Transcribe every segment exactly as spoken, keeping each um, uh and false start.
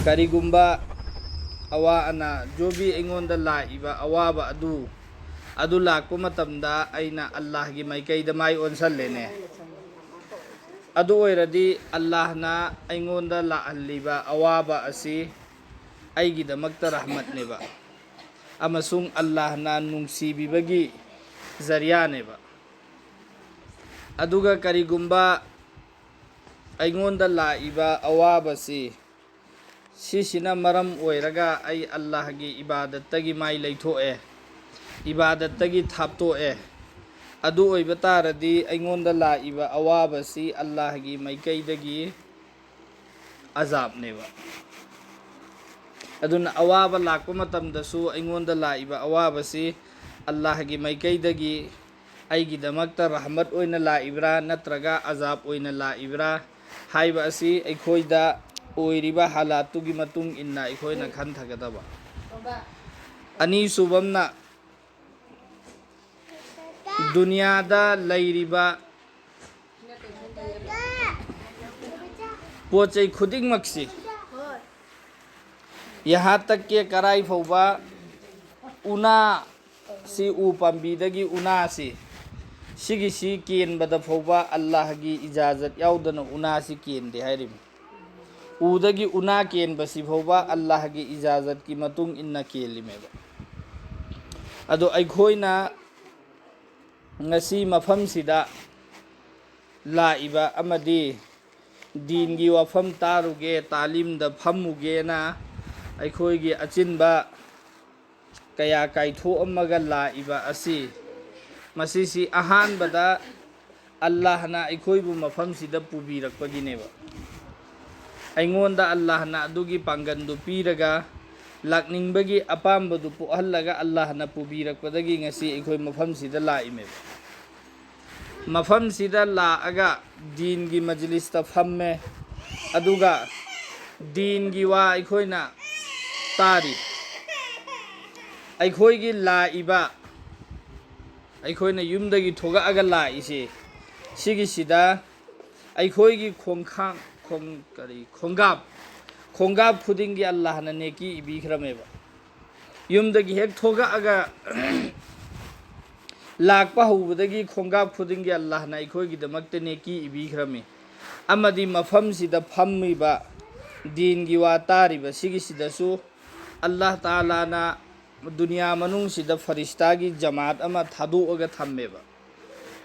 ꯀꯔꯤꯒꯨꯝꯕ ꯑꯋꯥ ꯑꯅꯥ, ꯖꯣꯕꯤ ꯑꯩꯉꯣꯟꯗ ꯂꯥꯛꯏꯕ ꯑꯋꯥꯕ ꯑꯗꯨ, ꯑꯗꯨ ꯂꯥꯛꯄ ꯃꯇꯝꯗ ꯑꯩꯅ ꯑꯜꯂꯥꯍꯒꯤ ꯃꯥꯏꯀꯩꯗ ꯃꯥꯏ ꯑꯣꯟꯁꯜꯂꯦꯅꯦ꯫ ꯑꯗꯨ ꯑꯣꯏꯔꯗꯤ ꯑꯜꯂꯥꯍꯅ ꯑꯩꯉꯣꯟꯗ ꯂꯥꯛꯍꯜꯂꯤꯕ ꯑꯋꯥꯕ ꯑꯁꯤ ꯑꯩꯒꯤꯗꯃꯛꯇ ꯔꯍꯃꯠꯅꯦꯕ, ꯑꯃꯁꯨꯡ ꯑꯜꯂꯥꯍꯅ ꯅꯨꯡꯁꯤꯕꯤꯕꯒꯤ ꯖꯔꯤꯌꯥꯅꯦꯕ꯫ ꯑꯗꯨꯒ ꯀꯔꯤꯒꯨꯝꯕ ꯑꯩꯉꯣꯟꯗ ꯂꯥꯛꯏꯕ ꯑꯋꯥꯕꯁꯤ, ꯁꯤꯁꯤꯅ ꯃꯔꯝ ꯑꯣꯏꯔꯒ ꯑꯩ ꯑꯜꯂꯥꯍꯒꯤ ꯏꯕꯥꯗꯠꯇꯒꯤ ꯃꯥꯏ ꯂꯩꯊꯣꯛꯑꯦ, ꯏꯕꯥꯗꯠꯇꯒꯤ ꯊꯥꯞꯇꯣꯛꯑꯦ, ꯑꯗꯨ ꯑꯣꯏꯕ ꯇꯥꯔꯗꯤ ꯑꯩꯉꯣꯟꯗ ꯂꯥꯛꯏꯕ ꯑꯋꯥꯕꯁꯤ ꯑꯜꯂꯥꯍꯒꯤ ꯃꯥꯏꯀꯩꯗꯒꯤ ꯑꯖꯥꯕꯅꯦꯕ꯫ ꯑꯗꯨꯅ ꯑꯋꯥꯕ ꯂꯥꯛꯄ ꯃꯇꯝꯗꯁꯨ ꯑꯩꯉꯣꯟꯗ ꯂꯥꯛꯏꯕ ꯑꯋꯥꯕꯁꯤ ꯑꯜꯂꯥꯍꯒꯤ ꯃꯥꯏꯀꯩꯗꯒꯤ ꯑꯩꯒꯤꯗꯃꯛꯇ ꯔꯍꯃꯠ ꯑꯣꯏꯅ ꯂꯥꯛꯏꯕ꯭ꯔꯥ ꯅꯠꯇ꯭ꯔꯒ ꯑꯖꯥꯕ ꯑꯣꯏꯅ ꯂꯥꯛꯏꯕ꯭ꯔꯥ ꯍꯥꯏꯕ ꯑꯁꯤ ꯑꯩꯈꯣꯏꯗ ꯑꯣꯏꯔꯤꯕ ꯍꯥꯂꯥꯠꯇꯨꯒꯤ ꯃꯇꯨꯡ ꯏꯟꯅ ꯑꯩꯈꯣꯏꯅ ꯈꯟꯊꯒꯗꯕ꯫ ꯑꯅꯤꯁꯨꯕꯝꯅ, ꯗꯨꯅꯤꯌꯥꯗ ꯂꯩꯔꯤꯕ ꯄꯣꯠ ꯆꯩ ꯈꯨꯗꯤꯡꯃꯛꯁꯤ, ꯌꯍꯥ ꯇꯛ ꯀꯦ ꯀꯔꯥꯏ ꯐꯥꯎꯕ ꯎꯅꯥ ꯁꯤ, ꯎ ꯄꯥꯝꯕꯤꯗꯒꯤ ꯎꯅꯥꯁꯤ, ꯁꯤꯒꯤꯁꯤ ꯀꯦꯟꯕꯗ ꯐꯥꯎꯕ ꯑꯜꯂꯥꯍꯒꯤ ꯏꯖꯥꯖꯠ ꯌꯥꯎꯗꯅ ꯎꯅꯥꯁꯤ ꯀꯦꯟꯗꯦ ꯍꯥꯏꯔꯤꯕꯅꯤ꯫ ꯎꯗꯒꯤ ꯎꯅꯥ ꯀꯦꯟꯕꯁꯤ ꯐꯥꯎꯕ ꯑꯜꯂꯥꯍꯒꯤ ꯏꯖꯥꯖꯠꯀꯤ ꯃꯇꯨꯡ ꯏꯟꯅ ꯀꯦꯜꯂꯤꯃꯦꯕ꯫ ꯑꯗꯣ ꯑꯩꯈꯣꯏꯅ ꯉꯁꯤ ꯃꯐꯝꯁꯤꯗ ꯂꯥꯛꯏꯕ ꯑꯃꯗꯤ ꯗꯤꯟꯒꯤ ꯋꯥꯐꯝ ꯇꯥꯔꯨꯒꯦ, ꯇꯥꯂꯤꯝꯗ ꯐꯝꯃꯨꯒꯦꯅ ꯑꯩꯈꯣꯏꯒꯤ ꯑꯆꯤꯟꯕ ꯀꯌꯥ ꯀꯥꯏꯊꯣꯛꯑꯝꯃꯒ ꯂꯥꯛꯏꯕ ꯑꯁꯤ, ꯃꯁꯤꯁꯤ ꯑꯍꯥꯟꯕꯗ ꯑꯜꯂꯥꯍꯅ ꯑꯩꯈꯣꯏꯕꯨ ꯃꯐꯝꯁꯤꯗ ꯄꯨꯕꯤꯔꯛꯄꯒꯤꯅꯦꯕ꯫ ꯑꯩꯉꯣꯟꯗ ꯑꯜꯂꯥꯍꯅ ꯑꯗꯨꯒꯤ ꯄꯥꯡꯒꯜꯗꯨ ꯄꯤꯔꯒ, ꯂꯥꯛꯅꯤꯡꯕꯒꯤ ꯑꯄꯥꯝꯕꯗꯨ ꯄꯣꯛꯍꯜꯂꯒ ꯑꯜꯂꯥꯍꯅ ꯄꯨꯕꯤꯔꯛꯄꯗꯒꯤ ꯉꯁꯤ ꯑꯩꯈꯣꯏ ꯃꯐꯝꯁꯤꯗ ꯂꯥꯛꯏꯃꯦꯕ꯫ ꯃꯐꯝꯁꯤꯗ ꯂꯥꯛꯑꯒ ꯗꯤꯟꯒꯤ ꯃꯖꯂꯤꯁꯇ ꯐꯝꯃꯦ, ꯑꯗꯨꯒ ꯗꯤꯟꯒꯤ ꯋꯥ ꯑꯩꯈꯣꯏꯅ ꯇꯥꯔꯤ꯫ ꯑꯩꯈꯣꯏꯒꯤ ꯂꯥꯛꯏꯕ, ꯑꯩꯈꯣꯏꯅ ꯌꯨꯝꯗꯒꯤ ꯊꯣꯛꯂꯛꯑꯒ ꯂꯥꯛꯏꯁꯦ, ꯁꯤꯒꯤꯁꯤꯗ ꯑꯩꯈꯣꯏꯒꯤ ꯈꯣꯡꯈꯥꯡ, ꯈꯣꯡ-, ꯀꯔꯤ, ꯈꯣꯡꯒꯥꯞ, ꯈꯣꯡꯒꯥꯞ ꯈꯨꯗꯤꯡꯒꯤ ꯑꯜꯂꯥꯍꯅ ꯅꯦꯀꯤ ꯏꯕꯤꯈ꯭ꯔꯃꯦꯕ꯫ ꯌꯨꯝꯗꯒꯤ ꯍꯦꯛ ꯊꯣꯛꯂꯛꯑꯒ ꯂꯥꯛꯄ ꯍꯧꯕꯗꯒꯤ ꯈꯣꯡꯒꯥꯞ ꯈꯨꯗꯤꯡꯒꯤ ꯑꯜꯂꯥꯍꯅ ꯑꯩꯈꯣꯏꯒꯤꯗꯃꯛꯇ ꯅꯦꯀꯤ ꯏꯕꯤꯈ꯭ꯔꯃꯤ꯫ ꯑꯃꯗꯤ ꯃꯐꯝꯁꯤꯗ ꯐꯝꯃꯤꯕ, ꯗꯤꯟꯒꯤ ꯋꯥ ꯇꯥꯔꯤꯕ ꯁꯤꯒꯤꯁꯤꯗꯁꯨ ꯑꯜꯂꯥꯍ ꯇꯥꯂꯥꯅ ꯗꯨꯅꯤꯌꯥ ꯃꯅꯨꯡꯁꯤꯗ ꯐꯔꯤꯁꯇꯥꯒꯤ ꯖꯃꯥꯠ ꯑꯃ ꯊꯥꯗꯣꯛꯑꯒ ꯊꯝꯃꯦꯕ꯫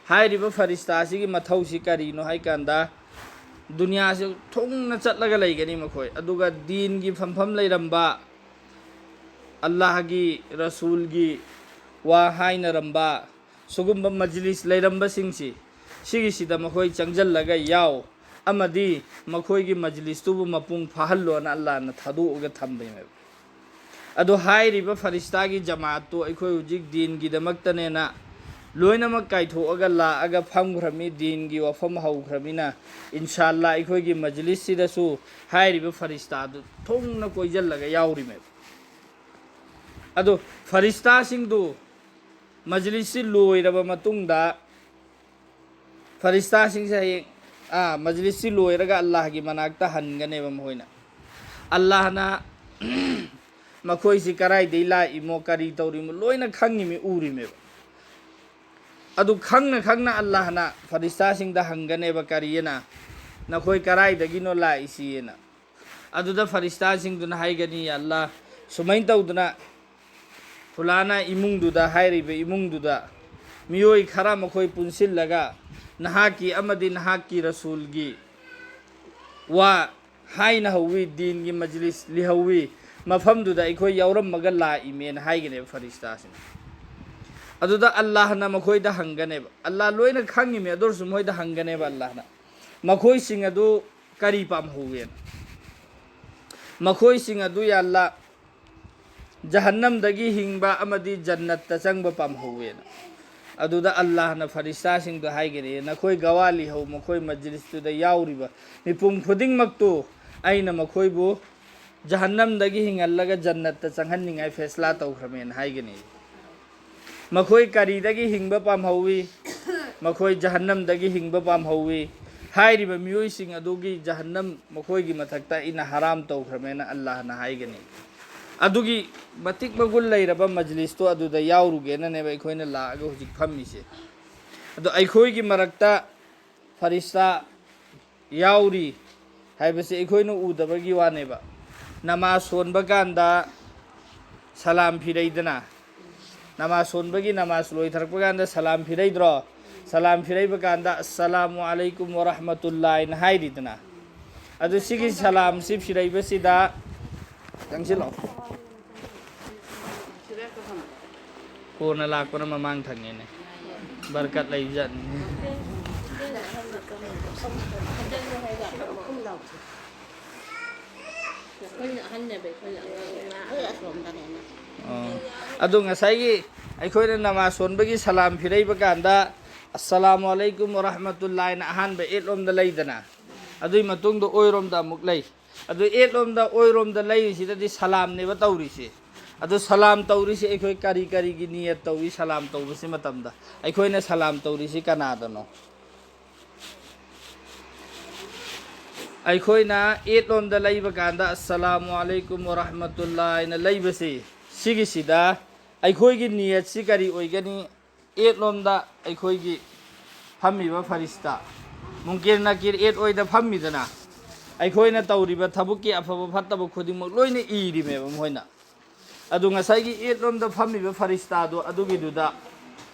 ꯍꯥꯏꯔꯤꯕ ꯐꯔꯤꯁꯇꯥꯁꯤꯒꯤ ꯃꯊꯧꯁꯤ ꯀꯔꯤꯅꯣ ꯍꯥꯏ ꯀꯥꯟꯗ, ꯗꯨꯅꯤꯌꯥꯁꯤ ꯊꯨꯡꯅ ꯆꯠꯂꯒ ꯂꯩꯒꯅꯤ ꯃꯈꯣꯏ꯫ ꯑꯗꯨꯒ ꯗꯤꯟꯒꯤ ꯐꯝꯐꯝ ꯂꯩꯔꯝꯕ, ꯑꯜꯂꯥꯍꯒꯤ ꯔꯁꯨꯜꯒꯤ ꯋꯥ ꯍꯥꯏꯅꯔꯝꯕ ꯁꯤꯒꯨꯝꯕ ꯃꯖꯂꯤꯁ ꯂꯩꯔꯝꯕꯁꯤꯡꯁꯤ, ꯁꯤꯒꯤꯁꯤꯗ ꯃꯈꯣꯏ ꯆꯪꯁꯤꯜꯂꯒ ꯌꯥꯎ ꯑꯃꯗꯤ ꯃꯈꯣꯏꯒꯤ ꯃꯖꯂꯤꯁꯇꯨꯕꯨ ꯃꯄꯨꯡ ꯐꯥꯍꯜꯂꯣꯅ ꯑꯜꯂꯥꯍꯅ ꯊꯥꯗꯣꯛꯑꯒ ꯊꯝꯕꯅꯦꯕ꯫ ꯑꯗꯣ ꯍꯥꯏꯔꯤꯕ ꯐꯔꯤꯁꯇꯥꯒꯤ ꯖꯃꯥꯠꯇꯨ ꯑꯩꯈꯣꯏ ꯍꯧꯖꯤꯛ ꯗꯤꯟꯒꯤꯗꯃꯛꯇꯅꯦꯅ ꯂꯣꯏꯅꯃꯛ ꯀꯥꯏꯊꯣꯛꯑꯒ ꯂꯥꯛꯑꯒ ꯐꯝꯈ꯭ꯔꯃꯤ, ꯗꯤꯟꯒꯤ ꯋꯥꯐꯝ ꯍꯧꯈ꯭ꯔꯃꯤꯅ, ꯏꯟꯁꯥ ꯑꯜꯂꯥ ꯑꯩꯈꯣꯏꯒꯤ ꯃꯖꯂꯤꯁꯁꯤꯗꯁꯨ ꯍꯥꯏꯔꯤꯕ ꯐꯔꯤꯁꯇꯥꯗꯨ ꯊꯨꯡꯅ ꯀꯣꯏꯁꯤꯜꯂꯒ ꯌꯥꯎꯔꯤꯃꯦꯕ꯫ ꯑꯗꯣ ꯐꯔꯤꯁꯇꯥꯁꯤꯡꯗꯨ ꯃꯖꯂꯤꯁꯁꯤ ꯂꯣꯏꯔꯕ ꯃꯇꯨꯡꯗ, ꯐꯔꯤꯁꯇꯥꯁꯤꯡꯁꯦ ꯍꯌꯦꯡ, ꯑꯥ, ꯃꯖꯂꯤꯁꯁꯤ ꯂꯣꯏꯔꯒ ꯑꯜꯂꯥꯍꯒꯤ ꯃꯅꯥꯛꯇ ꯍꯟꯒꯅꯦꯕ ꯃꯈꯣꯏꯅ꯫ ꯑꯜꯂꯥꯍꯅ ꯃꯈꯣꯏꯁꯤ ꯀꯔꯥꯏꯗꯩ ꯂꯥꯛꯏꯃꯣ, ꯀꯔꯤ ꯇꯧꯔꯤꯃꯣ, ꯂꯣꯏꯅ ꯈꯪꯉꯤꯃꯤ, ꯎꯔꯤꯃꯦꯕ꯫ ꯑꯗꯨ ꯈꯪꯅ ꯈꯪꯅ ꯑꯜꯂꯥꯍꯅ ꯐꯔꯤꯁꯇꯥꯁꯤꯡꯗ ꯍꯪꯒꯅꯦꯕ, ꯀꯔꯤꯑꯅ, "ꯅꯈꯣꯏ ꯀꯔꯥꯏꯗꯒꯤꯅꯣ ꯂꯥꯛꯏꯁꯤꯑꯅ?" ꯑꯗꯨꯗ ꯐꯔꯤꯁꯇꯥꯁꯤꯡꯗꯨꯅ ꯍꯥꯏꯒꯅꯤ, "ꯌꯥ ꯑꯜꯂꯥ, ꯁꯨꯃꯥꯏꯅ ꯇꯧꯗꯅ ꯐꯨꯂꯥꯅ ꯏꯃꯨꯡꯗꯨꯗ, ꯍꯥꯏꯔꯤꯕ ꯏꯃꯨꯡꯗꯨꯗ ꯃꯤꯑꯣꯏ ꯈꯔ ꯃꯈꯣꯏ ꯄꯨꯟꯁꯤꯜꯂꯒ ꯅꯍꯥꯛꯀꯤ ꯑꯃꯗꯤ ꯅꯍꯥꯛꯀꯤ ꯔꯁꯨꯜꯒꯤ ꯋꯥ ꯍꯥꯏꯅ ꯍꯧꯋꯤ, ꯗꯤꯟꯒꯤ ꯃꯖꯂꯤꯁ ꯂꯤꯍꯧꯋꯤ, ꯃꯐꯝꯗꯨꯗ ꯑꯩꯈꯣꯏ ꯌꯥꯎꯔꯝꯃꯒ ꯂꯥꯛꯏꯃꯦꯅ" ꯍꯥꯏꯒꯅꯦꯕ ꯐꯔꯤꯁꯇꯥꯁꯤꯅ꯫ ꯑꯗꯨꯗ ꯑꯜꯂꯥꯍꯅ ꯃꯈꯣꯏꯗ ꯍꯪꯒꯅꯦꯕ, ꯑꯜꯂꯥꯍ ꯂꯣꯏꯅ ꯈꯪꯉꯤꯃꯦ, ꯑꯗꯨ ꯑꯣꯏꯔꯁꯨ ꯃꯈꯣꯏꯗ ꯍꯪꯒꯅꯦꯕ ꯑꯜꯂꯥꯍꯅ, "ꯃꯈꯣꯏꯁꯤꯡ ꯑꯗꯨ ꯀꯔꯤ ꯄꯥꯝꯍꯧꯒꯦꯅ?" ꯃꯈꯣꯏꯁꯤꯡ ꯑꯗꯨ, "ꯌꯥ ꯑꯜꯂꯥꯍ, ꯖꯍꯟꯅꯝꯗꯒꯤ ꯍꯤꯡꯕ ꯑꯃꯗꯤ ꯖꯟꯅꯠꯇ ꯆꯪꯕ ꯄꯥꯝꯍꯧꯋꯦꯅ"꯫ ꯑꯗꯨꯗ ꯑꯜꯂꯥꯍꯅ ꯐꯔꯤꯁꯇꯥꯁꯤꯡꯗ ꯍꯥꯏꯒꯅꯤ, "ꯅꯈꯣꯏ ꯒꯋꯥ ꯂꯤꯍꯧ, ꯃꯈꯣꯏ ꯃꯖꯂꯤꯁꯇꯨꯗ ꯌꯥꯎꯔꯤꯕ ꯃꯤꯄꯨꯝ ꯈꯨꯗꯤꯡꯃꯛꯇꯨ ꯑꯩꯅ ꯃꯈꯣꯏꯕꯨ ꯖꯍꯟꯅꯝꯗꯒꯤ ꯍꯤꯡꯍꯜꯂꯒ ꯖꯟꯅꯠꯇ ꯆꯪꯍꯟꯅꯤꯡꯉꯥꯏ ꯐꯦꯁꯂꯥ ꯇꯧꯈ꯭ꯔꯃꯦꯅ" ꯍꯥꯏꯒꯅꯤ꯫ ꯃꯈꯣꯏ ꯀꯔꯤꯗꯒꯤ ꯍꯤꯡꯕ ꯄꯥꯝꯍꯧꯋꯤ? ꯃꯈꯣꯏ ꯖꯍꯟꯅꯝꯗꯒꯤ ꯍꯤꯡꯕ ꯄꯥꯝꯍꯧꯋꯤ꯫ ꯍꯥꯏꯔꯤꯕ ꯃꯤꯑꯣꯏꯁꯤꯡ ꯑꯗꯨꯒꯤ ꯖꯍꯟꯅꯝ ꯃꯈꯣꯏꯒꯤ ꯃꯊꯛꯇ ꯑꯩꯅ ꯍꯔꯥꯝ ꯇꯧꯈ꯭ꯔꯃꯦꯅ ꯑꯜꯂꯥꯍꯅ ꯍꯥꯏꯒꯅꯤ꯫ ꯑꯗꯨꯒꯤ ꯃꯇꯤꯛ ꯃꯒꯨꯟ ꯂꯩꯔꯕ ꯃꯖꯂꯤꯁꯇꯣ ꯑꯗꯨꯗ ꯌꯥꯎꯔꯨꯒꯦꯅꯅꯦꯕ ꯑꯩꯈꯣꯏꯅ ꯂꯥꯛꯑꯒ ꯍꯧꯖꯤꯛ ꯐꯝꯃꯤꯁꯦ꯫ ꯑꯗꯣ ꯑꯩꯈꯣꯏꯒꯤ ꯃꯔꯛꯇ ꯐꯔꯤꯁꯇꯥ ꯌꯥꯎꯔꯤ ꯍꯥꯏꯕꯁꯤ ꯑꯩꯈꯣꯏꯅ ꯎꯗꯕꯒꯤ ꯋꯥꯅꯦꯕ꯫ ꯅꯃꯥꯖ ꯁꯣꯟꯕ ꯀꯥꯟꯗ ꯁꯂꯥꯝ ꯐꯤꯔꯩꯗꯅ, ꯅꯃꯥꯖ ꯁꯣꯟꯕꯒꯤ ꯅꯃꯥꯖ ꯂꯣꯏꯊꯔꯛꯄ ꯀꯥꯟꯗ ꯁꯂꯥꯝ ꯐꯤꯔꯩꯗ꯭ꯔꯣ? ꯁꯂꯥꯝ ꯐꯤꯔꯩꯕ ꯀꯥꯟꯗ "ꯑꯁꯁꯂꯥꯃꯨ ꯑꯂꯩꯀꯨꯝ ꯋꯔꯍꯃꯇꯨꯜꯂꯥ" ꯍꯥꯏꯅ ꯍꯥꯏꯔꯤꯗꯅ꯫ ꯑꯗꯨ ꯁꯤꯒꯤ ꯁꯂꯥꯝꯁꯤ ꯐꯤꯔꯩꯕꯁꯤꯗ, ꯆꯪꯁꯤꯜꯂꯛꯑꯣ, ꯀꯣꯟꯅ ꯂꯥꯛꯄꯅ ꯃꯃꯥꯡ ꯊꯪꯉꯦꯅꯦ꯫ ꯕꯔꯀꯠ ꯂꯩꯕꯖꯥꯠꯅꯤ꯫ ꯑꯣ꯫ ꯑꯗꯣ ꯉꯁꯥꯏꯒꯤ ꯑꯩꯈꯣꯏꯅ ꯅꯃꯥꯖ ꯁꯣꯟꯕꯒꯤ ꯁꯂꯥꯝ ꯐꯤꯔꯩꯕ ꯀꯥꯟꯗ "ꯑꯁꯁꯂꯥꯃꯨ ꯑꯂꯩꯀꯨꯝ ꯋꯔꯍꯃꯇꯨꯜꯂꯥ" ꯍꯥꯏꯅ ꯑꯍꯥꯟꯕ ꯑꯦꯠꯂꯣꯝꯗ ꯂꯩꯗꯅ, ꯑꯗꯨꯒꯤ ꯃꯇꯨꯡꯗ ꯑꯣꯏꯔꯣꯝꯗ ꯑꯃꯨꯛ ꯂꯩ꯫ ꯑꯗꯨ ꯑꯦꯠꯂꯣꯝꯗ ꯑꯣꯏꯔꯣꯝꯗ ꯂꯩꯔꯤꯁꯤꯗꯗꯤ ꯁꯂꯥꯝꯅꯦꯕ ꯇꯧꯔꯤꯁꯦ꯫ ꯑꯗꯨ ꯁꯂꯥꯝ ꯇꯧꯔꯤꯁꯦ ꯑꯩꯈꯣꯏ ꯀꯔꯤ ꯀꯔꯤꯒꯤ ꯅꯤꯌꯠ ꯇꯧꯏ ꯁꯂꯥꯝ ꯇꯧꯕꯁꯤ ꯃꯇꯝꯗ? ꯑꯩꯈꯣꯏꯅ ꯁꯂꯥꯝ ꯇꯧꯔꯤꯁꯤ ꯀꯅꯥꯗꯅꯣ? ꯑꯩꯈꯣꯏꯅ ꯑꯦꯠꯂꯣꯝꯗ ꯂꯩꯕ ꯀꯥꯟꯗ "ꯑꯁꯁꯂꯥꯃꯨ ꯑꯂꯩꯀꯨꯝ ꯋꯔꯍꯃꯇꯨꯜꯂꯥ" ꯍꯥꯏꯅ ꯂꯩꯕꯁꯤ, ꯁꯤꯒꯤꯁꯤꯗ ꯑꯩꯈꯣꯏꯒꯤ ꯅꯤꯌꯠꯁꯤ ꯀꯔꯤ ꯑꯣꯏꯒꯅꯤ? ꯑꯦꯠꯂꯣꯝꯗ ꯑꯩꯈꯣꯏꯒꯤ ꯐꯝꯃꯤꯕ ꯐꯔꯤꯁꯇꯥ, ꯃꯨꯡꯀꯤꯔ ꯅꯀꯤꯔ ꯑꯦꯠ ꯑꯣꯏꯗ ꯐꯝꯃꯤꯗꯅ, ꯑꯩꯈꯣꯏꯅ ꯇꯧꯔꯤꯕ ꯊꯕꯛꯀꯤ ꯑꯐꯕ ꯐꯠꯇꯕ ꯈꯨꯗꯤꯡꯃꯛ ꯂꯣꯏꯅ ꯏꯔꯤꯃꯦꯕ ꯃꯈꯣꯏꯅ꯫ ꯑꯗꯨ ꯉꯁꯥꯏꯒꯤ ꯑꯦꯠꯂꯣꯝꯗ ꯐꯝꯃꯤꯕ ꯐꯔꯤꯁꯇꯥꯗꯣ ꯑꯗꯨꯒꯤꯗꯨꯗ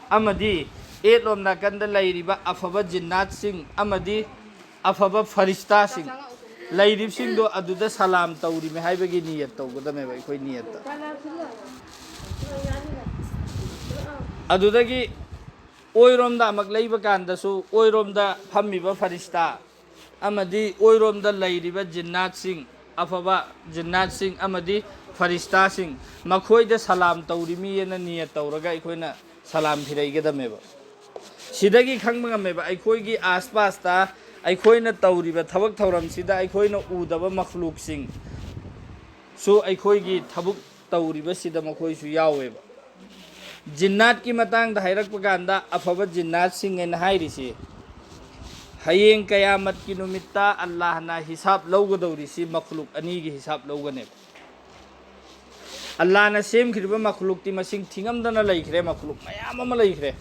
ꯑꯃꯗꯤ ꯑꯦꯠꯂꯣꯝ ꯅꯥꯀꯟꯗ ꯂꯩꯔꯤꯕ ꯑꯐꯕ ꯖꯤꯟꯅꯥꯠꯁꯤꯡ ꯑꯃꯗꯤ ꯑꯐꯕ ꯐꯔꯤꯁꯇꯥꯁꯤꯡ ꯂꯩꯔꯤꯕꯁꯤꯡꯗꯣ ꯑꯗꯨꯗ ꯁꯂꯥꯝ ꯇꯧꯔꯤꯃꯦ ꯍꯥꯏꯕꯒꯤ ꯅꯤꯌꯠ ꯇꯧꯒꯗꯕꯅꯦꯕ ꯑꯩꯈꯣꯏ ꯅꯤꯌꯠꯇ꯫ ꯑꯗꯨꯗꯒꯤ ꯑꯣꯏꯔꯣꯝꯗ ꯑꯃꯨꯛ ꯂꯩꯕ ꯀꯥꯟꯗꯁꯨ ꯑꯣꯏꯔꯣꯝꯗ ꯐꯝꯃꯤꯕ ꯐꯔꯤꯁꯇꯥ ꯑꯃꯗꯤ ꯑꯣꯏꯔꯣꯝꯗ ꯂꯩꯔꯤꯕ ꯖꯤꯟꯅꯥꯠꯁꯤꯡ, ꯑꯐꯕ ꯖꯤꯟꯅꯥꯠꯁꯤꯡ ꯑꯃꯗꯤ ꯐꯔꯤꯁꯇꯥꯁꯤꯡ, ꯃꯈꯣꯏꯗ ꯁꯂꯥꯝ ꯇꯧꯔꯤꯃꯤꯑꯅ ꯅꯤꯌꯠ ꯇꯧꯔꯒ ꯑꯩꯈꯣꯏꯅ ꯁꯂꯥꯝ ꯐꯤꯔꯩꯒꯗꯕꯅꯦꯕ꯫ ꯁꯤꯗꯒꯤ ꯈꯪꯕ ꯉꯝꯃꯦꯕ ꯑꯩꯈꯣꯏꯒꯤ ꯑꯥꯁꯄꯥꯁꯇ ꯑꯩꯈꯣꯏꯅ ꯇꯧꯔꯤꯕ ꯊꯕꯛ ꯊꯧꯔꯝꯁꯤꯗ ꯑꯩꯈꯣꯏꯅ ꯎꯗꯕ ꯃꯈꯂꯨꯛꯁꯤꯡ ꯁꯨ ꯑꯩꯈꯣꯏꯒꯤ ꯊꯕꯛ ꯇꯧꯔꯤꯕꯁꯤꯗ ꯃꯈꯣꯏꯁꯨ ꯌꯥꯎꯋꯦꯕ꯫ ꯖꯤꯟꯅꯥꯠꯀꯤ ꯃꯇꯥꯡꯗ ꯍꯥꯏꯔꯛꯄ ꯀꯥꯟꯗ ꯑꯐꯕ ꯖꯤꯟꯅꯥꯠꯁꯤꯡ ꯍꯥꯏꯅ ꯍꯥꯏꯔꯤꯁꯤ ꯍꯌꯦꯡ ꯀꯌꯥꯃꯠꯀꯤ ꯅꯨꯃꯤꯠꯇ ꯑꯜꯂꯥꯍꯅ ꯍꯤꯁꯥꯕ ꯂꯧꯒꯗꯧꯔꯤꯁꯤ ꯃꯈꯂꯨꯛ ꯑꯅꯤꯒꯤ ꯍꯤꯁꯥꯕ ꯂꯧꯒꯅꯦꯕ꯫ ꯑꯜꯂꯥꯍꯅ ꯁꯦꯝꯈꯤꯕ ꯃꯈꯂꯨꯛꯇꯤ ꯃꯁꯤꯡ ꯊꯤꯉꯝꯗꯅ ꯂꯩꯈ꯭ꯔꯦ, ꯃꯈꯂꯨꯛ ꯃꯌꯥꯝ ꯑꯃ ꯂꯩꯈ꯭ꯔꯦ꯫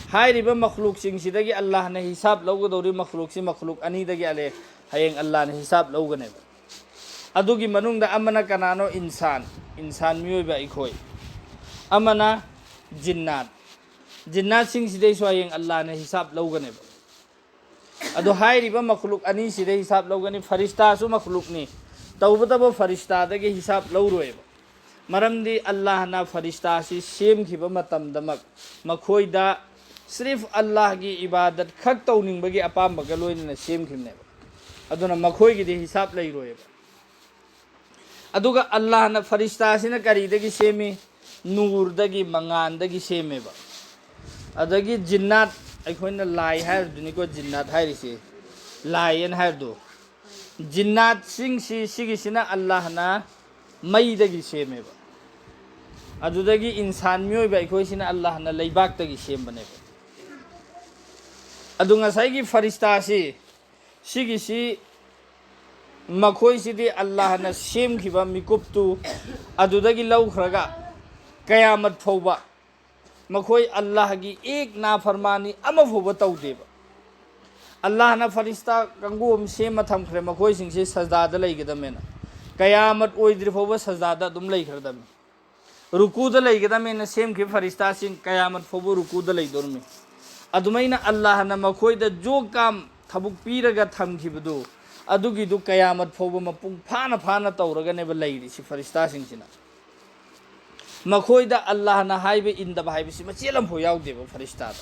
ꯍꯥꯏꯔꯤꯕ ꯃꯈꯂꯨꯛꯁꯤꯡꯁꯤꯗꯒꯤ ꯑꯜꯂꯥꯍꯅ ꯍꯤꯁꯥꯕ ꯂꯧꯒꯗꯧꯔꯤ ꯃꯈꯂꯨꯛꯁꯤ ꯃꯈꯂꯨꯛ ꯑꯅꯤꯗꯒꯤ ꯑꯂꯦ ꯍꯌꯦꯡ ꯑꯜꯂꯥꯍꯅ ꯍꯤꯁꯥꯕ ꯂꯧꯒꯅꯦꯕ꯫ ꯑꯗꯨꯒꯤ ꯃꯅꯨꯡꯗ ꯑꯃꯅ ꯀꯅꯥꯅꯣ? ꯏꯟꯁꯥꯟ, ꯏꯟꯁꯥꯟ ꯃꯤꯑꯣꯏꯕ ꯑꯩꯈꯣꯏ꯫ ꯑꯃꯅ ꯖꯤꯟꯅꯥꯠ, ꯖꯤꯟꯅꯥꯠꯁꯤꯡꯁꯤꯗꯩꯁꯨ ꯍꯌꯦꯡ ꯑꯜꯂꯥꯍꯅ ꯍꯤꯁꯥꯕ ꯂꯧꯒꯅꯦꯕ꯫ ꯑꯗꯣ ꯍꯥꯏꯔꯤꯕ ꯃꯈꯂꯨꯛ ꯑꯅꯤꯁꯤꯗ ꯍꯤꯁꯥꯕ ꯂꯧꯒꯅꯤ꯫ ꯐꯔꯤꯁꯇꯥꯁꯨ ꯃꯈꯂꯨꯛꯅꯤ, ꯇꯧꯕꯇꯕꯨ ꯐꯔꯤꯁꯇꯥꯗꯒꯤ ꯍꯤꯁꯥꯕ ꯂꯧꯔꯣꯏꯕ꯫ ꯃꯔꯝꯗꯤ ꯑꯜꯂꯥꯍꯅ ꯐꯔꯤꯁꯇꯥꯁꯤ ꯁꯦꯝꯈꯤꯕ ꯃꯇꯝꯗꯃꯛ ꯃꯈꯣꯏꯗ ꯁ꯭ꯔꯤꯐ ꯑꯜꯂꯥꯍꯒꯤ ꯏꯕꯥꯗꯠ ꯈꯛ ꯇꯧꯅꯤꯡꯕꯒꯤ ꯑꯄꯥꯝꯕꯒ ꯂꯣꯏꯅꯅ ꯁꯦꯝꯈꯤꯕꯅꯦꯕ꯫ ꯑꯗꯨꯅ ꯃꯈꯣꯏꯒꯤꯗꯤ ꯍꯤꯁꯥꯕ ꯂꯩꯔꯣꯏꯕ꯫ ꯑꯗꯨꯒ ꯑꯜꯂꯥꯍꯅ ꯐꯔꯤꯁꯇꯥꯁꯤꯅ ꯀꯔꯤꯗꯒꯤ ꯁꯦꯝꯃꯤ? ꯅꯨꯔꯗꯒꯤ, ꯃꯉꯥꯟꯗꯒꯤ ꯁꯦꯝꯃꯦꯕ꯫ ꯑꯗꯒꯤ ꯖꯤꯟꯅꯥꯠ, ꯑꯩꯈꯣꯏꯅ ꯂꯥꯏ ꯍꯥꯏꯔꯗꯨꯅꯤꯀꯣ, ꯖꯤꯟꯅꯥꯠ ꯍꯥꯏꯔꯤꯁꯦ, ꯂꯥꯏ ꯑꯅ ꯍꯥꯏꯔꯗꯨ꯫ ꯖꯤꯟꯅꯥꯠꯁꯤꯡꯁꯤ, ꯁꯤꯒꯤꯁꯤꯅ ꯑꯜꯂꯥꯍꯅ ꯃꯩꯗꯒꯤ ꯁꯦꯝꯃꯦꯕ꯫ ꯑꯗꯨꯗꯒꯤ ꯏꯟꯁꯥꯟ ꯃꯤꯑꯣꯏꯕ ꯑꯩꯈꯣꯏꯁꯤꯅ ꯑꯜꯂꯥꯍꯅ ꯂꯩꯕꯥꯛꯇꯒꯤ ꯁꯦꯝꯕꯅꯦꯕ꯫ ꯑꯗꯨ ꯉꯁꯥꯏꯒꯤ ꯐꯔꯤꯁꯇꯥꯁꯤ, ꯁꯤꯒꯤꯁꯤ, ꯃꯈꯣꯏꯁꯤꯗꯤ ꯑꯜꯂꯥꯍꯅ ꯁꯦꯝꯈꯤꯕ ꯃꯤꯀꯨꯞꯇꯨ ꯑꯗꯨꯗꯒꯤ ꯂꯧꯈ꯭ꯔꯒ ꯀꯌꯥꯃꯠ ꯐꯥꯎꯕ ꯃꯈꯣꯏ ꯑꯜꯂꯥꯍꯒꯤ ꯑꯦꯛ ꯅꯥꯐꯔꯃꯥꯅꯤ ꯑꯃ ꯐꯥꯎꯕ ꯇꯧꯗꯦꯕ꯫ ꯑꯜꯂꯥꯍꯅ ꯐꯔꯤꯁꯇꯥ ꯀꯥꯡꯕꯨ ꯑꯃ ꯁꯦꯝꯃ ꯊꯝꯈ꯭ꯔꯦ, ꯃꯈꯣꯏꯁꯤꯡꯁꯦ ꯁꯖꯗꯥꯗ ꯂꯩꯒꯗꯕꯅꯦꯅ꯫ ꯀꯌꯥꯃꯠ ꯑꯣꯏꯗ꯭ꯔꯤ ꯐꯥꯎꯕ ꯁꯖꯗꯥꯗ ꯑꯗꯨꯝ ꯂꯩꯈ꯭ꯔꯗꯕꯅꯤ꯫ ꯔꯨꯀꯨꯗ ꯂꯩꯒꯗꯕꯅꯦꯅ ꯁꯦꯝꯈꯤꯕ ꯐꯔꯤꯁꯇꯥꯁꯤꯡ ꯀꯌꯥꯃꯠ ꯐꯥꯎꯕ ꯔꯨꯀꯨꯗ ꯂꯩꯗꯧꯔꯝꯃꯤ꯫ ꯑꯗꯨꯃꯥꯏꯅ ꯑꯜꯂꯥꯍꯅ ꯃꯈꯣꯏꯗ ꯖꯣꯛ ꯀꯥꯝ ꯊꯕꯛ ꯄꯤꯔꯒ ꯊꯝꯈꯤꯕꯗꯨ, ꯑꯗꯨꯒꯤꯗꯨ ꯀꯌꯥꯃꯠ ꯐꯥꯎꯕ ꯃꯄꯨꯡ ꯐꯥꯅ ꯐꯥꯅ ꯇꯧꯔꯒꯅꯦꯕ ꯂꯩꯔꯤꯁꯤ ꯐꯔꯤꯁꯇꯥꯁꯤꯡꯁꯤꯅ꯫ ꯃꯈꯣꯏꯗ ꯑꯜꯂꯥꯍꯅ ꯍꯥꯏꯕ ꯏꯟꯗꯕ ꯍꯥꯏꯕꯁꯤ ꯃꯆꯦꯠ ꯑꯃꯐꯥꯎ ꯌꯥꯎꯗꯦꯕ ꯐꯔꯤꯁꯇꯥꯗ꯫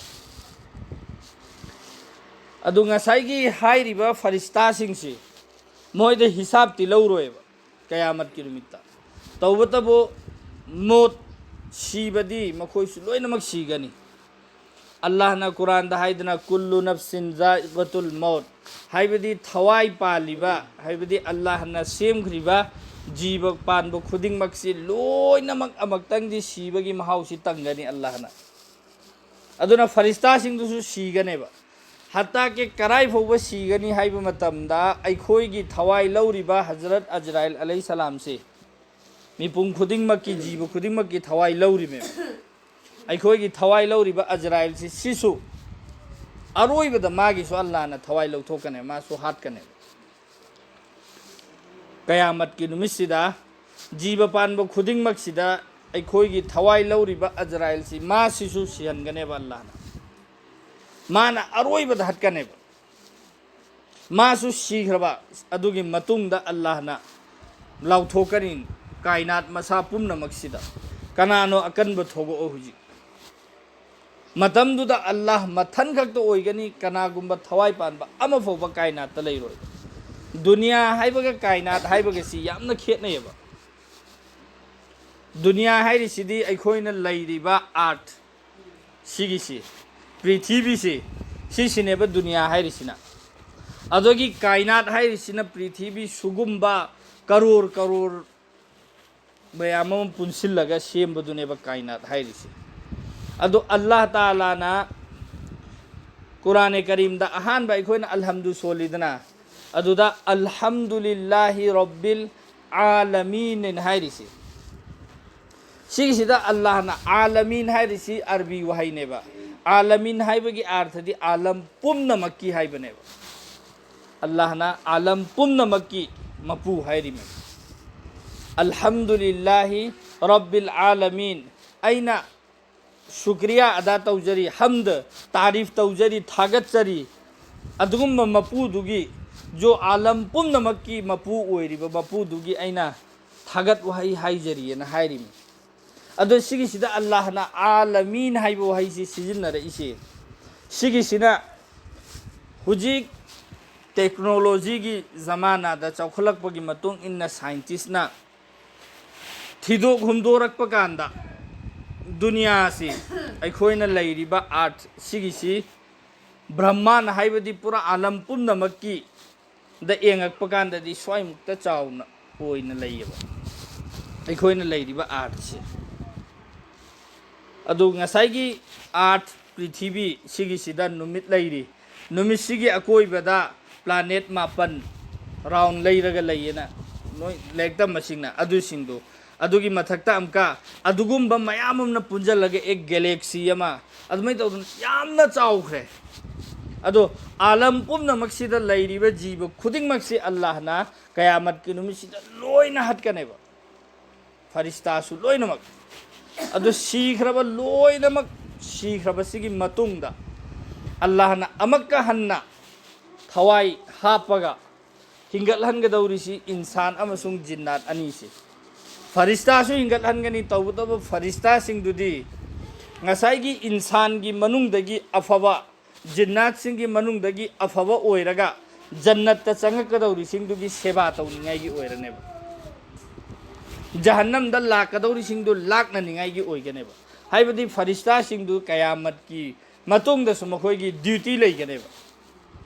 ꯑꯗꯨ ꯉꯁꯥꯏꯒꯤ ꯍꯥꯏꯔꯤꯕ ꯐꯔꯤꯁꯇꯥꯁꯤꯡꯁꯤ ꯃꯣꯏꯗ ꯍꯤꯁꯥꯕꯇꯤ ꯂꯧꯔꯣꯏꯕ ꯀꯌꯥꯃꯠꯀꯤ ꯅꯨꯃꯤꯠꯇ꯫ ꯇꯧꯕꯇꯕꯨ ꯃꯣꯠ, ꯁꯤꯕꯗꯤ ꯃꯈꯣꯏꯁꯨ ꯂꯣꯏꯅꯃꯛ ꯁꯤꯒꯅꯤ꯫ ꯑꯜꯂꯥꯍꯅ ꯀꯨꯔꯥꯟꯗ ꯍꯥꯏꯗꯅ, "ꯀꯨꯜꯂꯨ ꯅꯐꯁꯤꯟ ꯖꯥꯏꯀꯥꯇꯨꯜ ꯃꯧꯠ", ꯍꯥꯏꯕꯗꯤ ꯊꯋꯥꯏ ꯄꯥꯜꯂꯤꯕ, ꯍꯥꯏꯕꯗꯤ ꯑꯜꯂꯥꯍꯅ ꯁꯦꯝꯈ꯭ꯔꯤꯕ ꯖꯤꯕ ꯄꯥꯟꯕ ꯈꯨꯗꯤꯡꯃꯛꯁꯤ ꯂꯣꯏꯅꯃꯛ ꯑꯃꯨꯛꯇꯪꯗꯤ ꯁꯤꯕꯒꯤ ꯃꯍꯥꯎꯁꯤ ꯇꯪꯒꯅꯤ ꯑꯜꯂꯥꯍꯅ꯫ ꯑꯗꯨꯅ ꯐꯔꯤꯁꯇꯥꯁꯤꯡꯗꯨꯁꯨ ꯁꯤꯒꯅꯦꯕ꯫ ꯍꯠꯇꯥ ꯀꯦ ꯀꯔꯥꯏ ꯐꯥꯎꯕ ꯁꯤꯒꯅꯤ ꯍꯥꯏꯕ ꯃꯇꯝꯗ ꯑꯩꯈꯣꯏꯒꯤ ꯊꯋꯥꯏ ꯂꯧꯔꯤꯕ ꯍꯖꯔꯠ ꯑꯖꯔꯥꯏꯜ ꯑꯂꯩꯍꯤ ꯁꯂꯥꯝꯁꯦ ꯃꯤꯄꯨꯝ ꯈꯨꯗꯤꯡꯃꯛꯀꯤ, ꯖꯤꯕ ꯈꯨꯗꯤꯡꯃꯛꯀꯤ ꯊꯋꯥꯏ ꯂꯧꯔꯤꯃꯦꯕ꯫ ꯑꯩꯈꯣꯏꯒꯤ ꯊꯋꯥꯏ ꯂꯧꯔꯤꯕ ꯑꯖꯔꯥꯏꯜꯁꯤ, ꯁꯤꯁꯨ ꯑꯔꯣꯏꯕꯗ ꯃꯥꯒꯤꯁꯨ ꯑꯜꯂꯥꯍꯅ ꯊꯋꯥꯏ ꯂꯧꯊꯣꯛꯀꯅꯦꯕ, ꯃꯥꯁꯨ ꯍꯥꯠꯀꯅꯦꯕ꯫ ꯀꯌꯥꯃꯠꯀꯤ ꯅꯨꯃꯤꯠꯁꯤꯗ ꯖꯤꯕ ꯄꯥꯟꯕ ꯈꯨꯗꯤꯡꯃꯛꯁꯤꯗ ꯑꯩꯈꯣꯏꯒꯤ ꯊꯋꯥꯏ ꯂꯧꯔꯤꯕ ꯑꯖꯔꯥꯏꯜꯁꯤ, ꯃꯥꯁꯤꯁꯨ ꯁꯤꯍꯟꯒꯅꯦꯕ ꯑꯜꯂꯥꯍꯅ꯫ ꯃꯥꯅ ꯑꯔꯣꯏꯕꯗ ꯍꯠꯀꯅꯦꯕ꯫ ꯃꯥꯁꯨ ꯁꯤꯈ꯭ꯔꯕ ꯑꯗꯨꯒꯤ ꯃꯇꯨꯡꯗ ꯑꯜꯂꯥꯍꯅ ꯂꯥꯎꯊꯣꯛꯀꯅꯤ ꯀꯥꯏꯅꯥꯠ ꯃꯁꯥ ꯄꯨꯝꯅꯃꯛꯁꯤꯗ, "ꯀꯅꯥꯅꯣ ꯑꯀꯟꯕ? ꯊꯣꯛꯂꯛꯑꯣ ꯍꯧꯖꯤꯛ"꯫ ꯃꯇꯝꯗꯨꯗ ꯑꯜꯂꯥꯍ ꯃꯊꯟ ꯈꯛꯇ ꯑꯣꯏꯒꯅꯤ, ꯀꯅꯥꯒꯨꯝꯕ ꯊꯋꯥꯏ ꯄꯥꯟꯕ ꯑꯃ ꯐꯥꯎꯕ ꯀꯥꯏꯅꯥꯠꯇ ꯂꯩꯔꯣꯏ꯫ ꯗꯨꯅꯤꯌꯥ ꯍꯥꯏꯕꯒ ꯀꯥꯏꯅꯥꯠ ꯍꯥꯏꯕꯒꯁꯤ ꯌꯥꯝꯅ ꯈꯦꯠꯅꯩꯌꯦꯕ꯫ ꯗꯨꯅꯤꯌꯥ ꯍꯥꯏꯔꯤꯁꯤꯗꯤ ꯑꯩꯈꯣꯏꯅ ꯂꯩꯔꯤꯕ ꯑꯥꯔꯊ ꯁꯤꯒꯤꯁꯤ, ꯄ꯭ꯔꯤꯊꯤꯕꯤꯁꯤ, ꯁꯤꯁꯤꯅꯦꯕ ꯗꯨꯅꯤꯌꯥ ꯍꯥꯏꯔꯤꯁꯤꯅ꯫ ꯑꯗꯨꯒꯤ ꯀꯥꯏꯅꯥꯠ ꯍꯥꯏꯔꯤꯁꯤꯅ ꯄ꯭ꯔꯤꯊꯤꯕꯤ ꯁꯨꯒꯨꯝꯕ ꯀꯔꯣꯔ ꯀꯔꯣꯔ ꯃꯌꯥꯝ ꯑꯃ ꯄꯨꯟꯁꯤꯜꯂꯒ ꯁꯦꯝꯕꯗꯨꯅꯦꯕ ꯀꯥꯏꯅꯥꯠ ꯍꯥꯏꯔꯤꯁꯦ꯫ ꯑꯗꯣ ꯑꯜꯂꯥꯍ ꯇꯥꯂꯥꯅ ꯀꯨꯔꯥꯅꯦ ꯀꯔꯤꯝꯗ ꯑꯍꯥꯟꯕ ꯑꯩꯈꯣꯏꯅ ꯑꯜꯍꯝꯗꯨ ꯁꯣꯜꯂꯤꯗꯅ, ꯑꯗꯨꯗ "ꯑꯜꯍꯝꯗꯨꯂꯤꯜꯂꯥꯍꯤ ꯔꯣꯕꯤꯜ ꯑꯥꯂꯃꯤꯟ" ꯍꯥꯏꯅ ꯍꯥꯏꯔꯤꯁꯦ꯫ ꯁꯤꯒꯤꯁꯤꯗ ꯑꯜꯂꯥꯍꯅ, ꯑꯥꯂꯃꯤꯟ ꯍꯥꯏꯔꯤꯁꯤ ꯑꯔꯕꯤ ꯋꯥꯍꯩꯅꯦꯕ꯫ ꯑꯥꯂꯃꯤꯟ ꯍꯥꯏꯕꯒꯤ ꯑꯥꯔꯊꯗꯤ ꯑꯥꯂꯝ ꯄꯨꯝꯅꯃꯛꯀꯤ ꯍꯥꯏꯕꯅꯦꯕ꯫ ꯑꯜꯂꯥꯍꯅ ꯑꯥꯂꯝ ꯄꯨꯝꯅꯃꯛꯀꯤ ꯃꯄꯨ ꯍꯥꯏꯔꯤꯃꯦ꯫ "ꯑꯜꯍꯝꯗꯨꯂꯤꯜꯂꯥꯍꯤ ꯔꯣꯕꯤꯜ ꯑꯥꯂꯃꯤꯟ"꯫ ꯑꯩꯅ ꯁꯨꯀ꯭ꯔꯤꯌꯥ ꯑꯗꯥ ꯇꯧꯖꯔꯤ, ꯍꯝꯗ, ꯇꯥꯔꯤꯐ ꯇꯧꯖꯔꯤ, ꯊꯥꯒꯠꯆꯔꯤ꯫ ꯑꯗꯨꯒꯨꯝꯕ ꯃꯄꯨꯗꯨꯒꯤ, ꯖꯣ ꯑꯥꯂꯝ ꯄꯨꯝꯅꯃꯛꯀꯤ ꯃꯄꯨ ꯑꯣꯏꯔꯤꯕ ꯃꯄꯨꯗꯨꯒꯤ ꯑꯩꯅ ꯊꯥꯒꯠ ꯋꯥꯍꯩ ꯍꯥꯏꯖꯔꯤꯑꯅ ꯍꯥꯏꯔꯤꯃꯤ꯫ ꯑꯗꯣ ꯁꯤꯒꯤꯁꯤꯗ ꯑꯜꯂꯥꯍꯅ ꯑꯥꯂꯃꯤꯟ ꯍꯥꯏꯕ ꯋꯥꯍꯩꯁꯤ ꯁꯤꯖꯤꯟꯅꯔꯛꯏꯁꯦ, ꯁꯤꯒꯤꯁꯤꯅ ꯍꯧꯖꯤꯛ ꯇꯦꯛꯅꯣꯂꯣꯖꯤꯒꯤ ꯖꯃꯥꯅꯥꯗ ꯆꯥꯎꯈꯠꯂꯛꯄꯒꯤ ꯃꯇꯨꯡ ꯏꯟꯅ ꯁꯥꯏꯟꯇꯤꯁꯅ ꯊꯤꯗꯣꯛ ꯍꯨꯝꯗꯣꯔꯛꯄ ꯀꯥꯟꯗ, ꯗꯨꯅꯤꯌꯥꯁꯤ, ꯑꯩꯈꯣꯏꯅ ꯂꯩꯔꯤꯕ ꯑꯥꯔꯊ ꯁꯤꯒꯤꯁꯤ, ꯕ꯭ꯔꯍꯃꯥꯟ ꯍꯥꯏꯕꯗꯤ ꯄꯨꯔꯥ ꯑꯥꯂꯝ ꯄꯨꯝꯅꯃꯛꯀꯤ ꯗ ꯌꯦꯡꯉꯛꯄ ꯀꯥꯟꯗꯗꯤ ꯁ꯭ꯋꯥꯏꯃꯨꯛꯇ ꯆꯥꯎꯅ ꯑꯣꯏꯅ ꯂꯩꯌꯦꯕ ꯑꯩꯈꯣꯏꯅ ꯂꯩꯔꯤꯕ ꯑꯥꯔꯊꯁꯦ꯫ ꯑꯗꯨ ꯉꯁꯥꯏꯒꯤ ꯑꯥꯔꯊ, ꯄ꯭ꯔꯤꯊꯤꯕꯤ ꯁꯤꯒꯤꯁꯤꯗ ꯅꯨꯃꯤꯠ ꯂꯩꯔꯤ, ꯅꯨꯃꯤꯠꯁꯤꯒꯤ ꯑꯀꯣꯏꯕꯗ ꯄ꯭ꯂꯥꯅꯦꯠ ꯃꯥꯄꯟ ꯔꯥꯎꯟ ꯂꯩꯔꯒ ꯂꯩꯌꯦꯅ ꯅꯣꯏ ꯂꯥꯏꯔꯤꯛ ꯇꯝꯕꯁꯤꯡꯅ ꯑꯗꯨꯁꯤꯡꯗꯣ, ꯑꯗꯨꯒꯤ ꯃꯊꯛꯇ ꯑꯃꯨꯛꯀ ꯑꯗꯨꯒꯨꯝꯕ ꯃꯌꯥꯝ ꯑꯃꯅ ꯄꯨꯟꯁꯤꯜꯂꯒ ꯑꯦꯛ ꯒꯦꯂꯦꯛꯁꯤ ꯑꯃ ꯑꯗꯨꯃꯥꯏꯅ ꯇꯧꯗꯅ ꯌꯥꯝꯅ ꯆꯥꯎꯈ꯭ꯔꯦ꯫ ꯑꯗꯣ ꯑꯥꯂꯝ ꯄꯨꯝꯅꯃꯛꯁꯤꯗ ꯂꯩꯔꯤꯕ ꯖꯤꯕ ꯈꯨꯗꯤꯡꯃꯛꯁꯤ ꯑꯜꯂꯥꯍꯅ ꯀꯌꯥꯃꯠꯀꯤ ꯅꯨꯃꯤꯠꯁꯤꯗ ꯂꯣꯏꯅ ꯍꯠꯀꯅꯦꯕ, ꯐꯔꯤꯁꯇꯥꯁꯨ ꯂꯣꯏꯅꯃꯛ꯫ ꯑꯗꯨ ꯁꯤꯈ꯭ꯔꯕ ꯂꯣꯏꯅꯃꯛ ꯁꯤꯈ꯭ꯔꯕꯁꯤꯒꯤ ꯃꯇꯨꯡꯗ ꯑꯜꯂꯥꯍꯅ ꯑꯃꯛꯀ ꯍꯟꯅ ꯊꯋꯥꯏ ꯍꯥꯞꯄꯒ ꯍꯤꯡꯒꯠꯍꯟꯒꯗꯧꯔꯤꯁꯤ ꯏꯟꯁꯥꯟ ꯑꯃꯁꯨꯡ ꯖꯤꯟꯅꯥꯠ ꯑꯅꯤꯁꯤ꯫ ꯐꯔꯤꯁꯇꯥꯁꯨ ꯍꯤꯡꯒꯠꯍꯟꯒꯅꯤ꯫ ꯇꯧꯕꯇꯕꯨ ꯐꯔꯤꯁꯇꯥꯁꯤꯡꯗꯨꯗꯤ ꯉꯁꯥꯏꯒꯤ ꯏꯟꯁꯥꯟꯒꯤ ꯃꯅꯨꯡꯗꯒꯤ ꯑꯐꯕ, ꯖꯤꯟꯅꯥꯠꯁꯤꯡꯒꯤ ꯃꯅꯨꯡꯗꯒꯤ ꯑꯐꯕ ꯑꯣꯏꯔꯒ ꯖꯟꯅꯠꯇ ꯆꯪꯉꯛꯀꯗꯧꯔꯤꯁꯤꯡꯗꯨꯒꯤ ꯁꯦꯕꯥ ꯇꯧꯅꯤꯡꯉꯥꯏꯒꯤ ꯑꯣꯏꯔꯅꯦꯕ꯫ ꯖꯍꯟꯅꯝꯗ ꯂꯥꯛꯀꯗꯧꯔꯤꯁꯤꯡꯗꯨ ꯂꯥꯛꯅꯅꯤꯡꯉꯥꯏꯒꯤ ꯑꯣꯏꯒꯅꯦꯕ꯫ ꯍꯥꯏꯕꯗꯤ ꯐꯔꯤꯁꯇꯥꯁꯤꯡꯗꯨ ꯀꯌꯥꯃꯠꯀꯤ ꯃꯇꯨꯡꯗꯁꯨ ꯃꯈꯣꯏꯒꯤ ꯗ꯭ꯌꯨꯇꯤ ꯂꯩꯒꯅꯦꯕ꯫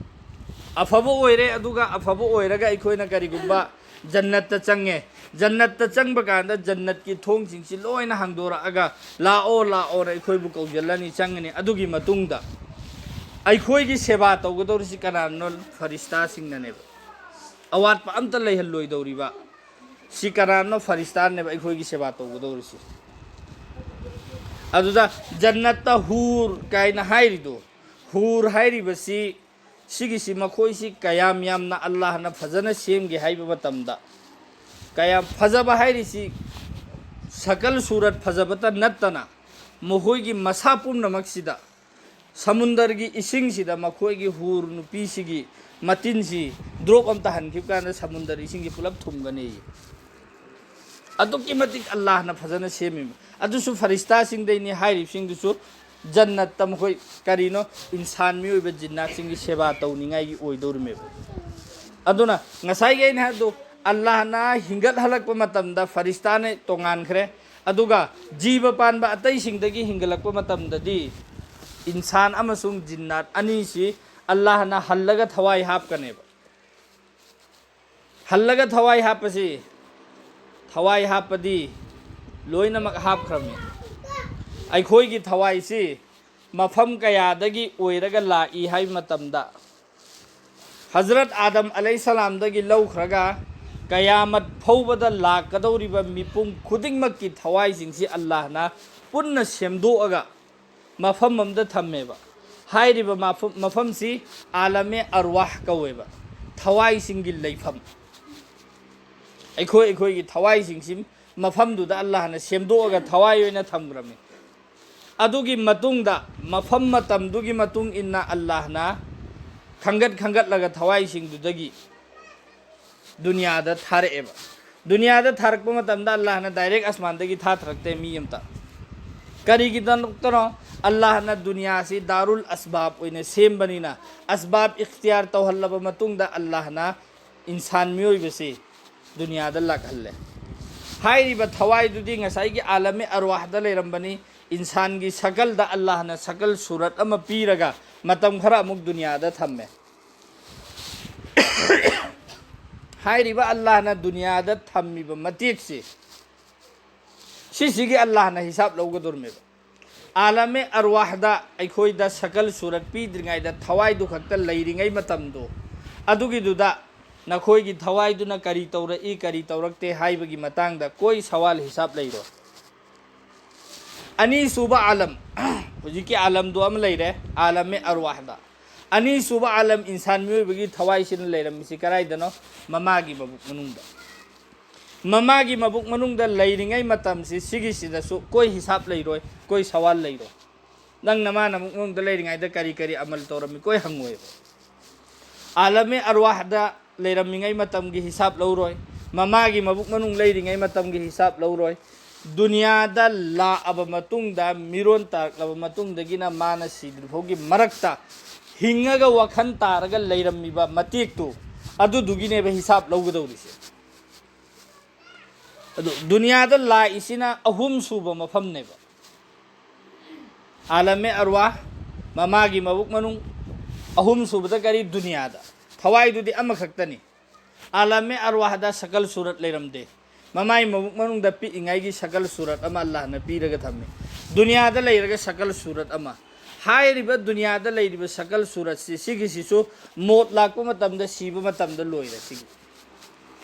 ꯑꯐꯕ ꯑꯣꯏꯔꯦ, ꯑꯗꯨꯒ ꯑꯐꯕ ꯑꯣꯏꯔꯒ ꯑꯩꯈꯣꯏꯅ ꯀꯔꯤꯒꯨꯝꯕ ꯖꯟꯅꯠꯇ ꯆꯪꯉꯦ, ꯖꯟꯅꯠꯇ ꯆꯪꯕ ꯀꯥꯟꯗ ꯖꯟꯅꯠꯀꯤ ꯊꯣꯡꯁꯤꯡꯁꯤ ꯂꯣꯏꯅ ꯍꯥꯡꯗꯣꯔꯛꯑꯒ, "ꯂꯥꯛꯑꯣ, ꯂꯥꯛꯑꯣꯅ" ꯑꯩꯈꯣꯏꯕꯨ ꯀꯧꯁꯤꯜꯂꯅꯤ, ꯆꯪꯉꯅꯤ꯫ ꯑꯗꯨꯒꯤ ꯃꯇꯨꯡꯗ ꯑꯩꯈꯣꯏꯒꯤ ꯁꯦꯕꯥ ꯇꯧꯒꯗꯧꯔꯤꯁꯤ ꯀꯅꯥꯅꯣ? ꯐꯔꯤꯁꯇꯥꯁꯤꯡꯅꯅꯦꯕ꯫ ꯑꯋꯥꯠꯄ ꯑꯝꯇ ꯂꯩꯍꯜꯂꯣꯏꯗꯧꯔꯤꯕ ꯁꯤ ꯀꯅꯥꯅꯣ? ꯐꯔꯤꯁꯇꯥꯅꯦꯕ ꯑꯩꯈꯣꯏꯒꯤ ꯁꯦꯕꯥ ꯇꯧꯒꯗꯧꯔꯤꯁꯤ꯫ ꯑꯗꯨꯗ ꯖꯟꯅꯠꯇ ꯍꯨꯔ ꯀꯥꯏꯅ ꯍꯥꯏꯔꯤꯗꯣ, ꯍꯨꯔ ꯍꯥꯏꯔꯤꯕꯁꯤ, ꯁꯤꯒꯤꯁꯤ ꯃꯈꯣꯏꯁꯤ ꯀꯌꯥꯝ ꯌꯥꯝꯅ ꯑꯜꯂꯥꯍꯅ ꯐꯖꯅ ꯁꯦꯝꯒꯦ ꯍꯥꯏꯕ ꯃꯇꯝꯗ, ꯀꯌꯥꯝ ꯐꯖꯕ ꯍꯥꯏꯔꯤꯁꯤ ꯁꯀꯜ ꯁꯨꯔꯠ ꯐꯖꯕꯇ ꯅꯠꯇꯅ ꯃꯈꯣꯏꯒꯤ ꯃꯁꯥ ꯄꯨꯝꯅꯃꯛꯁꯤꯗ ꯁꯃꯨꯟꯗꯔꯒꯤ ꯏꯁꯤꯡꯁꯤꯗ ꯃꯈꯣꯏꯒꯤ ꯍꯨꯔ ꯅꯨꯄꯤꯁꯤꯒꯤ ꯃꯇꯤꯟꯁꯤ ꯗ꯭ꯔꯣꯞ ꯑꯃ ꯇꯥꯍꯟꯈꯤꯕ ꯀꯥꯟꯗ ꯁꯃꯨꯟꯗꯔ ꯏꯁꯤꯡꯁꯤ ꯄꯨꯂꯞ ꯊꯨꯝꯒꯅꯤ꯫ ꯑꯗꯨꯛꯀꯤ ꯃꯇꯤꯛ ꯑꯜꯂꯥꯍꯅ ꯐꯖꯅ ꯁꯦꯝꯃꯤꯕ꯫ ꯑꯗꯨꯁꯨ ꯐꯔꯤꯁꯇꯥꯁꯤꯡꯗꯩꯅꯤ ꯍꯥꯏꯔꯤꯕꯁꯤꯡꯗꯨꯁꯨ ꯖꯟꯅꯠꯇ ꯃꯈꯣꯏ ꯀꯔꯤꯅꯣ? ꯏꯟꯁꯥꯟ, ꯃꯤꯑꯣꯏꯕ, ꯖꯤꯟꯅꯥꯠꯁꯤꯡꯒꯤ ꯁꯦꯕꯥ ꯇꯧꯅꯤꯡꯉꯥꯏꯒꯤ ꯑꯣꯏꯗꯧꯔꯤꯃꯦꯕ꯫ ꯑꯗꯨꯅ ꯉꯁꯥꯏꯒꯤ ꯑꯩꯅ ꯍꯥꯏꯕꯗꯣ, ꯑꯜꯂꯥꯍꯅ ꯍꯤꯡꯒꯠꯍꯜꯂꯛꯄ ꯃꯇꯝꯗ ꯐꯔꯤꯁꯇꯥꯅ ꯇꯣꯉꯥꯟꯈ꯭ꯔꯦ, ꯑꯗꯨꯒ ꯖꯤꯕ ꯄꯥꯟꯕ ꯑꯇꯩꯁꯤꯡꯗꯒꯤ ꯍꯤꯡꯒꯠꯂꯛꯄ ꯃꯇꯝꯗꯗꯤ ꯏꯟꯁꯥꯟ ꯑꯃꯁꯨꯡ ꯖꯤꯟꯅꯥꯠ ꯑꯅꯤꯁꯤ ꯑꯜꯂꯥꯍꯅ ꯍꯜꯂꯒ ꯊꯋꯥꯏ ꯍꯥꯞꯀꯅꯦꯕ꯫ ꯍꯜꯂꯒ ꯊꯋꯥꯏ ꯍꯥꯞꯄꯁꯤ, ꯊꯋꯥꯏ ꯍꯥꯞꯄꯗꯤ ꯂꯣꯏꯅꯃꯛ ꯍꯥꯞꯈ꯭ꯔꯕꯅꯤ꯫ ꯑꯩꯈꯣꯏꯒꯤ ꯊꯋꯥꯏꯁꯤ ꯃꯐꯝ ꯀꯌꯥꯗꯒꯤ ꯑꯣꯏꯔꯒ ꯂꯥꯛꯏ ꯍꯥꯏꯕ ꯃꯇꯝꯗ, ꯍꯖꯔꯠ ꯑꯥꯗꯝ ꯑꯂꯩꯍꯤꯁꯁꯂꯥꯝꯗꯒꯤ ꯂꯧꯈ꯭ꯔꯒ ꯀꯌꯥꯃꯠ ꯐꯥꯎꯕꯗ ꯂꯥꯛꯀꯗꯧꯔꯤꯕ ꯃꯤꯄꯨꯝ ꯈꯨꯗꯤꯡꯃꯛꯀꯤ ꯊꯋꯥꯏꯁꯤꯡꯁꯤ ꯑꯜꯂꯥꯍꯅ ꯄꯨꯟꯅ ꯁꯦꯝꯗꯣꯛꯑꯒ ꯃꯐꯝ ꯑꯃꯗ ꯊꯝꯃꯦꯕ꯫ ꯍꯥꯏꯔꯤꯕ ꯃꯐꯝ, ꯃꯐꯝꯁꯤ ꯑꯥꯂꯝ-ꯑꯦ-ꯑꯔꯋꯥꯍ ꯀꯧꯋꯦꯕ, ꯊꯋꯥꯏꯁꯤꯡꯒꯤ ꯂꯩꯐꯝ꯫ ꯑꯩꯈꯣꯏ, ꯑꯩꯈꯣꯏꯒꯤ ꯊꯋꯥꯏꯁꯤꯡꯁꯤ ꯃꯐꯝꯗꯨꯗ ꯑꯜꯂꯥꯍꯅ ꯁꯦꯝꯗꯣꯛꯑꯒ ꯊꯋꯥꯏ ꯑꯣꯏꯅ ꯊꯝꯈ꯭ꯔꯝꯃꯤ꯫ ꯑꯗꯨꯒꯤ ꯃꯇꯨꯡꯗ, ꯃꯐꯝ ꯃꯇꯝꯗꯨꯒꯤ ꯃꯇꯨꯡ ꯏꯟꯅ ꯑꯜꯂꯥꯍꯅ ꯈꯟꯒꯠ ꯈꯟꯒꯠꯂꯒ ꯊꯋꯥꯏꯁꯤꯡꯗꯨꯗꯒꯤ ꯗꯨꯅꯤꯌꯥꯗ ꯊꯥꯔꯛꯑꯦꯕ꯫ ꯗꯨꯅꯤꯌꯥꯗ ꯊꯥꯔꯛꯄ ꯃꯇꯝꯗ ꯑꯜꯂꯥꯍꯅ direct ꯑꯁꯃꯥꯟꯗꯒꯤ ꯊꯥꯊꯔꯛꯇꯦ ꯃꯤ ꯑꯃꯇ꯫ ꯀꯔꯤꯒꯤꯗꯃꯛꯇꯅꯣ? ꯑꯜꯂꯥꯍꯅ ꯗꯨꯅꯤꯌꯥꯁꯤ ꯗꯥꯔꯨꯜ ꯑꯁꯕꯥꯕ ꯑꯣꯏꯅ ꯁꯦꯝꯕꯅꯤꯅ, ꯑꯁꯕꯥꯕ ꯏꯈꯇꯤꯌꯥꯔ ꯇꯧꯍꯜꯂꯕ ꯃꯇꯨꯡꯗ ꯑꯜꯂꯥꯍꯅ ꯏꯟꯁꯥꯟ ꯃꯤꯑꯣꯏꯕꯁꯤ ꯗꯨꯅꯤꯌꯥꯗ ꯂꯥꯛꯍꯜꯂꯦ꯫ ꯍꯥꯏꯔꯤꯕ ꯊꯋꯥꯏꯗꯨꯗꯤ ꯉꯁꯥꯏꯒꯤ ꯑꯥꯂꯝ-ꯑꯦ-ꯑꯔꯋꯥꯍꯗ ꯂꯩꯔꯝꯕꯅꯤ꯫ ꯏꯟꯁꯥꯟꯒꯤ ꯁꯀꯜꯗ ꯑꯜꯂꯥꯍꯅ ꯁꯀꯜ ꯁꯨꯔꯠ ꯑꯃ ꯄꯤꯔꯒ ꯃꯇꯝ ꯈꯔ ꯑꯃꯨꯛ ꯗꯨꯅꯤꯌꯥꯗ ꯊꯝꯃꯦ꯫ ꯍꯥꯏꯔꯤꯕ ꯑꯜꯂꯥꯍꯅ ꯗꯨꯅꯤꯌꯥꯗ ꯊꯝꯃꯤꯕ ꯃꯇꯦꯛꯁꯤ, ꯁꯤꯁꯤꯒꯤ ꯑꯜꯂꯥꯍꯅ ꯍꯤꯁꯥꯕ ꯂꯧꯒꯗꯧꯔꯤꯃꯦꯕ꯫ ꯑꯥꯂꯝ-ꯑꯦ-ꯑꯔꯋꯥꯍꯗ ꯑꯩꯈꯣꯏꯗ ꯁꯀꯜ ꯁꯨꯔꯠ ꯄꯤꯗ꯭ꯔꯤꯉꯩꯗ ꯊꯋꯥꯏꯗꯨ ꯈꯛꯇ ꯂꯩꯔꯤꯉꯩ ꯃꯇꯝꯗꯣ, ꯑꯗꯨꯒꯤꯗꯨꯗ ꯅꯈꯣꯏꯒꯤ ꯊꯋꯥꯏꯗꯨꯅ ꯀꯔꯤ ꯇꯧꯔꯛꯏ, ꯀꯔꯤ ꯇꯧꯔꯛꯇꯦ ꯍꯥꯏꯕꯒꯤ ꯃꯇꯥꯡꯗ ꯀꯣꯏ ꯁꯋꯥꯜ ꯍꯤꯁꯥꯕ ꯂꯩꯔꯣꯏ꯫ ꯑꯅꯤꯁꯨꯕ ꯑꯥꯂꯝ, ꯍꯧꯖꯤꯛꯀꯤ ꯑꯥꯂꯝꯗꯣ ꯑꯃ ꯂꯩꯔꯦ, ꯑꯥꯂꯝ-ꯑꯦ-ꯑꯔꯋꯥꯍꯗ꯫ ꯑꯅꯤꯁꯨꯕ ꯑꯥꯂꯝ, ꯏꯟꯁꯥꯟ ꯃꯤꯑꯣꯏꯕꯒꯤ ꯊꯋꯥꯏꯁꯤꯅ ꯂꯩꯔꯝꯃꯤꯁꯤ ꯀꯗꯥꯏꯗꯅꯣ? ꯃꯃꯥꯒꯤ ꯃꯕꯨꯛ ꯃꯅꯨꯡꯗ꯫ ꯃꯃꯥꯒꯤ ꯃꯕꯨꯛ ꯃꯅꯨꯡꯗ ꯂꯩꯔꯤꯉꯩ ꯃꯇꯝꯁꯤ, ꯁꯤꯒꯤꯁꯤꯗꯁꯨ ꯀꯣꯏ ꯍꯤꯁꯥꯕ ꯂꯩꯔꯣꯏ, ꯀꯣꯏ ꯁꯋꯥꯜ ꯂꯩꯔꯣꯏ꯫ ꯅꯪ ꯅꯃꯥ ꯃꯕꯨꯛ ꯃꯅꯨꯡꯗ ꯂꯩꯔꯤꯉꯩꯗ ꯀꯔꯤ ꯀꯔꯤ ꯑꯃꯜ ꯇꯧꯔꯝꯃꯤ, ꯀꯣꯏ ꯍꯪꯉꯣꯏꯕ꯫ ꯑꯥꯂꯝ-ꯑꯦ-ꯑꯔꯋꯥꯍꯗ ꯂꯩꯔꯝꯃꯤꯉꯩ ꯃꯇꯝꯒꯤ ꯍꯤꯁꯥꯕ ꯂꯧꯔꯣꯏ, ꯃꯃꯥꯒꯤ ꯃꯕꯨꯛ ꯃꯅꯨꯡ ꯂꯩꯔꯤꯉꯩ ꯃꯇꯝꯒꯤ ꯍꯤꯁꯥꯕ ꯂꯧꯔꯣꯏ꯫ ꯗꯨꯅꯤꯌꯥꯗ ꯂꯥꯛꯑꯕ ꯃꯇꯨꯡꯗ, ꯃꯤꯔꯣꯟ ꯇꯥꯔꯛꯂꯕ ꯃꯇꯨꯡꯗꯒꯤꯅ ꯃꯥꯅ ꯁꯤꯗ꯭ꯔꯤ ꯐꯥꯎꯒꯤ ꯃꯔꯛꯇ ꯍꯤꯡꯉꯒ ꯋꯥꯈꯜ ꯇꯥꯔꯒ ꯂꯩꯔꯝꯃꯤꯕ ꯃꯇꯦꯛꯇꯨ, ꯑꯗꯨꯗꯨꯒꯤꯅꯦꯕ ꯍꯤꯁꯥꯕ ꯂꯧꯒꯗꯧꯔꯤꯁꯦ꯫ ꯑꯗꯨ ꯗꯨꯅꯤꯌꯥꯗ ꯂꯥꯛꯏꯁꯤꯅ ꯑꯍꯨꯝ ꯁꯨꯕ ꯃꯐꯝꯅꯦꯕ꯫ ꯑꯥꯂꯝ-ꯑꯦ-ꯑꯔꯋꯥꯍ, ꯃꯃꯥꯒꯤ ꯃꯕꯨꯛ ꯃꯅꯨꯡ, ꯑꯍꯨꯝ ꯁꯨꯕꯗ ꯀꯔꯤ? ꯗꯨꯅꯤꯌꯥꯗ꯫ ꯊꯋꯥꯏꯗꯨꯗꯤ ꯑꯃꯈꯛꯇꯅꯤ꯫ ꯑꯥꯂꯝ-ꯑꯦ-ꯑꯔꯋꯥꯍꯗ ꯁꯀꯜ ꯁꯨꯔꯠ ꯂꯩꯔꯝꯗꯦ꯫ ꯃꯃꯥꯏ ꯃꯕꯨꯛ ꯃꯅꯨꯡꯗ ꯄꯤꯛꯏꯉꯩꯒꯤ ꯁꯀꯜ ꯁꯨꯔꯠ ꯑꯃ ꯑꯜꯂꯥꯍꯅ ꯄꯤꯔꯒ ꯊꯝꯃꯤ꯫ ꯗꯨꯅꯤꯌꯥꯗ ꯂꯩꯔꯒ ꯁꯀꯜ ꯁꯨꯔꯠ ꯑꯃ꯫ ꯍꯥꯏꯔꯤꯕ ꯗꯨꯅꯤꯌꯥꯗ ꯂꯩꯔꯤꯕ ꯁꯀꯜ ꯁꯨꯔꯠꯁꯤ, ꯁꯤꯒꯤꯁꯤꯁꯨ ꯃꯣꯠ ꯂꯥꯛꯄ ꯃꯇꯝꯗ, ꯁꯤꯕ ꯃꯇꯝꯗ ꯂꯣꯏꯔꯦ꯫ ꯁꯤꯒꯤ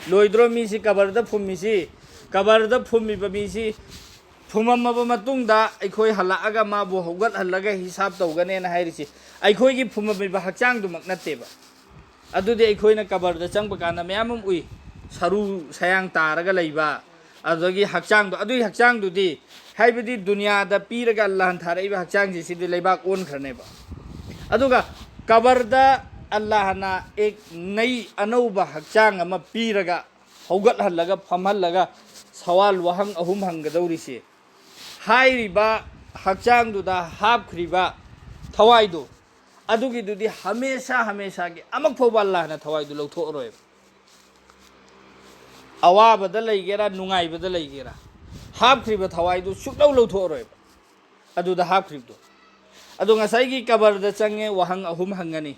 ꯂꯣꯏꯗ꯭ꯔꯣ? ꯃꯤꯁꯤ ꯀꯕꯔꯗ ꯐꯨꯝꯃꯤꯁꯤ, ꯀꯕꯔꯗ ꯐꯨꯝꯃꯤꯕ ꯃꯤꯁꯤ ꯐꯨꯝꯃꯝꯃꯕ ꯃꯇꯨꯡꯗ ꯑꯩꯈꯣꯏ ꯍꯜꯂꯛꯑꯒ ꯃꯥꯕꯨ ꯍꯧꯒꯠꯍꯜꯂꯒ ꯍꯤꯁꯥꯞ ꯇꯧꯒꯅꯦꯅ ꯍꯥꯏꯔꯤꯁꯤ ꯑꯩꯈꯣꯏꯒꯤ ꯐꯨꯝꯃꯝꯃꯤꯕ ꯍꯛꯆꯥꯡꯗꯨꯃꯛ ꯅꯠꯇꯦꯕ꯫ ꯑꯗꯨꯗꯤ ꯑꯩꯈꯣꯏꯅ ꯀꯕꯔꯗ ꯆꯪꯕ ꯀꯥꯟꯗ ꯃꯌꯥꯝ ꯑꯃ ꯎꯏ, ꯁꯔꯨ ꯁꯌꯥꯡ ꯇꯥꯔꯒ ꯂꯩꯕ, ꯑꯗꯨꯗꯒꯤ ꯍꯛꯆꯥꯡꯗꯣ, ꯑꯗꯨꯒꯤ ꯍꯛꯆꯥꯡꯗꯨꯗꯤ, ꯍꯥꯏꯕꯗꯤ ꯗꯨꯅꯤꯌꯥꯗ ꯄꯤꯔꯒ ꯑꯜꯂꯥꯍꯅ ꯊꯥꯔꯛꯏꯕ ꯍꯛꯆꯥꯡꯁꯤ, ꯁꯤꯗꯤ ꯂꯩꯕꯥꯛ ꯑꯣꯟꯈ꯭ꯔꯅꯦꯕ꯫ ꯑꯗꯨꯒ ꯀꯕꯔꯗ ꯑꯜꯂꯥꯍꯅ ꯑꯦꯛ ꯅꯩ ꯑꯅꯧꯕ ꯍꯛꯆꯥꯡ ꯑꯃ ꯄꯤꯔꯒ, ꯍꯧꯒꯠꯍꯜꯂꯒ, ꯐꯝꯍꯜꯂꯒ, ꯁꯋꯥꯜ ꯋꯥꯍꯪ ꯑꯍꯨꯝ ꯍꯪꯒꯗꯧꯔꯤꯁꯤ, ꯍꯥꯏꯔꯤꯕ ꯍꯛꯆꯥꯡꯗꯨꯗ ꯍꯥꯞꯈ꯭ꯔꯤꯕ ꯊꯋꯥꯏꯗꯨ, ꯑꯗꯨꯒꯤꯗꯨꯗꯤ ꯍꯃꯦꯁꯥ ꯍꯃꯦꯁꯥꯒꯤ ꯑꯃꯨꯛ ꯐꯥꯎꯕ ꯑꯜꯂꯥꯍꯅ ꯊꯋꯥꯏꯗꯨ ꯂꯧꯊꯣꯛꯑꯔꯣꯏꯕ꯫ ꯑꯋꯥꯕꯗ ꯂꯩꯒꯦꯔꯥ, ꯅꯨꯡꯉꯥꯏꯕꯗ ꯂꯩꯒꯦꯔꯥ, ꯍꯥꯞꯈ꯭ꯔꯤꯕ ꯊꯋꯥꯏꯗꯨ ꯁꯨꯛꯂꯧ ꯂꯧꯊꯣꯛꯑꯔꯣꯏꯕ꯫ ꯑꯗꯨꯗ ꯍꯥꯞꯈ꯭ꯔꯤꯕꯗꯣ꯫ ꯑꯗꯣ ꯉꯁꯥꯏꯒꯤ ꯀꯕꯔꯗ ꯆꯪꯉꯦ, ꯋꯥꯍꯪ ꯑꯍꯨꯝ ꯍꯪꯒꯅꯤ꯫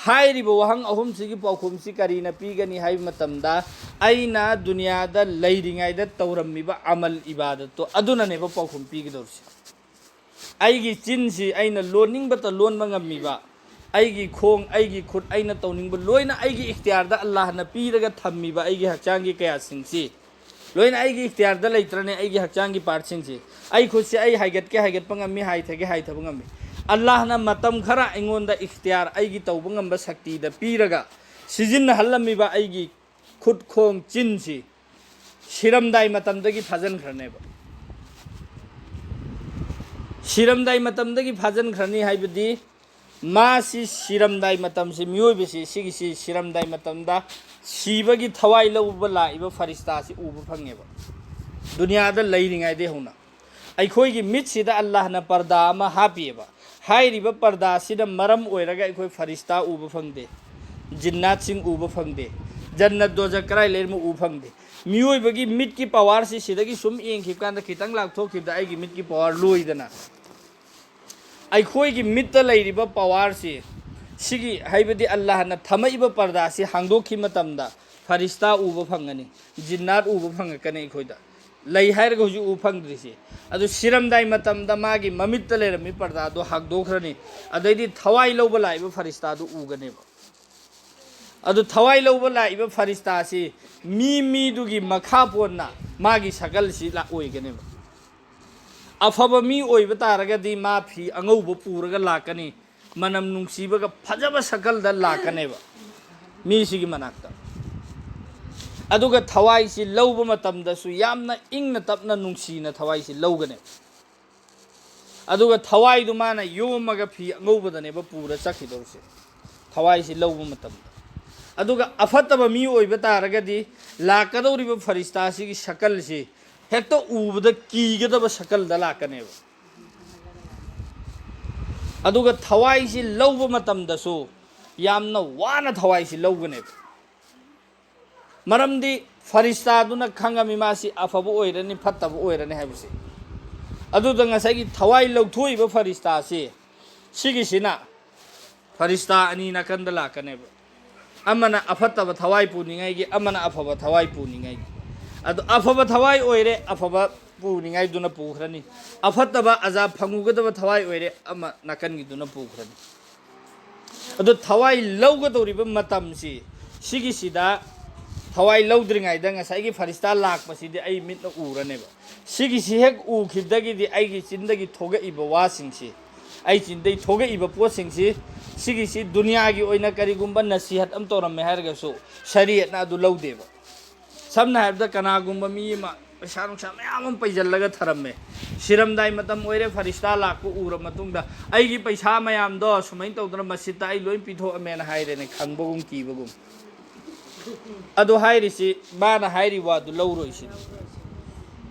ꯍꯥꯏꯔꯤꯕ ꯋꯥꯍꯪ ꯑꯍꯨꯝꯁꯤꯒꯤ ꯄꯥꯎꯈꯨꯝꯁꯤ ꯀꯔꯤꯅ ꯄꯤꯒꯅꯤ ꯍꯥꯏꯕ ꯃꯇꯝꯗ, ꯑꯩꯅ ꯗꯨꯅꯤꯌꯥꯗ ꯂꯩꯔꯤꯉꯩꯗ ꯇꯧꯔꯝꯃꯤꯕ ꯑꯃꯜ ꯏꯕꯥꯗꯠꯇꯣ, ꯑꯗꯨꯅꯅꯦꯕ ꯄꯥꯎꯈꯨꯝ ꯄꯤꯒꯗꯧꯔꯤꯁꯦ꯫ ꯑꯩꯒꯤ ꯆꯤꯟꯁꯤ ꯑꯩꯅ ꯂꯣꯟꯅꯤꯡꯕꯇ ꯂꯣꯟꯕ ꯉꯝꯃꯤꯕ, ꯑꯩꯒꯤ ꯈꯣꯡ, ꯑꯩꯒꯤ ꯈꯨꯠ, ꯑꯩꯅ ꯇꯧꯅꯤꯡꯕ ꯂꯣꯏꯅ ꯑꯩꯒꯤ ꯏꯈꯇꯤꯌꯥꯔꯗ ꯑꯜꯂꯥꯍꯅ ꯄꯤꯔꯒ ꯊꯝꯃꯤꯕ ꯑꯩꯒꯤ ꯍꯛꯆꯥꯡꯒꯤ ꯀꯌꯥꯁꯤꯡꯁꯤ ꯂꯣꯏꯅ ꯑꯩꯒꯤ ꯏꯈꯇꯤꯌꯥꯔꯗ ꯂꯩꯇ꯭ꯔꯅꯦ? ꯑꯩꯒꯤ ꯍꯛꯆꯥꯡꯒꯤ ꯄꯥꯔꯠꯁꯤꯡꯁꯤ, ꯑꯩ ꯈꯨꯠꯁꯤ ꯑꯩ ꯍꯥꯏꯒꯠꯀꯦ ꯍꯥꯏꯒꯠꯄ ꯉꯝꯃꯤ, ꯍꯥꯏꯊꯒꯦ ꯍꯥꯏꯊꯕ ꯉꯝꯃꯤ꯫ ꯑꯜꯂꯥꯍꯅ ꯃꯇꯝ ꯈꯔ ꯑꯩꯉꯣꯟꯗ ꯏꯈꯇꯤꯌꯥꯔ, ꯑꯩꯒꯤ ꯇꯧꯕ ꯉꯝꯕ ꯁꯛꯇꯤꯗ ꯄꯤꯔꯒ ꯁꯤꯖꯤꯟꯅꯍꯜꯂꯝꯃꯤꯕ ꯑꯩꯒꯤ ꯈꯨꯠ, ꯈꯣꯡ, ꯆꯤꯟꯁꯤ ꯁꯤꯔꯝꯗꯥꯏ ꯃꯇꯝꯗꯒꯤ ꯐꯥꯖꯤꯟꯈ꯭ꯔꯅꯦꯕ꯫ ꯁꯤꯔꯝꯗꯥꯏ ꯃꯇꯝꯗꯒꯤ ꯐꯥꯖꯤꯟꯈ꯭ꯔꯅꯤ ꯍꯥꯏꯕꯗꯤ, ꯃꯥꯁꯤ ꯁꯤꯔꯝꯗꯥꯏ ꯃꯇꯝꯁꯤ, ꯃꯤꯑꯣꯏꯕꯁꯤ, ꯁꯤꯒꯤꯁꯤ ꯁꯤꯔꯝꯗꯥꯏ ꯃꯇꯝꯗ ꯁꯤꯕꯒꯤ ꯊꯋꯥꯏ ꯂꯧꯕ ꯂꯥꯛꯏꯕ ꯐꯔꯤꯁꯇꯥꯁꯤ ꯎꯕ ꯐꯪꯉꯦꯕ꯫ ꯗꯨꯅꯤꯌꯥꯗ ꯂꯩꯔꯤꯉꯩꯗꯒꯤ ꯍꯧꯅ ꯑꯩꯈꯣꯏꯒꯤ ꯃꯤꯠꯁꯤꯗ ꯑꯜꯂꯥꯍꯅ ꯄꯔꯗꯥ ꯑꯃ ꯍꯥꯞꯄꯤꯑꯕ꯫ ꯍꯥꯏꯔꯤꯕ ꯄꯔꯗꯥꯁꯤꯅ ꯃꯔꯝ ꯑꯣꯏꯔꯒ ꯑꯩꯈꯣꯏ ꯐꯔꯤꯁꯇꯥ ꯎꯕ ꯐꯪꯗꯦ, ꯖꯤꯟꯅꯥꯠꯁꯤꯡ ꯎꯕ ꯐꯪꯗꯦ, ꯖꯟꯅꯠ ꯗꯣꯖꯈ ꯀꯔꯥꯏ ꯂꯩꯔꯤꯃꯣ ꯎꯕ ꯐꯪꯗꯦ꯫ ꯃꯤꯑꯣꯏꯕꯒꯤ ꯃꯤꯠꯀꯤ ꯄꯋꯥꯔꯁꯤ ꯁꯤꯗꯒꯤ ꯁꯨꯝ ꯌꯦꯡꯈꯤꯕ ꯀꯥꯟꯗ ꯈꯤꯇꯪ ꯂꯥꯞꯊꯣꯛꯈꯤꯕꯗ ꯑꯩꯒꯤ ꯃꯤꯠꯀꯤ ꯄꯋꯥꯔ ꯂꯣꯏꯗꯅ, ꯑꯩꯈꯣꯏꯒꯤ ꯃꯤꯠꯇ ꯂꯩꯔꯤꯕ ꯄꯋꯥꯔꯁꯤ, ꯁꯤꯒꯤ, ꯍꯥꯏꯕꯗꯤ ꯑꯜꯂꯥꯍꯅ ꯊꯝꯃꯛꯏꯕ ꯄꯔꯗꯥꯁꯤ ꯍꯥꯡꯗꯣꯛꯈꯤꯕ ꯃꯇꯝꯗ ꯐꯔꯤꯁꯇꯥ ꯎꯕ ꯐꯪꯒꯅꯤ, ꯖꯤꯟꯅꯥꯠ ꯎꯕ ꯐꯪꯉꯛꯀꯅꯤ ꯑꯩꯈꯣꯏꯗ꯫ ꯂꯩ ꯍꯥꯏꯔꯒ ꯍꯧꯖꯤꯛ ꯎ ꯐꯪꯗ꯭ꯔꯤꯁꯦ꯫ ꯑꯗꯨ ꯁꯤꯔꯝꯗꯥꯏ ꯃꯇꯝꯗ ꯃꯥꯒꯤ ꯃꯃꯤꯠꯇ ꯂꯩꯔꯝꯃꯤ ꯄꯔꯗꯥꯗꯣ ꯍꯥꯡꯗꯣꯛꯈ꯭ꯔꯅꯤ꯫ ꯑꯗꯩꯗꯤ ꯊꯋꯥꯏ ꯂꯧꯕ ꯂꯥꯛꯏꯕ ꯐꯔꯤꯁꯇꯥꯗꯨ ꯎꯒꯅꯦꯕ꯫ ꯑꯗꯨ ꯊꯋꯥꯏ ꯂꯧꯕ ꯂꯥꯛꯏꯕ ꯐꯔꯤꯁꯇꯥꯁꯤ ꯃꯤ ꯃꯤꯗꯨꯒꯤ ꯃꯈꯥ ꯄꯣꯟꯅ ꯃꯥꯒꯤ ꯁꯀꯜꯁꯤ ꯂꯥꯛ-, ꯑꯣꯏꯒꯅꯦꯕ꯫ ꯑꯐꯕ ꯃꯤ ꯑꯣꯏꯕ ꯇꯥꯔꯒꯗꯤ ꯃꯥ ꯐꯤ ꯑꯉꯧꯕ ꯄꯨꯔꯒ ꯂꯥꯛꯀꯅꯤ, ꯃꯅꯝ ꯅꯨꯡꯁꯤꯕꯒ ꯐꯖꯕ ꯁꯀꯜꯗ ꯂꯥꯛꯀꯅꯦꯕ ꯃꯤꯁꯤꯒꯤ ꯃꯅꯥꯛꯇ꯫ ꯑꯗꯨꯒ ꯊꯋꯥꯏꯁꯤ ꯂꯧꯕ ꯃꯇꯝꯗꯁꯨ ꯌꯥꯝꯅ ꯏꯪꯅ ꯇꯞꯅ ꯅꯨꯡꯁꯤꯅ ꯊꯋꯥꯏꯁꯤ ꯂꯧꯒꯅꯦꯕ꯫ ꯑꯗꯨꯒ ꯊꯋꯥꯏꯗꯨ ꯃꯥꯅ ꯌꯣꯝꯃꯒ ꯐꯤ ꯑꯉꯧꯕꯗꯅꯦꯕ ꯄꯨꯔ ꯆꯠꯈꯤꯗꯧꯔꯤꯁꯦ, ꯊꯋꯥꯏꯁꯤ ꯂꯧꯕ ꯃꯇꯝꯗ꯫ ꯑꯗꯨꯒ ꯑꯐꯠꯇꯕ ꯃꯤ ꯑꯣꯏꯕ ꯇꯥꯔꯒꯗꯤ ꯂꯥꯛꯀꯗꯧꯔꯤꯕ ꯐꯔꯤꯁꯇꯥꯁꯤꯒꯤ ꯁꯀꯜꯁꯤ ꯍꯦꯛꯇ ꯎꯕꯗ ꯀꯤꯒꯗꯕ ꯁꯀꯜꯗ ꯂꯥꯛꯀꯅꯦꯕ꯫ ꯑꯗꯨꯒ ꯊꯋꯥꯏꯁꯤ ꯂꯧꯕ ꯃꯇꯝꯗꯁꯨ ꯌꯥꯝꯅ ꯋꯥꯅ ꯊꯋꯥꯏꯁꯤ ꯂꯧꯒꯅꯦꯕ꯫ ꯃꯔꯝꯗꯤ ꯐꯔꯤꯁꯇꯥꯗꯨꯅ ꯈꯪꯉꯝꯃꯤ ꯃꯥꯁꯤ ꯑꯐꯕ ꯑꯣꯏꯔꯅꯤ, ꯐꯠꯇꯕ ꯑꯣꯏꯔꯅꯤ ꯍꯥꯏꯕꯁꯦ꯫ ꯑꯗꯨꯗ ꯉꯁꯥꯏꯒꯤ ꯊꯋꯥꯏ ꯂꯧꯊꯣꯛꯏꯕ ꯐꯔꯤꯁꯇꯥꯁꯤ, ꯁꯤꯒꯤꯁꯤꯅ ꯐꯔꯤꯁꯇꯥ ꯑꯅꯤ ꯅꯥꯀꯟꯗ ꯂꯥꯛꯀꯅꯦꯕ꯫ ꯑꯃꯅ ꯑꯐꯠꯇꯕ ꯊꯋꯥꯏ ꯄꯨꯅꯤꯡꯉꯥꯏꯒꯤ, ꯑꯃꯅ ꯑꯐꯕ ꯊꯋꯥꯏ ꯄꯨꯅꯤꯡꯉꯥꯏꯒꯤ꯫ ꯑꯗꯣ ꯑꯐꯕ ꯊꯋꯥꯏ ꯑꯣꯏꯔꯦ, ꯑꯐꯕ ꯄꯨꯅꯤꯡꯉꯥꯏꯗꯨꯅ ꯄꯨꯈ꯭ꯔꯅꯤ꯫ ꯑꯐꯠꯇꯕ ꯑꯖꯥ ꯐꯪꯉꯨꯒꯗꯕ ꯊꯋꯥꯏ ꯑꯣꯏꯔꯦ, ꯑꯃ ꯅꯥꯀꯟꯒꯤꯗꯨꯅ ꯄꯨꯈ꯭ꯔꯅꯤ꯫ ꯑꯗꯣ ꯊꯋꯥꯏ ꯂꯧꯒꯗꯧꯔꯤꯕ ꯃꯇꯝꯁꯤ, ꯁꯤꯒꯤꯁꯤꯗ ꯊꯋꯥꯏ ꯂꯧꯗ꯭ꯔꯤꯉꯩꯗ ꯉꯁꯥꯏꯒꯤ ꯐꯔꯤꯁꯇꯥ ꯂꯥꯛꯄꯁꯤꯗꯤ ꯑꯩ ꯃꯤꯠꯅ ꯎꯔꯅꯦꯕ꯫ ꯁꯤꯒꯤꯁꯤ ꯍꯦꯛ ꯎꯈꯤꯕꯗꯒꯤꯗꯤ ꯑꯩꯒꯤ ꯆꯤꯟꯗꯒꯤ ꯊꯣꯛꯂꯛꯏꯕ ꯋꯥꯁꯤꯡꯁꯤ, ꯑꯩ ꯆꯤꯟꯗꯒꯤ ꯊꯣꯛꯂꯛꯏꯕ ꯄꯣꯠꯁꯤꯡꯁꯤ, ꯁꯤꯒꯤꯁꯤ ꯗꯨꯅꯤꯌꯥꯒꯤ ꯑꯣꯏꯅ ꯀꯔꯤꯒꯨꯝꯕ ꯅꯁꯤꯍꯠ ꯑꯃ ꯇꯧꯔꯝꯃꯦ ꯍꯥꯏꯔꯒꯁꯨ, ꯁꯔꯤꯌꯠꯅ ꯑꯗꯨ ꯂꯧꯗꯦꯕ꯫ ꯁꯝꯅ ꯍꯥꯏꯔꯕꯗ, ꯀꯅꯥꯒꯨꯝꯕ ꯃꯤ ꯑꯃ ꯄꯩꯁꯥ ꯅꯨꯡꯁꯥ ꯃꯌꯥꯝ ꯑꯃ ꯄꯩꯁꯤꯜꯂꯒ ꯊꯔꯝꯃꯦ, ꯁꯤꯔꯝꯗꯥꯏ ꯃꯇꯝ ꯑꯣꯏꯔꯦ, ꯐꯔꯤꯁꯇꯥ ꯂꯥꯛꯄ ꯎꯔ ꯃꯇꯨꯡꯗ, "ꯑꯩꯒꯤ ꯄꯩꯁꯥ ꯃꯌꯥꯝꯗꯣ ꯁꯨꯃꯥꯏꯅ ꯇꯧꯗꯅ ꯃꯁꯖꯤꯠꯇ ꯑꯩ ꯂꯣꯏ ꯄꯤꯊꯣꯛꯑꯝꯃꯦꯅ" ꯍꯥꯏꯔꯦꯅꯦ, ꯈꯪꯕꯒꯨꯝ ꯀꯤꯕꯒꯨꯝ꯫ ꯑꯗꯨ ꯍꯥꯏꯔꯤꯁꯤ, ꯃꯥꯅ ꯍꯥꯏꯔꯤ ꯋꯥꯗꯨ ꯂꯧꯔꯣꯏꯁꯤꯅꯤ꯫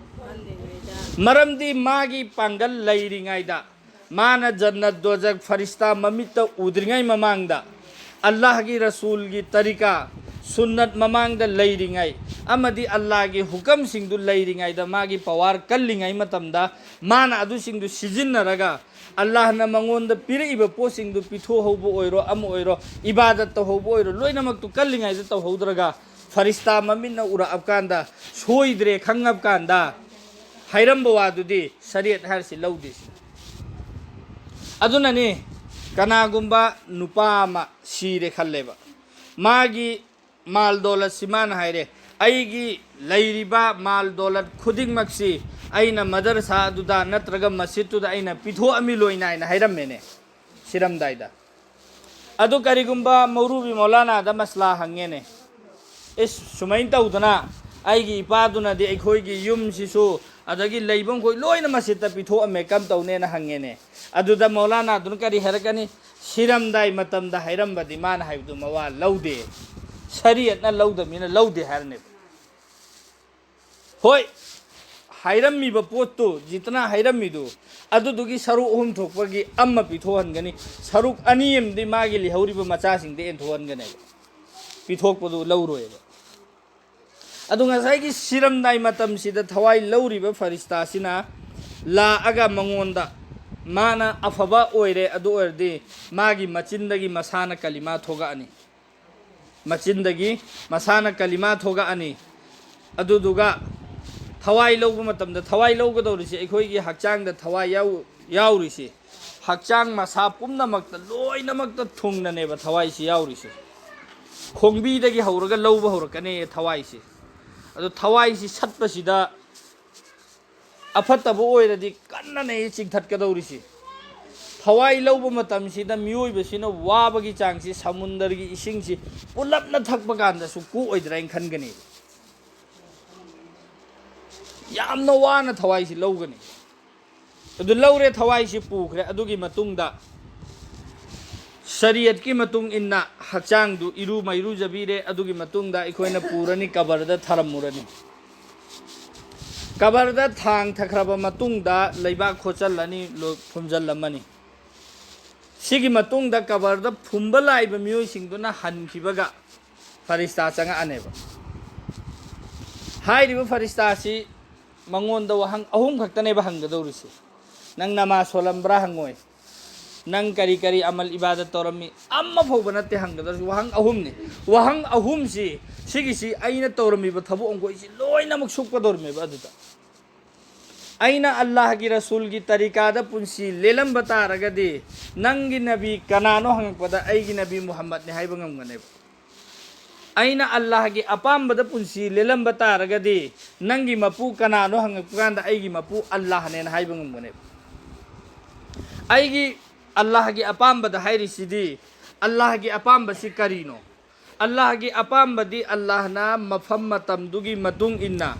ꯃꯔꯝꯗꯤ ꯃꯥꯒꯤ ꯄꯥꯡꯒꯜ ꯂꯩꯔꯤꯉꯩꯗ, ꯃꯥꯅ ꯖꯟꯅꯠ ꯗꯣꯖꯛ ꯐꯔꯤꯁꯇꯥ ꯃꯃꯤꯠꯇ ꯎꯗ꯭ꯔꯤꯉꯩ ꯃꯃꯥꯡꯗ, ꯑꯜꯂꯥꯍꯒꯤ ꯔꯁꯨꯜꯒꯤ ꯇꯔꯤꯀꯥ, ꯁꯨꯟꯅꯠ ꯃꯃꯥꯡꯗ ꯂꯩꯔꯤꯉꯩ, ꯑꯃꯗꯤ ꯑꯜꯂꯥꯍꯒꯤ ꯍꯨꯀꯝꯁꯤꯡꯗꯨ ꯂꯩꯔꯤꯉꯩꯗ, ꯃꯥꯒꯤ ꯄꯋꯥꯔ ꯀꯜꯂꯤꯉꯩ ꯃꯇꯝꯗ, ꯃꯥꯅ ꯑꯗꯨꯁꯤꯡꯗꯨ ꯁꯤꯖꯤꯟꯅꯔꯒ, ꯑꯜꯂꯥꯍꯅ ꯃꯉꯣꯟꯗ ꯄꯤꯔꯛꯏꯕ ꯄꯣꯠꯁꯤꯡꯗꯨ ꯄꯤꯊꯣꯛꯍꯧꯕ ꯑꯣꯏꯔꯣ, ꯑꯃ ꯑꯣꯏꯔꯣ, ꯏꯕꯥꯗꯠ ꯇꯧꯍꯧꯕ ꯑꯣꯏꯔꯣ, ꯂꯣꯏꯅꯃꯛꯇꯨ ꯀꯜꯂꯤꯉꯩꯗ ꯇꯧꯍꯧꯗ꯭ꯔꯒ, ꯐꯔꯤꯁꯇꯥ ꯃꯃꯤꯠꯅ ꯎꯔꯛꯑꯕ ꯀꯥꯟꯗ, ꯁꯣꯏꯗ꯭ꯔꯦ ꯈꯪꯉꯕ ꯀꯥꯟꯗ ꯍꯥꯏꯔꯝꯕ ꯋꯥꯗꯨꯗꯤ ꯁꯔꯤꯌꯠ ꯍꯥꯏꯔꯤꯁꯤ ꯂꯧꯗꯦ ꯁꯤꯅꯤ꯫ ꯑꯗꯨꯅꯅꯤ, ꯀꯅꯥꯒꯨꯝꯕ ꯅꯨꯄꯥ ꯑꯃ ꯁꯤꯔꯦ ꯈꯜꯂꯦꯕ, ꯃꯥꯒꯤ ꯃꯥꯜ ꯗꯣꯂꯠꯁꯤ ꯃꯥꯅ ꯍꯥꯏꯔꯦ, "ꯑꯩꯒꯤ ꯂꯩꯔꯤꯕ ꯃꯥꯜ ꯗꯣꯂꯠ ꯈꯨꯗꯤꯡꯃꯛꯁꯤ ꯑꯩꯅ ꯃꯗꯔꯁꯥ ꯑꯗꯨꯗ ꯅꯠꯇ꯭ꯔꯒ ꯃꯁꯖꯤꯠꯇꯨꯗ ꯑꯩꯅ ꯄꯤꯊꯣꯛꯑꯝꯃꯤ ꯂꯣꯏꯅ" ꯍꯥꯏꯅ ꯍꯥꯏꯔꯝꯃꯦꯅꯦ ꯁꯤꯔꯝꯗꯥꯏꯗ꯫ ꯑꯗꯨ ꯀꯔꯤꯒꯨꯝꯕ ꯃꯧꯔꯨꯕꯤ ꯃꯧꯂꯥꯅꯥꯗ ꯃꯁꯂꯥ ꯍꯪꯉꯦꯅꯦ, "ꯏꯁ, ꯁꯨꯃꯥꯏꯅ ꯇꯧꯗꯅ ꯑꯩꯒꯤ ꯏꯄꯥꯗꯨꯅꯗꯤ ꯑꯩꯈꯣꯏꯒꯤ ꯌꯨꯝꯁꯤꯁꯨ ꯑꯗꯒꯤ ꯂꯩꯐꯝ ꯈꯣꯏ ꯂꯣꯏꯅ ꯃꯁꯖꯤꯠꯇ ꯄꯤꯊꯣꯛꯑꯝꯃꯦ, ꯀꯝ ꯇꯧꯅꯦꯅ?" ꯍꯪꯉꯦꯅꯦ꯫ ꯑꯗꯨꯗ ꯃꯧꯂꯥꯅꯥꯗꯨꯅ ꯀꯔꯤ ꯍꯥꯏꯔꯛꯀꯅꯤ? "ꯁꯤꯔꯝꯗꯥꯏ ꯃꯇꯝꯗ ꯍꯥꯏꯔꯝꯕꯗꯤ ꯃꯥꯅ ꯍꯥꯏꯕꯗꯨ ꯃꯋꯥ ꯂꯧꯗꯦ, ꯁꯔꯤꯌꯠꯅ ꯂꯧꯗꯕꯅꯤꯅ ꯂꯧꯗꯦ" ꯍꯥꯏꯔꯅꯦꯕ꯫ ꯍꯣꯏ, ꯍꯥꯏꯔꯝꯃꯤꯕ ꯄꯣꯠꯇꯨ, ꯖꯤꯇꯅ ꯍꯥꯏꯔꯝꯃꯤꯗꯨ, ꯑꯗꯨꯗꯨꯒꯤ ꯁꯔꯨꯛ ꯑꯍꯨꯝ ꯊꯣꯛꯄꯒꯤ ꯑꯃ ꯄꯤꯊꯣꯛꯍꯟꯒꯅꯤ, ꯁꯔꯨꯛ ꯑꯅꯤ ꯑꯃꯗꯤ ꯃꯥꯒꯤ ꯂꯩꯍꯧꯔꯤꯕ ꯃꯆꯥꯁꯤꯡꯗ ꯌꯦꯟꯊꯣꯛꯍꯟꯒꯅꯦꯕ, ꯄꯤꯊꯣꯛꯄꯗꯨ ꯂꯧꯔꯣꯏꯕ꯫ ꯑꯗꯨ ꯉꯁꯥꯏꯒꯤ ꯁꯤꯔꯝꯗꯥꯏ ꯃꯇꯝꯁꯤꯗ ꯊꯋꯥꯏ ꯂꯧꯔꯤꯕ ꯐꯔꯤꯁꯇꯥꯁꯤꯅ ꯂꯥꯛꯑꯒ ꯃꯉꯣꯟꯗ, ꯃꯥꯅ ꯑꯐꯕ ꯑꯣꯏꯔꯦ, ꯑꯗꯨ ꯑꯣꯏꯔꯗꯤ ꯃꯥꯒꯤ ꯃꯆꯤꯟꯗꯒꯤ ꯃꯁꯥꯅ ꯀꯂꯤꯃꯥ ꯊꯣꯛꯂꯛꯑꯅꯤ, ꯃꯆꯤꯟꯗꯒꯤ ꯃꯁꯥꯅ ꯀꯂꯤꯃꯥ ꯊꯣꯛꯂꯛꯑꯅꯤ꯫ ꯑꯗꯨꯗꯨꯒ ꯊꯋꯥꯏ ꯂꯧꯕ ꯃꯇꯝꯗ, ꯊꯋꯥꯏ ꯂꯧꯒꯗꯧꯔꯤꯁꯦ ꯑꯩꯈꯣꯏꯒꯤ ꯍꯛꯆꯥꯡꯗ ꯊꯋꯥꯏ ꯌꯥꯎ-, ꯌꯥꯎꯔꯤꯁꯦ, ꯍꯛꯆꯥꯡ ꯃꯁꯥ ꯄꯨꯝꯅꯃꯛꯇ, ꯂꯣꯏꯅꯃꯛꯇ ꯊꯨꯡꯅꯅꯦꯕ ꯊꯋꯥꯏꯁꯤ ꯌꯥꯎꯔꯤꯁꯦ꯫ ꯈꯣꯡꯕꯤꯗꯒꯤ ꯍꯧꯔꯒ ꯂꯧꯕ ꯍꯧꯔꯛꯀꯅꯤ ꯊꯋꯥꯏꯁꯤ꯫ ꯑꯗꯣ ꯊꯋꯥꯏꯁꯤ ꯁꯠꯄꯁꯤꯗ ꯑꯐꯠꯇꯕ ꯑꯣꯏꯔꯗꯤ ꯀꯟꯅꯅꯦ ꯆꯤꯡꯊꯠꯀꯗꯧꯔꯤꯁꯤ꯫ ꯊꯋꯥꯏ ꯂꯧꯕ ꯃꯇꯝꯁꯤꯗ ꯃꯤꯑꯣꯏꯕꯁꯤꯅ ꯋꯥꯕꯒꯤ ꯆꯥꯡꯁꯤ ꯁꯃꯨꯟꯗꯔꯒꯤ ꯏꯁꯤꯡꯁꯤ ꯄꯨꯂꯞꯅ ꯊꯛꯄ ꯀꯥꯟꯗꯁꯨ ꯀꯣꯛꯑꯣꯏꯗ꯭ꯔꯥ ꯍꯥꯏꯅ ꯈꯟꯒꯅꯤ꯫ ꯌꯥꯝꯅ ꯋꯥꯅ ꯊꯋꯥꯏꯁꯤ ꯂꯧꯒꯅꯤ꯫ ꯑꯗꯨ ꯂꯧꯔꯦ, ꯊꯋꯥꯏꯁꯤ ꯄꯨꯈ꯭ꯔꯦ꯫ ꯑꯗꯨꯒꯤ ꯃꯇꯨꯡꯗ ꯁꯔꯤꯌꯠꯀꯤ ꯃꯇꯨꯡ ꯏꯟꯅ ꯍꯛꯆꯥꯡꯗꯨ ꯏꯔꯨ ꯃꯩꯔꯨꯖꯕꯤꯔꯦ꯫ ꯑꯗꯨꯒꯤ ꯃꯇꯨꯡꯗ ꯑꯩꯈꯣꯏꯅ ꯄꯨꯔꯅꯤ, ꯀꯕꯔꯗ ꯊꯔꯝꯃꯨꯔꯅꯤ꯫ ꯀꯕꯔꯗ ꯊꯥꯡ ꯊꯈ꯭ꯔꯕ ꯃꯇꯨꯡꯗ ꯂꯩꯕꯥꯛ ꯈꯣꯠꯆꯜꯂꯅꯤ, ꯂꯣ-, ꯐꯨꯝꯖꯜꯂꯝꯃꯅꯤ꯫ ꯁꯤꯒꯤ ꯃꯇꯨꯡꯗ ꯀꯕꯔꯗ ꯐꯨꯝꯕ ꯂꯥꯛꯏꯕ ꯃꯤꯑꯣꯏꯁꯤꯡꯗꯨꯅ ꯍꯟꯈꯤꯕꯒ ꯐꯔꯤꯁꯇꯥ ꯆꯪꯉꯛꯑꯅꯦꯕ꯫ ꯍꯥꯏꯔꯤꯕ ꯐꯔꯤꯁꯇꯥꯁꯤ ꯃꯉꯣꯟꯗ ꯋꯥꯍꯪ ꯑꯍꯨꯝ ꯈꯛꯇꯅꯦꯕ ꯍꯪꯒꯗꯧꯔꯤꯁꯤ꯫ "ꯅꯪ ꯅꯃꯥꯖ ꯁꯣꯜꯂꯝꯕ꯭ꯔꯥ?" ꯍꯪꯉꯣꯏ꯫ ꯅꯪ ꯀꯔꯤ ꯀꯔꯤ ꯑꯃꯜ ꯏꯕꯥꯗꯠ ꯇꯧꯔꯝꯃꯤ? ꯑꯃ ꯐꯥꯎꯕ ꯅꯠꯇꯦ ꯍꯪꯒꯗꯧꯔꯤꯁꯤ, ꯋꯥꯍꯪ ꯑꯍꯨꯝꯅꯤ꯫ ꯋꯥꯍꯪ ꯑꯍꯨꯝꯁꯤ, ꯁꯤꯒꯤꯁꯤ ꯑꯩꯅ ꯇꯧꯔꯝꯃꯤꯕ ꯊꯕꯛ ꯑꯣꯡꯈꯣꯏꯁꯤ ꯂꯣꯏꯅꯃꯛ ꯁꯨꯛꯀꯗꯧꯔꯝꯃꯦꯕ ꯑꯗꯨꯗ꯫ ꯑꯩꯅ ꯑꯜꯂꯥꯍꯒꯤ ꯔꯁꯨꯜꯒꯤ ꯇꯔꯤꯀꯥꯗ ꯄꯨꯟꯁꯤ ꯂꯦꯜꯂꯝꯕ ꯇꯥꯔꯒꯗꯤ, ꯅꯪꯒꯤ ꯅꯕꯤ ꯀꯅꯥꯅꯣ ꯍꯪꯉꯛꯄꯗ ꯑꯩꯒꯤ ꯅꯕꯤ ꯃꯨꯍꯝꯃꯗꯅꯤ ꯍꯥꯏꯕ ꯉꯝꯒꯅꯦꯕ꯫ ꯑꯩꯅ ꯑꯜꯂꯥꯍꯒꯤ ꯑꯄꯥꯝꯕꯗ ꯄꯨꯟꯁꯤ ꯂꯦꯜꯂꯝꯕ ꯇꯥꯔꯒꯗꯤ, ꯅꯪꯒꯤ ꯃꯄꯨ ꯀꯅꯥꯅꯣ ꯍꯪꯉꯛꯄ ꯀꯥꯟꯗ ꯑꯩꯒꯤ ꯃꯄꯨ ꯑꯜꯂꯥꯍꯅꯦꯅ ꯍꯥꯏꯕ ꯉꯝꯒꯅꯦꯕ꯫ ꯑꯩꯒꯤ ꯑꯜꯂꯥꯍꯒꯤ ꯑꯄꯥꯝꯕꯗ ꯍꯥꯏꯔꯤꯁꯤꯗꯤ, ꯑꯜꯂꯥꯍꯒꯤ ꯑꯄꯥꯝꯕꯁꯤ ꯀꯔꯤꯅꯣ? ꯑꯜꯂꯥꯍꯒꯤ ꯑꯄꯥꯝꯕꯗꯤ ꯑꯜꯂꯥꯍꯅ ꯃꯐꯝ ꯃꯇꯝꯗꯨꯒꯤ ꯃꯇꯨꯡ ꯏꯟꯅ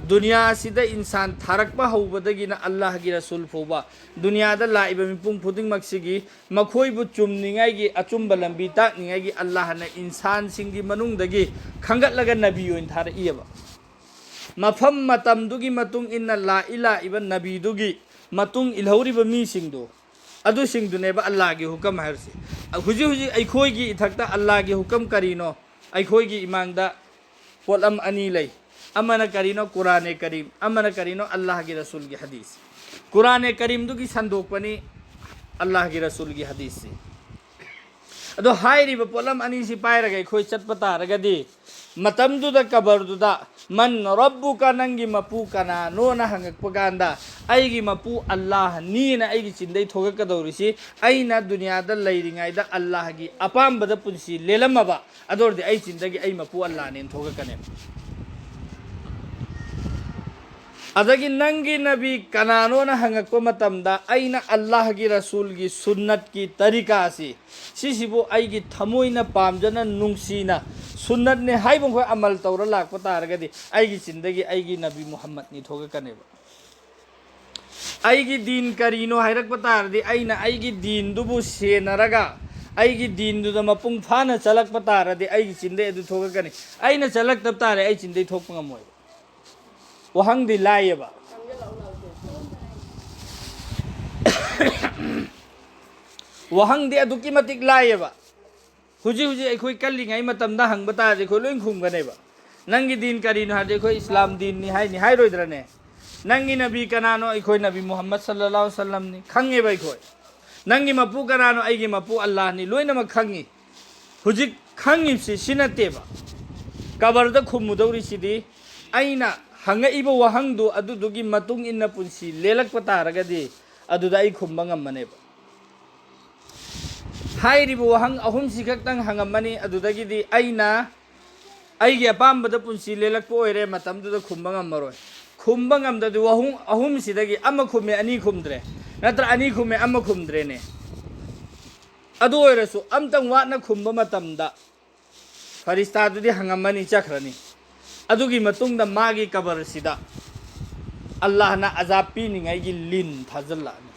ꯗꯨꯅꯤꯌꯥ ꯑꯁꯤꯗ ꯏꯟꯁꯥꯟ ꯊꯥꯔꯛꯄ ꯍꯧꯕꯗꯒꯤꯅ ꯑꯜꯂꯥꯍꯒꯤ ꯔꯁꯨꯜ ꯐꯥꯎꯕ, ꯗꯨꯅꯤꯌꯥꯗ ꯂꯥꯛꯏꯕ ꯃꯤꯄꯨꯝ ꯈꯨꯗꯤꯡꯃꯛꯁꯤꯒꯤ ꯃꯈꯣꯏꯕꯨ ꯆꯨꯝꯅꯤꯡꯉꯥꯏꯒꯤ, ꯑꯆꯨꯝꯕ ꯂꯝꯕꯤ ꯇꯥꯛꯅꯤꯡꯉꯥꯏꯒꯤ ꯑꯜꯂꯥꯍꯅ ꯏꯟꯁꯥꯟꯁꯤꯡꯒꯤ ꯃꯅꯨꯡꯗꯒꯤ ꯈꯟꯒꯠꯂꯒ ꯅꯕꯤ ꯑꯣꯏꯅ ꯊꯥꯔꯛꯏꯑꯕ꯫ ꯃꯐꯝ ꯃꯇꯝꯗꯨꯒꯤ ꯃꯇꯨꯡ ꯏꯟꯅ ꯂꯥꯛꯏ ꯂꯥꯛꯏꯕ ꯅꯕꯤꯗꯨꯒꯤ ꯃꯇꯨꯡ ꯏꯜꯍꯧꯔꯤꯕ ꯃꯤꯁꯤꯡꯗꯣ, ꯑꯗꯨꯁꯤꯡꯗꯨꯅꯦꯕ ꯑꯜꯂꯥꯍꯒꯤ ꯍꯨꯀꯝ ꯍꯥꯏꯔꯤꯁꯤ꯫ ꯍꯧꯖꯤꯛ ꯍꯧꯖꯤꯛ ꯑꯩꯈꯣꯏꯒꯤ ꯏꯊꯛꯇ ꯑꯜꯂꯥꯍꯒꯤ ꯍꯨꯀꯝ ꯀꯔꯤꯅꯣ? ꯑꯩꯈꯣꯏꯒꯤ ꯏꯃꯥꯡꯗ ꯄꯣꯠꯂꯝ ꯑꯅꯤ ꯂꯩ꯫ ꯑꯃꯅ ꯀꯔꯤꯅꯣ? ꯀꯨꯔꯥꯅꯦ ꯀꯔꯤꯝ꯫ ꯑꯃꯅ ꯀꯔꯤꯅꯣ? ꯑꯜꯂꯥꯍꯒꯤ ꯔꯁꯨꯜꯒꯤ ꯍꯗꯤꯁ꯫ ꯀꯨꯔꯥꯅꯦ ꯀꯔꯤꯝꯗꯨꯒꯤ ꯁꯟꯗꯣꯛꯄꯅꯤ ꯑꯜꯂꯥꯍꯒꯤ ꯔꯁꯨꯜꯒꯤ ꯍꯗꯤꯁꯁꯤ꯫ ꯑꯗꯣ ꯍꯥꯏꯔꯤꯕ ꯄꯣꯠꯂꯝ ꯑꯅꯤꯁꯤ ꯄꯥꯏꯔꯒ ꯑꯩꯈꯣꯏ ꯆꯠꯄ ꯇꯥꯔꯒꯗꯤ, ꯃꯇꯝꯗꯨꯗ ꯀꯕꯔꯗꯨꯗ "ꯃꯟ ꯔꯕꯨꯀ", ꯅꯪꯒꯤ ꯃꯄꯨ ꯀꯅꯥꯅꯣꯅ ꯍꯪꯉꯛꯄ ꯀꯥꯟꯗ, "ꯑꯩꯒꯤ ꯃꯄꯨ ꯑꯜꯂꯥꯍꯅꯤꯅ" ꯑꯩꯒꯤ ꯆꯤꯟꯗꯩ ꯊꯣꯛꯂꯛꯀꯗꯧꯔꯤꯁꯤ, ꯑꯩꯅ ꯗꯨꯅꯤꯌꯥꯗ ꯂꯩꯔꯤꯉꯩꯗ ꯑꯜꯂꯥꯍꯒꯤ ꯑꯄꯥꯝꯕꯗ ꯄꯨꯟꯁꯤ ꯂꯦꯜꯂꯝꯃꯕ, ꯑꯗꯨ ꯑꯣꯏꯔꯗꯤ ꯑꯩ ꯆꯤꯟꯗꯒꯤ "ꯑꯩ ꯃꯄꯨ ꯑꯜꯂꯥꯍꯅꯦꯅ" ꯊꯣꯛꯂꯛꯀꯅꯦꯕ꯫ ꯑꯗꯒꯤ ꯅꯪꯒꯤ ꯅꯕꯤ ꯀꯅꯥꯅꯣꯅ ꯍꯪꯉꯛꯄ ꯃꯇꯝꯗ, ꯑꯩꯅ ꯑꯜꯂꯥꯍꯒꯤ ꯔꯁꯨꯜꯒꯤ ꯁꯨꯟꯅꯠꯀꯤ ꯇꯔꯤꯀꯥꯁꯤ, ꯁꯤꯁꯤꯕꯨ ꯑꯩꯒꯤ ꯊꯃꯣꯏꯅ ꯄꯥꯝꯖꯅ, ꯅꯨꯡꯁꯤꯅ, ꯁꯨꯟꯅꯠꯅꯦ ꯍꯥꯏꯕ ꯃꯈꯣꯏ ꯑꯃꯜ ꯇꯧꯔ ꯂꯥꯛꯄ ꯇꯥꯔꯒꯗꯤ, ꯑꯩꯒꯤ ꯆꯤꯟꯗꯒꯤ ꯑꯩꯒꯤ ꯅꯕꯤ ꯃꯨꯍꯝꯃꯗꯅꯤ ꯊꯣꯛꯂꯛꯀꯅꯦꯕ꯫ ꯑꯩꯒꯤ ꯗꯤꯟ ꯀꯔꯤꯅꯣ ꯍꯥꯏꯔꯛꯄ ꯇꯥꯔꯗꯤ, ꯑꯩꯅ ꯑꯩꯒꯤ ꯗꯤꯟꯗꯨꯕꯨ ꯁꯦꯟꯅꯔꯒ, ꯑꯩꯒꯤ ꯗꯤꯟꯗꯨꯗ ꯃꯄꯨꯡ ꯐꯥꯅ ꯆꯠꯂꯛꯄ ꯇꯥꯔꯗꯤ, ꯑꯩꯒꯤ ꯆꯤꯟꯗꯩ ꯑꯗꯨ ꯊꯣꯛꯂꯛꯀꯅꯤ꯫ ꯑꯩꯅ ꯆꯠꯂꯛꯇꯕ ꯇꯥꯔꯦ, ꯑꯩ ꯆꯤꯟꯗꯩ ꯊꯣꯛꯄ ꯉꯝꯃꯣꯏꯕ꯫ ꯋꯥꯍꯪꯗꯤ ꯂꯥꯏꯌꯦꯕ꯫ ꯋꯥꯍꯪꯗꯤ ꯑꯗꯨꯛꯀꯤ ꯃꯇꯤꯛ ꯂꯥꯏꯌꯦꯕ꯫ ꯍꯧꯖꯤꯛ ꯍꯧꯖꯤꯛ ꯑꯩꯈꯣꯏ ꯀꯜꯂꯤꯉꯩ ꯃꯇꯝꯗ ꯍꯪꯕ ꯇꯥꯔꯗꯤ ꯑꯩꯈꯣꯏ ꯂꯣꯏ ꯈꯨꯝꯒꯅꯦꯕ꯫ "ꯅꯪꯒꯤ ꯗꯤꯟ ꯀꯔꯤꯅꯣ?" ꯍꯥꯏꯔꯗꯤ ꯑꯩꯈꯣꯏ "ꯏꯁꯂꯥꯝ ꯗꯤꯟꯅꯤ" ꯍꯥꯏꯅꯤ, ꯍꯥꯏꯔꯣꯏꯗ꯭ꯔꯅꯦ? "ꯅꯪꯒꯤ ꯅꯕꯤ ꯀꯅꯥꯅꯣ?" ꯑꯩꯈꯣꯏ "ꯅꯕꯤ ꯃꯨꯍꯝꯃꯗ ꯁꯜꯂꯜꯂꯥꯍꯨ ꯑꯂꯩꯍꯤ ꯋꯥꯁꯜꯂꯝꯅꯤ", ꯈꯪꯉꯦꯕ ꯑꯩꯈꯣꯏ꯫ ꯅꯪꯒꯤ ꯃꯄꯨ ꯀꯅꯥꯅꯣ? ꯑꯩꯒꯤ ꯃꯄꯨ ꯑꯜꯂꯥꯍꯅꯤ꯫ ꯂꯣꯏꯅꯃꯛ ꯈꯪꯉꯤ꯫ ꯍꯧꯖꯤꯛ ꯈꯪꯉꯤꯕꯁꯤ ꯁꯤ ꯅꯠꯇꯦꯕ꯫ ꯀꯕꯔꯗ ꯈꯨꯝꯃꯨꯗꯧꯔꯤꯁꯤꯗꯤ ꯑꯩꯅ ꯍꯪꯉꯛꯏꯕ ꯋꯥꯍꯪꯗꯨ ꯑꯗꯨꯗꯨꯒꯤ ꯃꯇꯨꯡ ꯏꯟꯅ ꯄꯨꯟꯁꯤ ꯂꯦꯜꯂꯛꯄ ꯇꯥꯔꯒꯗꯤ ꯑꯗꯨꯗ ꯑꯩ ꯈꯨꯝꯕ ꯉꯝꯃꯅꯦꯕ꯫ ꯍꯥꯏꯔꯤꯕ ꯋꯥꯍꯪ ꯑꯍꯨꯝꯁꯤ ꯈꯛꯇꯪ ꯍꯪꯉꯝꯃꯅꯤ, ꯑꯗꯨꯗꯒꯤꯗꯤ ꯑꯩꯅ ꯑꯩꯒꯤ ꯑꯄꯥꯝꯕꯗ ꯄꯨꯟꯁꯤ ꯂꯦꯜꯂꯛꯄ ꯑꯣꯏꯔꯦ, ꯃꯇꯝꯗꯨꯗ ꯈꯨꯝꯕ ꯉꯝꯃꯔꯣꯏ꯫ ꯈꯨꯝꯕ ꯉꯝꯗꯗꯤ ꯋꯥꯍꯪ ꯑꯍꯨꯝꯁꯤꯗꯒꯤ ꯑꯃ ꯈꯨꯝꯃꯦ, ꯑꯅꯤ ꯈꯨꯝꯗ꯭ꯔꯦ, ꯅꯠꯇ꯭ꯔ ꯑꯅꯤ ꯈꯨꯝꯃꯦ, ꯑꯃ ꯈꯨꯝꯗ꯭ꯔꯦꯅꯦ꯫ ꯑꯗꯨ ꯑꯣꯏꯔꯁꯨ ꯑꯝꯇꯪ ꯋꯥꯠꯅ ꯈꯨꯝꯕ ꯃꯇꯝꯗ ꯐꯔꯤꯁꯇꯥꯗꯨꯗꯤ ꯍꯪꯉꯝꯃꯅꯤ, ꯆꯠꯈ꯭ꯔꯅꯤ꯫ ꯑꯗꯨꯒꯤ ꯃꯇꯨꯡꯗ ꯃꯥꯒꯤ ꯀꯕꯔꯁꯤꯗ ꯑꯜꯂꯥꯍꯅ ꯑꯖꯥꯕ ꯄꯤꯅꯤꯡꯉꯥꯏꯒꯤ ꯂꯤꯟ ꯊꯥꯖꯤꯜꯂꯛꯑꯅꯤ꯫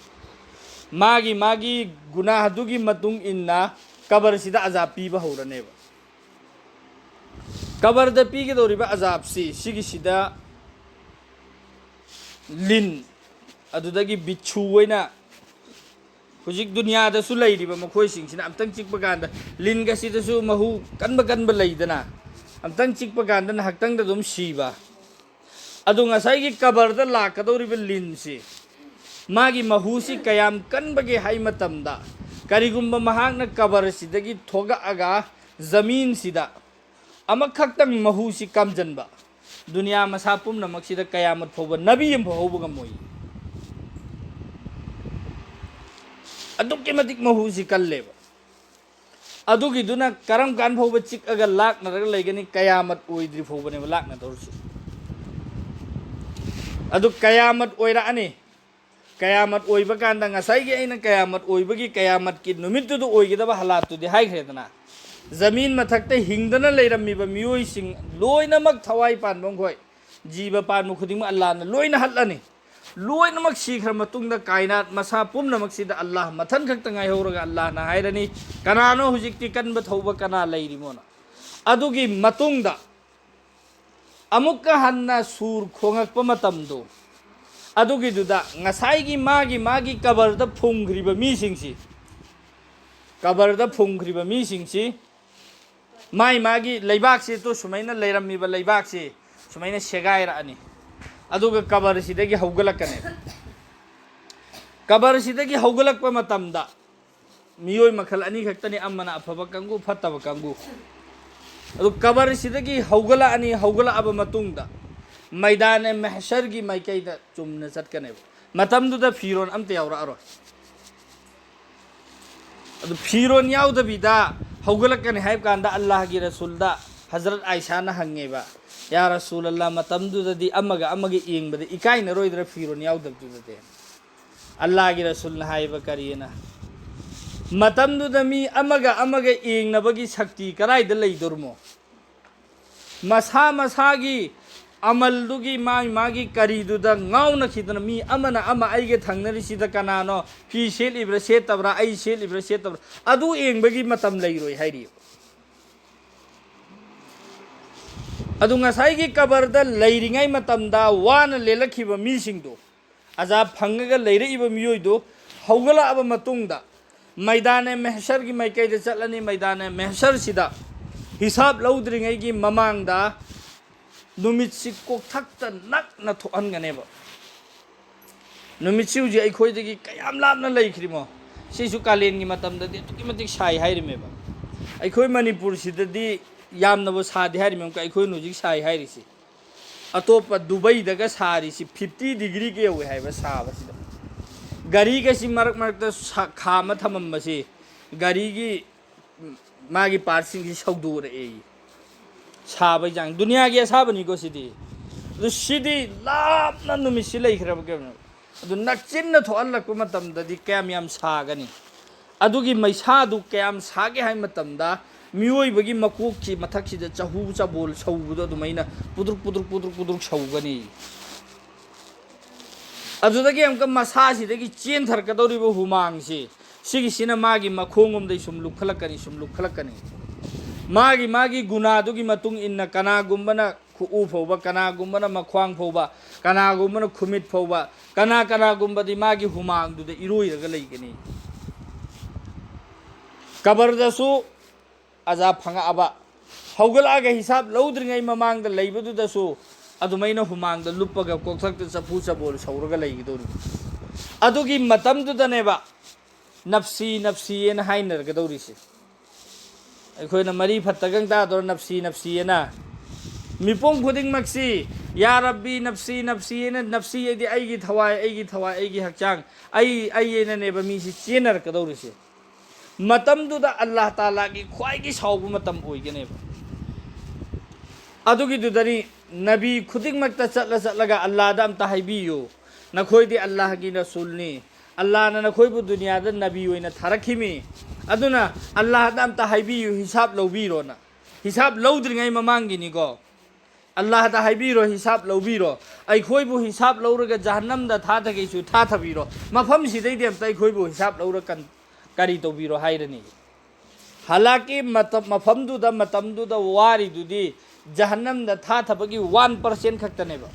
ꯃꯥꯒꯤ, ꯃꯥꯒꯤ ꯒꯨꯅꯥꯍꯗꯨꯒꯤ ꯃꯇꯨꯡ ꯏꯟꯅ ꯀꯕꯔꯁꯤꯗ ꯑꯖꯥꯕ ꯄꯤꯕ ꯍꯧꯔꯅꯦꯕ꯫ ꯀꯕꯔꯗ ꯄꯤꯒꯗꯧꯔꯤꯕ ꯑꯖꯥꯕꯁꯤ ꯁꯤꯒꯤꯁꯤꯗ ꯂꯤꯟ, ꯑꯗꯨꯗꯒꯤ ꯕꯤꯠꯁꯨ ꯑꯣꯏꯅ ꯍꯧꯖꯤꯛ ꯗꯨꯅꯤꯌꯥꯗꯁꯨ ꯂꯩꯔꯤꯕ ꯃꯈꯣꯏꯁꯤꯡꯁꯤꯅ ꯑꯝꯇꯪ ꯆꯤꯛꯄ ꯀꯥꯟꯗ, ꯂꯤꯟꯒꯁꯤꯗꯁꯨ ꯃꯍꯨ ꯀꯟꯕ ꯀꯟꯕ ꯂꯩꯗꯅ, ꯑꯝꯇꯪ ꯆꯤꯛꯄ ꯀꯥꯟꯗ ꯉꯥꯏꯍꯥꯛꯇꯪꯗ ꯑꯗꯨꯝ ꯁꯤꯕ꯫ ꯑꯗꯣ ꯉꯁꯥꯏꯒꯤ ꯀꯕꯔꯗ ꯂꯥꯛꯀꯗꯧꯔꯤꯕ ꯂꯤꯟꯁꯤ, ꯃꯥꯒꯤ ꯃꯍꯨꯁꯤ ꯀꯌꯥꯝ ꯀꯟꯕꯒꯦ ꯍꯥꯏ ꯃꯇꯝꯗ, ꯀꯔꯤꯒꯨꯝꯕ ꯃꯍꯥꯛꯅ ꯀꯕꯔꯁꯤꯗꯒꯤ ꯊꯣꯛꯂꯛꯑꯒ ꯖꯃꯤꯟꯁꯤꯗ ꯑꯃꯈꯛꯇꯪ ꯃꯍꯨꯁꯤ ꯀꯥꯝꯖꯟꯕ, ꯗꯨꯅꯤꯌꯥ ꯃꯁꯥ ꯄꯨꯝꯅꯃꯛꯁꯤꯗ ꯀꯌꯥꯃꯠ ꯐꯥꯎꯕ ꯅꯕꯤ ꯑꯃꯐꯥꯎ ꯍꯧꯕ ꯉꯝꯃꯣꯏ꯫ ꯑꯗꯨꯛꯀꯤ ꯃꯇꯤꯛ ꯃꯍꯨꯁꯤ ꯀꯜꯂꯦꯕ꯫ ꯑꯗꯨꯒꯤꯗꯨꯅ ꯀꯔꯝ ꯀꯥꯟ ꯐꯥꯎꯕ ꯆꯤꯛꯑꯒ ꯂꯥꯛꯅꯔꯒ ꯂꯩꯒꯅꯤ? ꯀꯌꯥꯃꯠ ꯑꯣꯏꯗ꯭ꯔꯤ ꯐꯥꯎꯕꯅꯦꯕ ꯂꯥꯛꯅꯗꯧꯔꯤꯁꯤ꯫ ꯑꯗꯨ ꯀꯌꯥꯃꯠ ꯑꯣꯏꯔꯛꯑꯅꯤ꯫ ꯀꯌꯥꯃꯠ ꯑꯣꯏꯕ ꯀꯥꯟꯗ ꯉꯁꯥꯏꯒꯤ ꯑꯩꯅ ꯀꯌꯥꯃꯠ ꯑꯣꯏꯕꯒꯤ, ꯀꯌꯥꯃꯠꯀꯤ ꯅꯨꯃꯤꯠꯇꯨꯗ ꯑꯣꯏꯒꯗꯕ ꯍꯥꯂꯥꯠꯇꯨꯗꯤ ꯍꯥꯏꯈ꯭ꯔꯦꯗꯅ꯫ ꯖꯃꯤꯟ ꯃꯊꯛꯇ ꯍꯤꯡꯗꯅ ꯂꯩꯔꯝꯃꯤꯕ ꯃꯤꯑꯣꯏꯁꯤꯡ ꯂꯣꯏꯅꯃꯛ, ꯊꯋꯥꯏ ꯄꯥꯟꯕ ꯃꯈꯣꯏ, ꯖꯤꯕ ꯄꯥꯟꯕ ꯈꯨꯗꯤꯡꯃꯛ ꯑꯜꯂꯥꯍꯅ ꯂꯣꯏꯅ ꯍꯠꯂꯅꯤ꯫ ꯂꯣꯏꯅꯃꯛ ꯁꯤꯈ꯭ꯔ ꯃꯇꯨꯡꯗ ꯀꯥꯏꯅꯥꯠ ꯃꯁꯥ ꯄꯨꯝꯅꯃꯛꯁꯤꯗ ꯑꯜꯂꯥꯍ ꯃꯊꯟ ꯈꯛꯇ ꯉꯥꯏꯍꯧꯔꯒ ꯑꯜꯂꯥꯍꯅ ꯍꯥꯏꯔꯅꯤ, "ꯀꯅꯥꯅꯣ ꯍꯧꯖꯤꯛꯇꯤ ꯀꯟꯕ ꯊꯧꯕ ꯀꯅꯥ ꯂꯩꯔꯤꯃꯣꯅ?" ꯑꯗꯨꯒꯤ ꯃꯇꯨꯡꯗ ꯑꯃꯨꯛꯀ ꯍꯟꯅ ꯁꯨꯔ ꯈꯣꯡꯉꯛꯄ ꯃꯇꯝꯗꯣ, ꯑꯗꯨꯒꯤꯗꯨꯗ ꯉꯁꯥꯏꯒꯤ ꯃꯥꯒꯤ, ꯃꯥꯒꯤ ꯀꯕꯔꯗ ꯐꯨꯝꯈ꯭ꯔꯤꯕ ꯃꯤꯁꯤꯡꯁꯤ, ꯀꯕꯔꯗ ꯐꯨꯝꯈ꯭ꯔꯤꯕ ꯃꯤꯁꯤꯡꯁꯤ, ꯃꯥꯏ ꯃꯥꯒꯤ ꯂꯩꯕꯥꯛꯁꯤ, ꯇꯨ ꯁꯨꯃꯥꯏꯅ ꯂꯩꯔꯝꯃꯤꯕ ꯂꯩꯕꯥꯛꯁꯤ ꯁꯨꯃꯥꯏꯅ ꯁꯦꯒꯥꯏꯔꯛꯑꯅꯤ꯫ ꯑꯗꯨꯒ ꯀꯕꯔꯁꯤꯗꯒꯤ ꯍꯧꯒꯠꯂꯛꯀꯅꯤ꯫ ꯀꯕꯔꯁꯤꯗꯒꯤ ꯍꯧꯒꯠꯂꯛꯄ ꯃꯇꯝꯗ ꯃꯤꯑꯣꯏ ꯃꯈꯜ ꯑꯅꯤ ꯈꯛꯇꯅꯤ, ꯑꯃꯅ ꯑꯐꯕ ꯀꯥꯡꯕꯨ, ꯐꯠꯇꯕ ꯀꯥꯡꯕꯨ꯫ ꯑꯗꯨ ꯀꯕꯔꯁꯤꯗꯒꯤ ꯍꯧꯒꯠꯂꯛꯑꯅꯤ, ꯍꯧꯒꯠꯂꯛꯑꯕ ꯃꯇꯨꯡꯗ ꯃꯩꯗꯥꯅꯦ ꯃꯍꯁꯔꯒꯤ ꯃꯥꯏꯀꯩꯗ ꯆꯨꯝꯅ ꯆꯠꯀꯅꯦꯕ꯫ ꯃꯇꯝꯗꯨꯗ ꯐꯤꯔꯣꯜ ꯑꯝꯇ ꯌꯥꯎꯔꯛꯑꯔꯣꯏ꯫ ꯑꯗꯨ ꯐꯤꯔꯣꯜ ꯌꯥꯎꯗꯕꯤꯗ ꯍꯧꯒꯠꯂꯛꯀꯅꯤ ꯍꯥꯏꯕ ꯀꯥꯟꯗ ꯑꯜꯂꯥꯍꯒꯤ ꯔꯁꯨꯜꯗ ꯍꯖꯔꯠ ꯑꯥꯏꯁꯥꯅ ꯍꯪꯉꯦꯕ, "ꯌꯥ ꯔꯁꯨꯜ ꯑꯜꯂꯥ, ꯃꯇꯝꯗꯨꯗꯗꯤ ꯑꯃꯒ ꯑꯃꯒ ꯌꯦꯡꯕꯗ ꯏꯀꯥꯏꯅꯔꯣꯏꯗ꯭ꯔꯥ ꯐꯤꯔꯣꯜ ꯌꯥꯎꯗꯕꯗꯨꯗꯗꯤ?" ꯑꯜꯂꯥꯍꯒꯤ ꯔꯁꯨꯜꯅ ꯍꯥꯏꯕ ꯀꯔꯤꯅ? "ꯃꯇꯝꯗꯨꯗ ꯃꯤ ꯑꯃꯒ ꯑꯃꯒ ꯌꯦꯡꯅꯕꯒꯤ ꯁꯛꯇꯤ ꯀꯗꯥꯏꯗ ꯂꯩꯗꯣꯔꯃꯣ? ꯃꯁꯥ ꯃꯁꯥꯒꯤ ꯑꯃꯜꯗꯨꯒꯤ, ꯃꯥꯒꯤ ꯃꯥꯒꯤ ꯀꯔꯤꯗꯨꯗ ꯉꯥꯎꯅꯈꯤꯗꯅ ꯃꯤ ꯑꯃꯅ ꯑꯃ, ꯑꯩꯒ ꯊꯪꯅꯔꯤꯁꯤꯗ ꯀꯅꯥꯅꯣ, ꯐꯤ ꯁꯦꯠꯂꯤꯕ꯭ꯔꯥ ꯁꯦꯠꯇꯕ꯭ꯔꯥ, ꯑꯩ ꯁꯦꯠꯂꯤꯕ꯭ꯔꯥ ꯁꯦꯠꯇꯕ꯭ꯔꯥ, ꯑꯗꯨ ꯌꯦꯡꯕꯒꯤ ꯃꯇꯝ ꯂꯩꯔꯣꯏ" ꯍꯥꯏꯔꯤ꯫ ꯑꯗꯨ ꯉꯁꯥꯏꯒꯤ ꯀꯕꯔꯗ ꯂꯩꯔꯤꯉꯩ ꯃꯇꯝꯗ ꯋꯥꯅ ꯂꯦꯜꯂꯛꯈꯤꯕ ꯃꯤꯁꯤꯡꯗꯣ, ꯑꯖꯥꯕ ꯐꯪꯉꯒ ꯂꯩꯔꯛꯏꯕ ꯃꯤꯑꯣꯏꯗꯨ ꯍꯧꯒꯠꯂꯛꯑꯕ ꯃꯇꯨꯡꯗ ꯃꯩꯗꯥꯅꯦ ꯃꯦꯍꯁꯔꯒꯤ ꯃꯥꯏꯀꯩꯗ ꯆꯠꯂꯅꯤ꯫ ꯃꯩꯗꯥꯅꯦ ꯃꯦꯍꯁꯔꯁꯤꯗ ꯍꯤꯁꯥꯕ ꯂꯧꯗ꯭ꯔꯤꯉꯩꯒꯤ ꯃꯃꯥꯡꯗ ꯅꯨꯃꯤꯠꯁꯤ ꯀꯣꯛꯊꯛꯇ ꯅꯛꯅ ꯊꯣꯛꯍꯟꯒꯅꯦꯕ꯫ ꯅꯨꯃꯤꯠꯁꯤ ꯍꯧꯖꯤꯛ ꯑꯩꯈꯣꯏꯗꯒꯤ ꯀꯌꯥꯝ ꯂꯥꯞꯅ ꯂꯩꯈ꯭ꯔꯤꯃꯣ? ꯁꯤꯁꯨ ꯀꯥꯂꯦꯟꯒꯤ ꯃꯇꯝꯗꯗꯤ ꯑꯗꯨꯛꯀꯤ ꯃꯇꯤꯛ ꯁꯥꯏ ꯍꯥꯏꯔꯤꯃꯦꯕ꯫ ꯑꯩꯈꯣꯏ ꯃꯅꯤꯄꯨꯔꯁꯤꯗꯗꯤ ꯌꯥꯝꯅꯕꯨ ꯁꯥꯗꯦ ꯍꯥꯏꯔꯤꯃꯦ, ꯑꯃꯨꯛꯀ ꯑꯩꯈꯣꯏꯅ ꯍꯧꯖꯤꯛ ꯁꯥꯏ ꯍꯥꯏꯔꯤꯁꯤ꯫ ꯑꯇꯣꯞꯄ ꯗꯨꯕꯩꯗꯒ ꯁꯥꯔꯤꯁꯤ fifty degree ꯒ ꯌꯧꯋꯦ ꯍꯥꯏꯕ ꯁꯥꯕꯁꯤꯗ꯫ ꯒꯥꯔꯤꯒꯁꯤ ꯃꯔꯛ ꯃꯔꯛꯇ ꯁꯥ-, ꯈꯥꯝꯃ ꯊꯝꯃꯝꯕꯁꯤ, ꯒꯥꯔꯤꯒꯤ ꯃꯥꯒꯤ part ꯁꯤꯡꯁꯤ ꯁꯧꯗꯣꯔꯛꯑꯦ꯫ ꯁꯥꯕꯩ ꯆꯥꯡ, ꯗꯨꯅꯤꯌꯥꯒꯤ ꯑꯁꯥꯕꯅꯤꯀꯣ ꯁꯤꯗꯤ꯫ ꯑꯗꯨ ꯁꯤꯗꯤ ꯂꯥꯞꯅ ꯅꯨꯃꯤꯠꯁꯤ ꯂꯩꯈ꯭ꯔꯕ ꯀꯩꯅꯣ꯫ ꯑꯗꯨ ꯅꯛꯆꯤꯟꯅ ꯊꯣꯛꯍꯜꯂꯛꯄ ꯃꯇꯝꯗꯗꯤ ꯀꯌꯥꯝ ꯌꯥꯝ ꯁꯥꯒꯅꯤ? ꯑꯗꯨꯒꯤ ꯃꯩꯁꯥꯗꯨ ꯀꯌꯥꯝ ꯁꯥꯒꯦ ꯍꯥꯏꯕ ꯃꯇꯝꯗ, ꯃꯤꯑꯣꯏꯕꯒꯤ ꯃꯀꯣꯛꯀꯤ ꯃꯊꯛꯁꯤꯗ ꯆꯍꯨ ꯆꯕꯣꯜ ꯁꯧꯕꯗꯣ ꯑꯗꯨꯃꯥꯏꯅ ꯄꯨꯗ꯭ꯔꯨꯛ ꯄꯨꯗ꯭ꯔꯨꯛ ꯄꯨꯗ꯭ꯔꯨꯛ ꯄꯨꯗ꯭ꯔꯨꯛ ꯁꯧꯒꯅꯤ꯫ ꯑꯗꯨꯗꯒꯤ ꯑꯃꯨꯛꯀ ꯃꯁꯥꯁꯤꯗꯒꯤ ꯆꯦꯟꯊꯔꯛꯀꯗꯧꯔꯤꯕ ꯍꯨꯃꯥꯡꯁꯤ, ꯁꯤꯒꯤꯁꯤꯅ ꯃꯥꯒꯤ ꯃꯈꯣꯡꯂꯣꯝꯗꯒꯤ ꯁꯨꯝ ꯂꯨꯞꯈꯠꯂꯛꯀꯅꯤ, ꯁꯨꯝ ꯂꯨꯞꯈꯠꯂꯛꯀꯅꯤ꯫ ꯃꯥꯒꯤ, ꯃꯥꯒꯤ ꯒꯨꯅꯥꯗꯨꯒꯤ ꯃꯇꯨꯡ ꯏꯟꯅ ꯀꯅꯥꯒꯨꯝꯕꯅ ꯈꯨꯎ ꯐꯧꯕ, ꯀꯅꯥꯒꯨꯝꯕꯅ ꯃꯈ꯭ꯋꯥꯡ ꯐꯧꯕ, ꯀꯅꯥꯒꯨꯝꯕꯅ ꯈꯨꯃꯤꯠ ꯐꯧꯕ, ꯀꯅꯥ ꯀꯅꯥꯒꯨꯝꯕꯗꯤ ꯃꯥꯒꯤ ꯍꯨꯃꯥꯡꯗꯨꯗ ꯏꯔꯣꯏꯔꯒ ꯂꯩꯒꯅꯤ꯫ ꯀꯕꯔꯗꯁꯨ ꯑꯖꯥꯕ ꯐꯪꯉꯛꯑꯕ, ꯍꯧꯒꯠꯂꯛꯑꯒ ꯍꯤꯁꯥꯕ ꯂꯧꯗ꯭ꯔꯤꯉꯩ ꯃꯃꯥꯡꯗ ꯂꯩꯕꯗꯨꯗꯁꯨ ꯑꯗꯨꯃꯥꯏꯅ ꯍꯨꯃꯥꯡꯗ ꯂꯨꯞꯄꯒ ꯀꯣꯛꯊꯛꯇ ꯆꯐꯨ ꯆꯕꯣꯜ ꯁꯧꯔꯒ ꯂꯩꯒꯗꯧꯔꯤꯕ꯫ ꯑꯗꯨꯒꯤ ꯃꯇꯝꯗꯨꯗꯅꯦꯕ ꯅꯞꯁꯤ ꯅꯞꯁꯤꯑꯅ ꯍꯥꯏꯅꯔꯒꯗꯧꯔꯤꯁꯦ꯫ ꯑꯩꯈꯣꯏꯅ ꯃꯔꯤ ꯐꯠꯇꯒꯪ ꯇꯥꯗꯧꯔ ꯅꯞꯁꯤ ꯅꯞꯁꯤꯑꯅ꯫ ꯃꯤꯄꯨꯝ ꯈꯨꯗꯤꯡꯃꯛꯁꯤ "ꯌꯥ ꯔꯕꯤ ꯅꯞꯁꯤ ꯅꯞꯁꯤꯑꯅ", ꯅꯞꯁꯤ ꯍꯥꯏꯗꯤ ꯑꯩꯒꯤ ꯊꯋꯥꯏ, ꯑꯩꯒꯤ ꯊꯋꯥꯏ, ꯑꯩꯒꯤ ꯍꯛꯆꯥꯡ, ꯑꯩ, ꯑꯩ ꯑꯩꯅꯅꯦꯕ ꯃꯤꯁꯤ ꯆꯦꯟꯅꯔꯛꯀꯗꯧꯔꯤꯁꯦ꯫ ꯃꯇꯝꯗꯨꯗ ꯑꯜꯂꯥꯍ ꯇꯥꯂꯥꯒꯤ ꯈ꯭ꯋꯥꯏꯒꯤ ꯁꯥꯎꯕ ꯃꯇꯝ ꯑꯣꯏꯒꯅꯦꯕ꯫ ꯑꯗꯨꯒꯤꯗꯨꯗꯅꯤ ꯅꯕꯤ ꯈꯨꯗꯤꯡꯃꯛꯇ ꯆꯠꯂ ꯆꯠꯂꯒ "ꯑꯜꯂꯥꯍꯗ ꯑꯝꯇ ꯍꯥꯏꯕꯤꯌꯨ, ꯅꯈꯣꯏꯗꯤ ꯑꯜꯂꯥꯍꯒꯤ ꯔꯁꯨꯜꯅꯤ, ꯑꯜꯂꯥꯍꯅ ꯅꯈꯣꯏꯕꯨ ꯗꯨꯅꯤꯌꯥꯗ ꯅꯕꯤ ꯑꯣꯏꯅ ꯊꯥꯔꯛꯈꯤꯃꯤ, ꯑꯗꯨꯅ ꯑꯜꯂꯥꯍꯗ ꯑꯝꯇ ꯍꯥꯏꯕꯤꯌꯨ, ꯍꯤꯁꯥꯕ ꯂꯧꯕꯤꯔꯣꯅ"꯫ ꯍꯤꯁꯥꯕ ꯂꯧꯗ꯭ꯔꯤꯉꯩ ꯃꯃꯥꯡꯒꯤꯅꯤꯀꯣ꯫ "ꯑꯜꯂꯥꯍꯗ ꯍꯥꯏꯕꯤꯔꯣ, ꯍꯤꯁꯥꯕ ꯂꯧꯕꯤꯔꯣ, ꯑꯩꯈꯣꯏꯕꯨ ꯍꯤꯁꯥꯕ ꯂꯧꯔꯒ ꯖꯍꯟꯅꯝꯗ ꯊꯥꯗꯒꯩꯁꯨ ꯊꯥꯊꯕꯤꯔꯣ, ꯃꯐꯝꯁꯤꯗꯩꯗꯤ ꯑꯝꯇ ꯑꯩꯈꯣꯏꯕꯨ ꯍꯤꯁꯥꯕ ꯂꯧꯔ ꯀꯟ-, ꯀꯔꯤ ꯇꯧꯕꯤꯔꯣ" ꯍꯥꯏꯔꯅꯤ꯫ ꯍꯂꯥꯛꯀꯤ ꯃꯇꯝ, ꯃꯐꯝꯗꯨꯗ, ꯃꯇꯝꯗꯨꯗ ꯋꯥꯔꯤꯗꯨꯗꯤ ꯖꯍꯟꯅꯝꯗ ꯊꯥꯊꯕꯒꯤ ꯋꯥꯟ ꯄꯥꯔꯁꯦꯟ ꯈꯛꯇꯅꯦꯕ꯫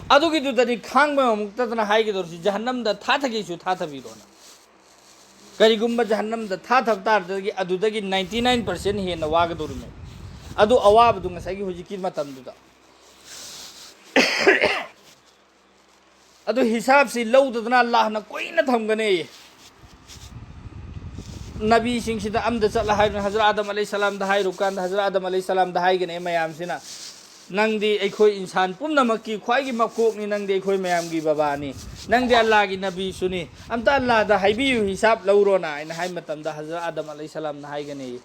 ꯑꯗꯨꯒꯤꯗꯨꯗꯗꯤ ꯈꯥꯡꯕ ꯉꯝꯃꯛꯇꯗꯅ ꯍꯥꯏꯒꯗꯧꯔꯤꯁꯤ, "ꯖꯍꯟꯅꯝꯗ ꯊꯥꯊꯒꯦꯁꯨ ꯊꯥꯊꯕꯤꯔꯣꯅ"꯫ ꯀꯔꯤꯒꯨꯝꯕ ꯖꯍꯟꯅꯝꯗ ꯊꯥꯊꯕ ꯇꯥꯔꯗꯤ ꯑꯗꯨꯗꯒꯤ ꯅꯥꯏꯟꯇꯤ ꯅꯥꯏꯟ ꯄꯥꯔꯁꯦꯟ ꯍꯦꯟꯅ ꯋꯥꯒꯗꯧꯔꯤꯃꯦ꯫ ꯑꯗꯨ ꯑꯋꯥꯕꯗꯨ ꯉꯁꯥꯏꯒꯤ ꯍꯧꯖꯤꯛꯀꯤ ꯃꯇꯝꯗꯨꯗ꯫ ꯑꯗꯨ ꯍꯤꯁꯥꯕꯁꯤ ꯂꯧꯗꯗꯅ ꯑꯜꯂꯥꯍꯅ ꯀꯨꯏꯅ ꯊꯝꯒꯅꯤ꯫ ꯅꯕꯤꯁꯤꯡꯁꯤꯗ ꯑꯝꯗ ꯆꯠꯂ ꯍꯥꯏꯕꯅꯤ, ꯍꯖꯔꯠ ꯑꯥꯗꯝ ꯑꯂꯩꯍꯤ ꯁꯂꯥꯝꯗ ꯍꯥꯏꯔꯨ ꯀꯥꯟꯗ, ꯍꯖꯔꯠ ꯑꯥꯗꯝ ꯑꯂꯩꯍꯤ ꯁꯂꯥꯝꯗ ꯍꯥꯏꯒꯅꯤ ꯃꯌꯥꯝꯁꯤꯅ, "ꯅꯪꯗꯤ ꯑꯩꯈꯣꯏ ꯏꯟꯁꯥꯟ ꯄꯨꯝꯅꯃꯛꯀꯤ ꯈ꯭ꯋꯥꯏꯒꯤ ꯃꯀꯣꯛꯅꯤ, ꯅꯪꯗꯤ ꯑꯩꯈꯣꯏ ꯃꯌꯥꯝꯒꯤ ꯕꯕꯥꯅꯤ, ꯅꯪꯗꯤ ꯑꯜꯂꯥꯍꯒꯤ ꯅꯕꯤꯁꯨꯅꯤ, ꯑꯝꯇ ꯑꯜꯂꯥꯍꯗ ꯍꯥꯏꯕꯤꯌꯨ, ꯍꯤꯁꯥꯕ ꯂꯧꯔꯣꯅ" ꯍꯥꯏꯅ ꯍꯥꯏꯕ ꯃꯇꯝꯗ ꯍꯖꯔꯠ ꯑꯥꯗꯝ ꯑꯂꯩꯍꯤ ꯁꯂꯥꯝꯅ ꯍꯥꯏꯒꯅꯤ,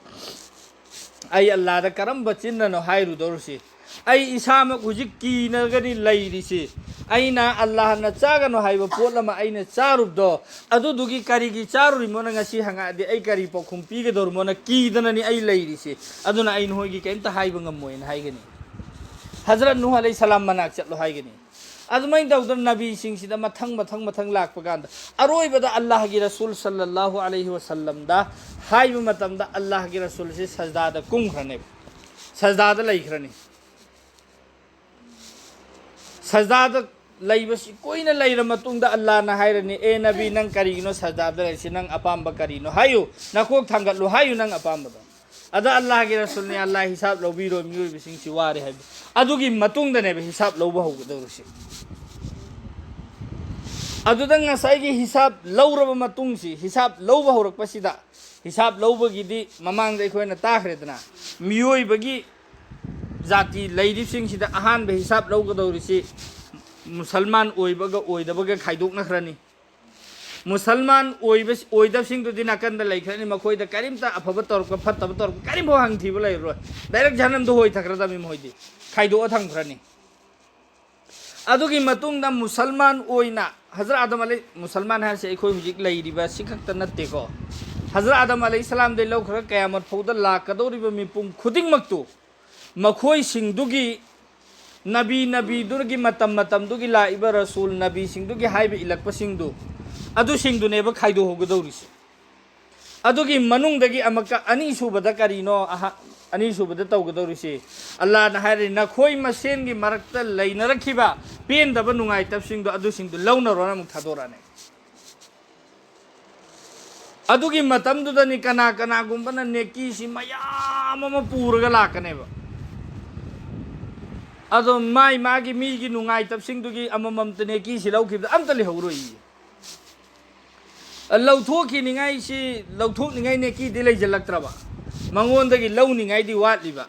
"ꯑꯩ ꯑꯜꯂꯥꯍꯗ ꯀꯔꯝꯕ ꯆꯤꯟꯅꯅꯣ ꯍꯥꯏꯔꯨꯗꯧꯔꯤꯁꯤ? ꯑꯩ ꯏꯁꯥꯃꯛ ꯍꯧꯖꯤꯛ ꯀꯤꯅꯒꯅꯤ ꯂꯩꯔꯤꯁꯤ꯫ ꯑꯩꯅ ꯑꯜꯂꯥꯍꯅ ꯆꯥꯒꯅꯨ ꯍꯥꯏꯕ ꯄꯣꯠ ꯑꯃ ꯑꯩꯅ ꯆꯥꯔꯨꯕꯗꯣ, ꯑꯗꯨꯗꯨꯒꯤ ꯀꯔꯤꯒꯤ ꯆꯥꯔꯨꯔꯤꯃꯣꯅ ꯉꯁꯤ ꯍꯪꯉꯛꯑꯗꯤ ꯑꯩ ꯀꯔꯤ ꯄꯥꯎꯈꯨꯝ ꯄꯤꯒꯗꯧꯔꯤꯃꯣꯅ ꯀꯤꯗꯅꯅꯤ ꯑꯩ ꯂꯩꯔꯤꯁꯤ꯫ ꯑꯗꯨꯅ ꯑꯩ ꯅꯈꯣꯏꯒꯤ ꯀꯔꯤꯝꯇ ꯍꯥꯏꯕ ꯉꯝꯃꯣꯏꯅ" ꯍꯥꯏꯒꯅꯤ꯫ ꯍꯖꯔꯠ ꯅꯨꯍ ꯑꯂꯩꯍꯤ ꯁꯂꯥꯝ ꯃꯅꯥꯛ ꯆꯠꯂꯣ ꯍꯥꯏꯒꯅꯤ꯫ ꯑꯗꯨꯃꯥꯏꯅ ꯇꯧꯗꯅ ꯅꯕꯤꯁꯤꯡꯁꯤꯗ ꯃꯊꯪ, ꯃꯊꯪ, ꯃꯊꯪ ꯂꯥꯛꯄ ꯀꯥꯟꯗ, ꯑꯔꯣꯏꯕꯗ ꯑꯜꯂꯥꯍꯒꯤ ꯔꯁꯨꯜ ꯁꯜꯂꯜꯂꯥꯍꯨ ꯑꯂꯩꯍꯤ ꯋꯁꯜꯂꯝꯗ ꯍꯥꯏꯕ ꯃꯇꯝꯗ, ꯑꯜꯂꯥꯍꯒꯤ ꯔꯁꯨꯜꯁꯤ ꯁꯖꯗꯥꯗ ꯀꯨꯝꯈ꯭ꯔꯅꯦꯕ, ꯁꯖꯗꯥꯗ ꯂꯩꯈ꯭ꯔꯅꯤ꯫ ꯁꯖꯗꯥꯗ ꯂꯩꯕꯁꯤ ꯀꯨꯏꯅ ꯂꯩꯔ ꯃꯇꯨꯡꯗ, ꯑꯜꯂꯥꯍꯅ ꯍꯥꯏꯔꯅꯤ, "ꯑꯦ ꯅꯕꯤ, ꯅꯪ ꯀꯔꯤꯒꯤꯅꯣ ꯁꯖꯗꯥꯗ ꯂꯩꯔꯤꯁꯤ? ꯅꯪ ꯑꯄꯥꯝꯕ ꯀꯔꯤꯅꯣ? ꯍꯥꯏꯌꯨ, ꯅꯀꯣꯛ ꯊꯥꯡꯒꯠꯂꯨ, ꯍꯥꯏꯌꯨ ꯅꯪ ꯑꯄꯥꯝꯕꯗꯣ"꯫ ꯑꯗ ꯑꯜꯂꯥꯍꯒꯤ ꯔꯁꯨꯜꯅ, "ꯑꯜꯂꯥꯍ, ꯍꯤꯁꯥꯕ ꯂꯧꯕꯤꯔꯣ, ꯃꯤꯑꯣꯏꯕꯁꯤꯡꯁꯤ ꯋꯥꯔꯦ" ꯍꯥꯏꯕ꯫ ꯑꯗꯨꯒꯤ ꯃꯇꯨꯡꯗꯅꯦꯕ ꯍꯤꯁꯥꯕ ꯂꯧꯕ ꯍꯧꯒꯗꯧꯔꯤꯁꯤ꯫ ꯑꯗꯨꯗ ꯉꯁꯥꯏꯒꯤ ꯍꯤꯁꯥꯞ ꯂꯧꯔꯕ ꯃꯇꯨꯡꯁꯤ, ꯍꯤꯁꯥꯞ ꯂꯧꯕ ꯍꯧꯔꯛꯄꯁꯤꯗ, ꯍꯤꯁꯥꯞ ꯂꯧꯕꯒꯤꯗꯤ ꯃꯃꯥꯡꯗ ꯑꯩꯈꯣꯏꯅ ꯇꯥꯈ꯭ꯔꯦꯗꯅ, ꯃꯤꯑꯣꯏꯕꯒꯤ ꯖꯥꯇꯤ ꯂꯩꯔꯤꯕꯁꯤꯡꯁꯤꯗ ꯑꯍꯥꯟꯕ ꯍꯤꯁꯥꯞ ꯂꯧꯒꯗꯧꯔꯤꯁꯤ ꯃꯨꯁꯜꯃꯥꯟ ꯑꯣꯏꯕꯒ ꯑꯣꯏꯗꯕꯒ ꯈꯥꯏꯗꯣꯛꯅꯈ꯭ꯔꯅꯤ꯫ ꯃꯨꯁꯜꯃꯥꯟ ꯑꯣꯏꯕ, ꯑꯣꯏꯗꯕꯁꯤꯡꯗꯨꯗꯤ ꯅꯥꯀꯟꯗ ꯂꯩꯈ꯭ꯔꯅꯤ, ꯃꯈꯣꯏꯗ ꯀꯔꯤꯝꯇ ꯑꯐꯕ ꯇꯧꯔꯛꯄ, ꯐꯠꯇꯕ ꯇꯧꯔꯛꯄ ꯀꯔꯤꯝꯐꯥꯎ ꯍꯪꯊꯤꯕ ꯂꯩꯔꯔꯣꯏ, ꯗꯥꯏꯔꯦꯛ ꯖꯍꯟꯅꯝꯗ ꯍꯣꯏꯊꯈ꯭ꯔꯗꯕꯅꯤ ꯃꯈꯣꯏꯗꯤ, ꯈꯥꯏꯗꯣꯛꯑ ꯊꯝꯈ꯭ꯔꯅꯤ꯫ ꯑꯗꯨꯒꯤ ꯃꯇꯨꯡꯗ ꯃꯨꯁꯜꯃꯥꯟ ꯑꯣꯏꯅ ꯍꯖꯔꯠ ꯑꯥꯗꯝ ꯑꯂꯩ, ꯃꯨꯁꯜꯃꯥꯟ ꯍꯥꯏꯔꯤꯁꯦ ꯑꯩꯈꯣꯏ ꯍꯧꯖꯤꯛ ꯂꯩꯔꯤꯕ ꯁꯤ ꯈꯛꯇ ꯅꯠꯇꯦꯀꯣ, ꯍꯖꯔꯠ ꯑꯥꯗꯝ ꯑꯂꯩꯍꯤ ꯁꯂꯥꯝꯗꯒꯤ ꯂꯧꯈ꯭ꯔꯒ ꯀꯌꯥꯃꯠ ꯐꯥꯎꯗ ꯂꯥꯛꯀꯗꯧꯔꯤꯕ ꯃꯤꯄꯨꯝ ꯈꯨꯗꯤꯡꯃꯛꯇꯨ, ꯃꯈꯣꯏꯁꯤꯡꯗꯨꯒꯤ ꯅꯕꯤ, ꯅꯕꯤꯗꯨꯒꯤ ꯃꯇꯝ ꯃꯇꯝꯗꯨꯒꯤ ꯂꯥꯛꯏꯕ ꯔꯁꯨꯜ ꯅꯕꯤꯁꯤꯡꯗꯨꯒꯤ ꯍꯥꯏꯕ ꯏꯜꯂꯛꯄꯁꯤꯡꯗꯨ, ꯑꯗꯨꯁꯤꯡꯗꯨꯅꯦꯕ ꯈꯥꯏꯗꯣꯛꯍꯧꯒꯗꯧꯔꯤꯁꯦ꯫ ꯑꯗꯨꯒꯤ ꯃꯅꯨꯡꯗꯒꯤ ꯑꯃꯨꯛꯀ ꯑꯅꯤꯁꯨꯕꯗ ꯀꯔꯤꯅꯣ? ꯑꯍ-, ꯑꯅꯤꯁꯨꯕꯗ ꯇꯧꯒꯗꯧꯔꯤꯁꯤ, ꯑꯜꯂꯥꯅ ꯍꯥꯏꯔꯤ, "ꯅꯈꯣꯏ ꯃꯁꯦꯟꯒꯤ ꯃꯔꯛꯇ ꯂꯩꯅꯔꯛꯈꯤꯕ ꯄꯦꯟꯗꯕ ꯅꯨꯡꯉꯥꯏꯇꯕꯁꯤꯡꯗꯣ, ꯑꯗꯨꯁꯤꯡꯗꯨ ꯂꯧꯅꯔꯣꯅ ꯑꯃꯨꯛ ꯊꯥꯗꯣꯔꯛꯑꯅꯤ"꯫ ꯑꯗꯨꯒꯤ ꯃꯇꯝꯗꯨꯗꯅꯤ ꯀꯅꯥ ꯀꯅꯥꯒꯨꯝꯕꯅ ꯅꯦꯀꯤꯁꯤ ꯃꯌꯥꯝ ꯑꯃ ꯄꯨꯔꯒ ꯂꯥꯛꯀꯅꯦꯕ꯫ ꯑꯗꯣ ꯃꯥꯏ ꯃꯥꯒꯤ ꯃꯤꯒꯤ ꯅꯨꯡꯉꯥꯏꯇꯕꯁꯤꯡꯗꯨꯒꯤ ꯑꯃꯃꯝꯇ ꯅꯦꯀꯤꯁꯤ ꯂꯧꯈꯤꯕꯗ ꯑꯝꯇ ꯂꯩꯍꯧꯔꯣꯏꯌꯦ꯫ ꯂꯧꯊꯣꯛꯈꯤꯅꯤꯡꯉꯥꯏꯁꯤ, ꯂꯧꯊꯣꯛꯅꯤꯡꯉꯥꯏ ꯅꯦꯀꯤꯗꯤ ꯂꯩꯁꯤꯜꯂꯛꯇ꯭ꯔꯕ, ꯃꯉꯣꯟꯗꯒꯤ ꯂꯧꯅꯤꯡꯉꯥꯏꯗꯤ ꯋꯥꯠꯂꯤꯕ꯫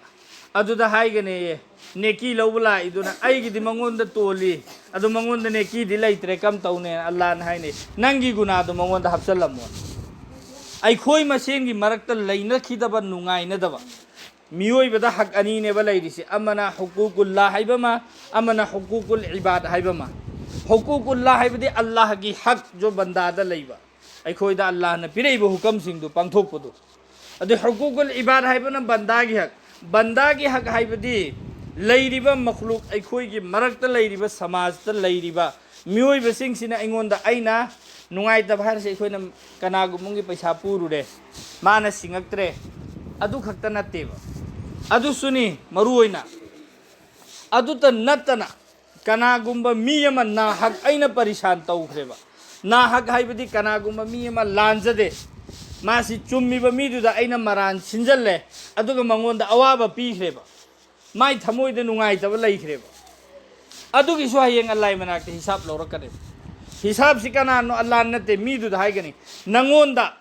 ꯑꯗꯨꯗ ꯍꯥꯏꯒꯅꯦꯌꯦ, ꯅꯦꯀꯤ ꯂꯧꯕ ꯂꯥꯛꯏꯗꯨꯅ, "ꯑꯩꯒꯤꯗꯤ ꯃꯉꯣꯟꯗ ꯇꯣꯜꯂꯤ, ꯑꯗꯨ ꯃꯉꯣꯟꯗ ꯅꯦꯀꯤꯗꯤ ꯂꯩꯇ꯭ꯔꯦ, ꯀꯝ ꯇꯧꯅꯦ?" ꯑꯜꯂꯥꯅ ꯍꯥꯏꯅꯩ, "ꯅꯪꯒꯤ ꯒꯨꯅꯥꯗꯣ ꯃꯉꯣꯟꯗ ꯍꯥꯞꯆꯜꯂꯝꯃꯣ"꯫ ꯑꯩꯈꯣꯏ ꯃꯁꯦꯟꯒꯤ ꯃꯔꯛꯇ ꯂꯩꯅꯈꯤꯗꯕ ꯅꯨꯡꯉꯥꯏꯅꯗꯕ, ꯃꯤꯑꯣꯏꯕꯗ ꯍꯛ ꯑꯅꯤꯅꯦꯕ ꯂꯩꯔꯤꯁꯦ, ꯑꯃꯅ ꯍꯨꯀꯨꯀꯨꯜꯂꯥ ꯍꯥꯏꯕ ꯑꯃ, ꯑꯃꯅ ꯍꯨꯀꯨꯀꯨꯜ ꯏꯕꯥꯗ ꯍꯥꯏꯕ ꯑꯃ꯫ ꯍꯨꯀꯨꯀꯨꯜꯂꯥ ꯍꯥꯏꯕꯗꯤ ꯑꯜꯂꯥꯍꯒꯤ ꯍꯛ ꯖꯣ ꯕꯟꯗꯥꯗ ꯂꯩꯕ, ꯑꯩꯈꯣꯏꯗ ꯑꯜꯂꯥꯍꯅ ꯄꯤꯔꯛꯏꯕ ꯍꯨꯀꯝꯁꯤꯡꯗꯨ ꯄꯥꯡꯊꯣꯛꯄꯗꯨ꯫ ꯑꯗꯨ ꯍꯨꯀꯨꯀꯨꯜ ꯏꯕꯥꯗ ꯍꯥꯏꯕꯅ ꯕꯟꯗꯥꯒꯤ ꯍꯛ꯫ ꯕꯟꯗꯥꯒꯤ ꯍꯛ ꯍꯥꯏꯕꯗꯤ ꯂꯩꯔꯤꯕ ꯃꯈꯂꯨꯛ, ꯑꯩꯈꯣꯏꯒꯤ ꯃꯔꯛꯇ ꯂꯩꯔꯤꯕ, ꯁꯃꯥꯖꯇ ꯂꯩꯔꯤꯕ ꯃꯤꯑꯣꯏꯕꯁꯤꯡꯁꯤꯅ ꯑꯩꯉꯣꯟꯗ, ꯑꯩꯅ ꯅꯨꯡꯉꯥꯏꯇꯕ ꯍꯥꯏꯔꯤꯁꯦ, ꯑꯩꯈꯣꯏꯅ ꯀꯅꯥꯒꯨꯝꯕꯒꯤ ꯄꯩꯁꯥ ꯄꯨꯔꯨꯔꯦ, ꯃꯥꯅ ꯁꯤꯡꯉꯛꯇ꯭ꯔꯦ, ꯑꯗꯨ ꯈꯛꯇ ꯅꯠꯇꯦꯕ꯫ ꯑꯗꯨꯁꯨꯅꯤ ꯃꯔꯨ ꯑꯣꯏꯅ꯫ ꯑꯗꯨꯇ ꯅꯠꯇꯅ, ꯀꯅꯥꯒꯨꯝꯕ ꯃꯤ ꯑꯃ ꯅꯥꯍꯛ ꯑꯩꯅ ꯄꯔꯤꯁꯥꯟ ꯇꯧꯈ꯭ꯔꯦꯕ꯫ ꯅꯥꯍꯛ ꯍꯥꯏꯕꯗꯤ ꯀꯅꯥꯒꯨꯝꯕ ꯃꯤ ꯑꯃ ꯂꯥꯟꯖꯗꯦ, ꯃꯥꯁꯤ ꯆꯨꯝꯃꯤꯕ ꯃꯤꯗꯨꯗ ꯑꯩꯅ ꯃꯔꯥꯟ ꯁꯤꯟꯖꯜꯂꯦ, ꯑꯗꯨꯒ ꯃꯉꯣꯟꯗ ꯑꯋꯥꯕ ꯄꯤꯈ꯭ꯔꯦꯕ, ꯃꯥꯏ ꯊꯃꯣꯏꯗ ꯅꯨꯡꯉꯥꯏꯇꯕ ꯂꯩꯈ꯭ꯔꯦꯕ꯫ ꯑꯗꯨꯒꯤꯁꯨ ꯍꯌꯦꯡ ꯑꯜꯂꯥꯏ ꯃꯅꯥꯛꯇ ꯍꯤꯁꯥꯞ ꯂꯧꯔꯛꯀꯅꯦꯕ꯫ ꯍꯤꯁꯥꯕꯁꯤ ꯀꯅꯥꯅꯣ? ꯑꯜꯂꯥꯍ ꯅꯠꯇꯦ꯫ ꯃꯤꯗꯨꯗ ꯍꯥꯏꯒꯅꯤ, ꯅꯪꯉꯣꯟꯗ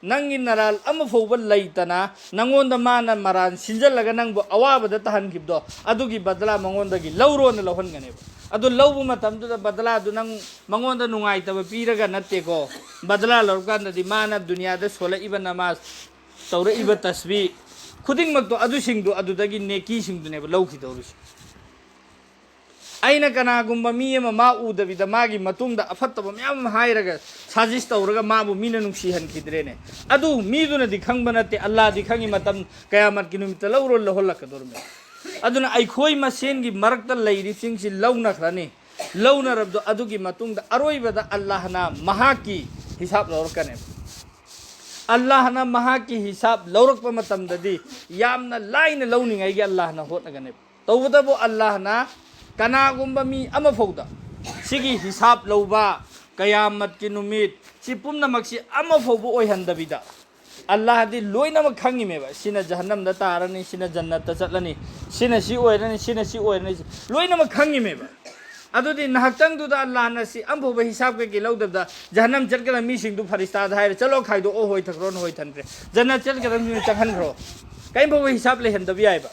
ꯅꯪꯒꯤ ꯅꯔꯥꯜ ꯑꯃꯐꯥꯎꯕ ꯂꯩꯇꯅ ꯅꯪꯉꯣꯟꯗ ꯃꯥꯅ ꯃꯔꯥꯟ ꯁꯤꯟꯖꯜꯂꯒ ꯅꯪꯕꯨ ꯑꯋꯥꯕꯗ ꯇꯥꯍꯟꯈꯤꯕꯗꯣ, ꯑꯗꯨꯒꯤ ꯕꯗꯂꯥ ꯃꯉꯣꯟꯗꯒꯤ ꯂꯧꯔꯣꯅ ꯂꯧꯍꯟꯒꯅꯦꯕ꯫ ꯑꯗꯨ ꯂꯧꯕ ꯃꯇꯝꯗꯨꯗ ꯕꯗꯂꯥꯗꯨ ꯅꯪ ꯃꯉꯣꯟꯗ ꯅꯨꯡꯉꯥꯏꯇꯕ ꯄꯤꯔꯒ ꯅꯠꯇꯦꯀꯣ꯫ ꯕꯗꯂꯥ ꯂꯧꯔꯀꯥꯟꯗꯗꯤ ꯃꯥꯅ ꯗꯨꯅꯤꯌꯥꯗ ꯁꯣꯜꯂꯛꯏꯕ ꯅꯃꯥꯖ, ꯇꯧꯔꯛꯏꯕ ꯇꯁꯕꯤ ꯈꯨꯗꯤꯡꯃꯛꯇꯣ, ꯑꯗꯨꯁꯤꯡꯗꯣ ꯑꯗꯨꯗꯒꯤ ꯅꯦꯀꯤꯁꯤꯡꯗꯨꯅꯦꯕ ꯂꯧꯈꯤꯗꯧꯔꯤꯁꯦ꯫ ꯑꯩꯅ ꯀꯅꯥꯒꯨꯝꯕ ꯃꯤ ꯑꯃ ꯃꯥ ꯎꯗꯕꯤꯗ ꯃꯥꯒꯤ ꯃꯇꯨꯡꯗ ꯑꯐꯠꯇꯕ ꯃꯌꯥꯝ ꯑꯃ ꯍꯥꯏꯔꯒ ꯁꯥꯖꯤꯁ ꯇꯧꯔꯒ ꯃꯥꯕꯨ ꯃꯤꯅ ꯅꯨꯡꯁꯤꯍꯟꯈꯤꯗ꯭ꯔꯦꯅꯦ꯫ ꯑꯗꯨ ꯃꯤꯗꯨꯅꯗꯤ ꯈꯪꯕ ꯅꯠꯇꯦ, ꯑꯜꯂꯥꯗꯤ ꯈꯪꯉꯤ, ꯃꯇꯝ ꯀꯌꯥꯃꯠꯀꯤ ꯅꯨꯃꯤꯠꯇ ꯂꯧꯔꯣ ꯂꯧꯍꯜꯂꯛꯀꯗꯧꯔꯤꯕꯅꯤ꯫ ꯑꯗꯨꯅ ꯑꯩꯈꯣꯏ ꯃꯁꯦꯟꯒꯤ ꯃꯔꯛꯇ ꯂꯩꯔꯤꯕꯁꯤꯡꯁꯤ ꯂꯧꯅꯈ꯭ꯔꯅꯤ꯫ ꯂꯧꯅꯔꯕꯗꯣ ꯑꯗꯨꯒꯤ ꯃꯇꯨꯡꯗ ꯑꯔꯣꯏꯕꯗ ꯑꯜꯂꯥꯍꯅ ꯃꯍꯥꯛꯀꯤ ꯍꯤꯁꯥꯕ ꯂꯧꯔꯛꯀꯅꯦꯕ꯫ ꯑꯜꯂꯥꯍꯅ ꯃꯍꯥꯛꯀꯤ ꯍꯤꯁꯥꯕ ꯂꯧꯔꯛꯄ ꯃꯇꯝꯗꯗꯤ ꯌꯥꯝꯅ ꯂꯥꯏꯅ ꯂꯧꯅꯤꯡꯉꯥꯏꯒꯤ ꯑꯜꯂꯥꯍꯅ ꯍꯣꯠꯅꯒꯅꯦꯕ꯫ ꯇꯧꯕꯇꯕꯨ ꯑꯜꯂꯥꯍꯅ ꯀꯅꯥꯒꯨꯝꯕ ꯃꯤ ꯑꯃꯐꯥꯎꯗ ꯁꯤꯒꯤ ꯍꯤꯁꯥꯕ ꯂꯧꯕ, ꯀꯌꯥꯃꯠꯀꯤ ꯅꯨꯃꯤꯠ, ꯁꯤ ꯄꯨꯝꯅꯃꯛꯁꯤ ꯑꯃꯐꯥꯎꯕ ꯑꯣꯏꯍꯟꯗꯕꯤꯗ, ꯑꯜꯂꯥꯍꯗꯤ ꯂꯣꯏꯅꯃꯛ ꯈꯪꯉꯤꯃꯦꯕ꯫ ꯁꯤꯅ ꯖꯍꯟꯅꯝꯗ ꯇꯥꯔꯅꯤ, ꯁꯤꯅ ꯖꯟꯅꯠꯇ ꯆꯠꯂꯅꯤ, ꯁꯤꯅ ꯁꯤ ꯑꯣꯏꯔꯅꯤ, ꯁꯤꯅ ꯁꯤ ꯑꯣꯏꯔꯅꯤ, ꯁꯤ ꯂꯣꯏꯅꯃꯛ ꯈꯪꯉꯤꯃꯦꯕ꯫ ꯑꯗꯨꯗꯤ ꯉꯥꯏꯍꯥꯛꯇꯪꯗꯨꯗ ꯑꯜꯂꯥꯍꯅ ꯁꯤ ꯑꯃꯐꯥꯎꯕ ꯍꯤꯁꯥꯕ ꯀꯩꯀꯩ ꯂꯧꯗꯕꯗ ꯖꯍꯟꯅꯝ ꯆꯠꯀꯗꯕ ꯃꯤꯁꯤꯡꯗꯨ ꯐꯔꯤꯁꯇꯥꯗ ꯍꯥꯏꯔꯦ, "ꯆꯠꯂꯣ, ꯈꯥꯏꯗꯣꯛꯑꯣ, ꯍꯣꯏ ꯊꯛꯈ꯭ꯔꯣꯅ ꯍꯣꯏ ꯊꯟꯈ꯭ꯔꯦ, ꯖꯟꯅꯠ ꯆꯠꯀꯗꯕ ꯃꯤꯗꯨ ꯆꯪꯍꯟꯈ꯭ꯔꯣ"꯫ ꯀꯔꯤꯝꯐꯥꯎꯕ ꯍꯤꯁꯥꯕ ꯂꯩꯍꯟꯗꯕ ꯌꯥꯏꯕ꯫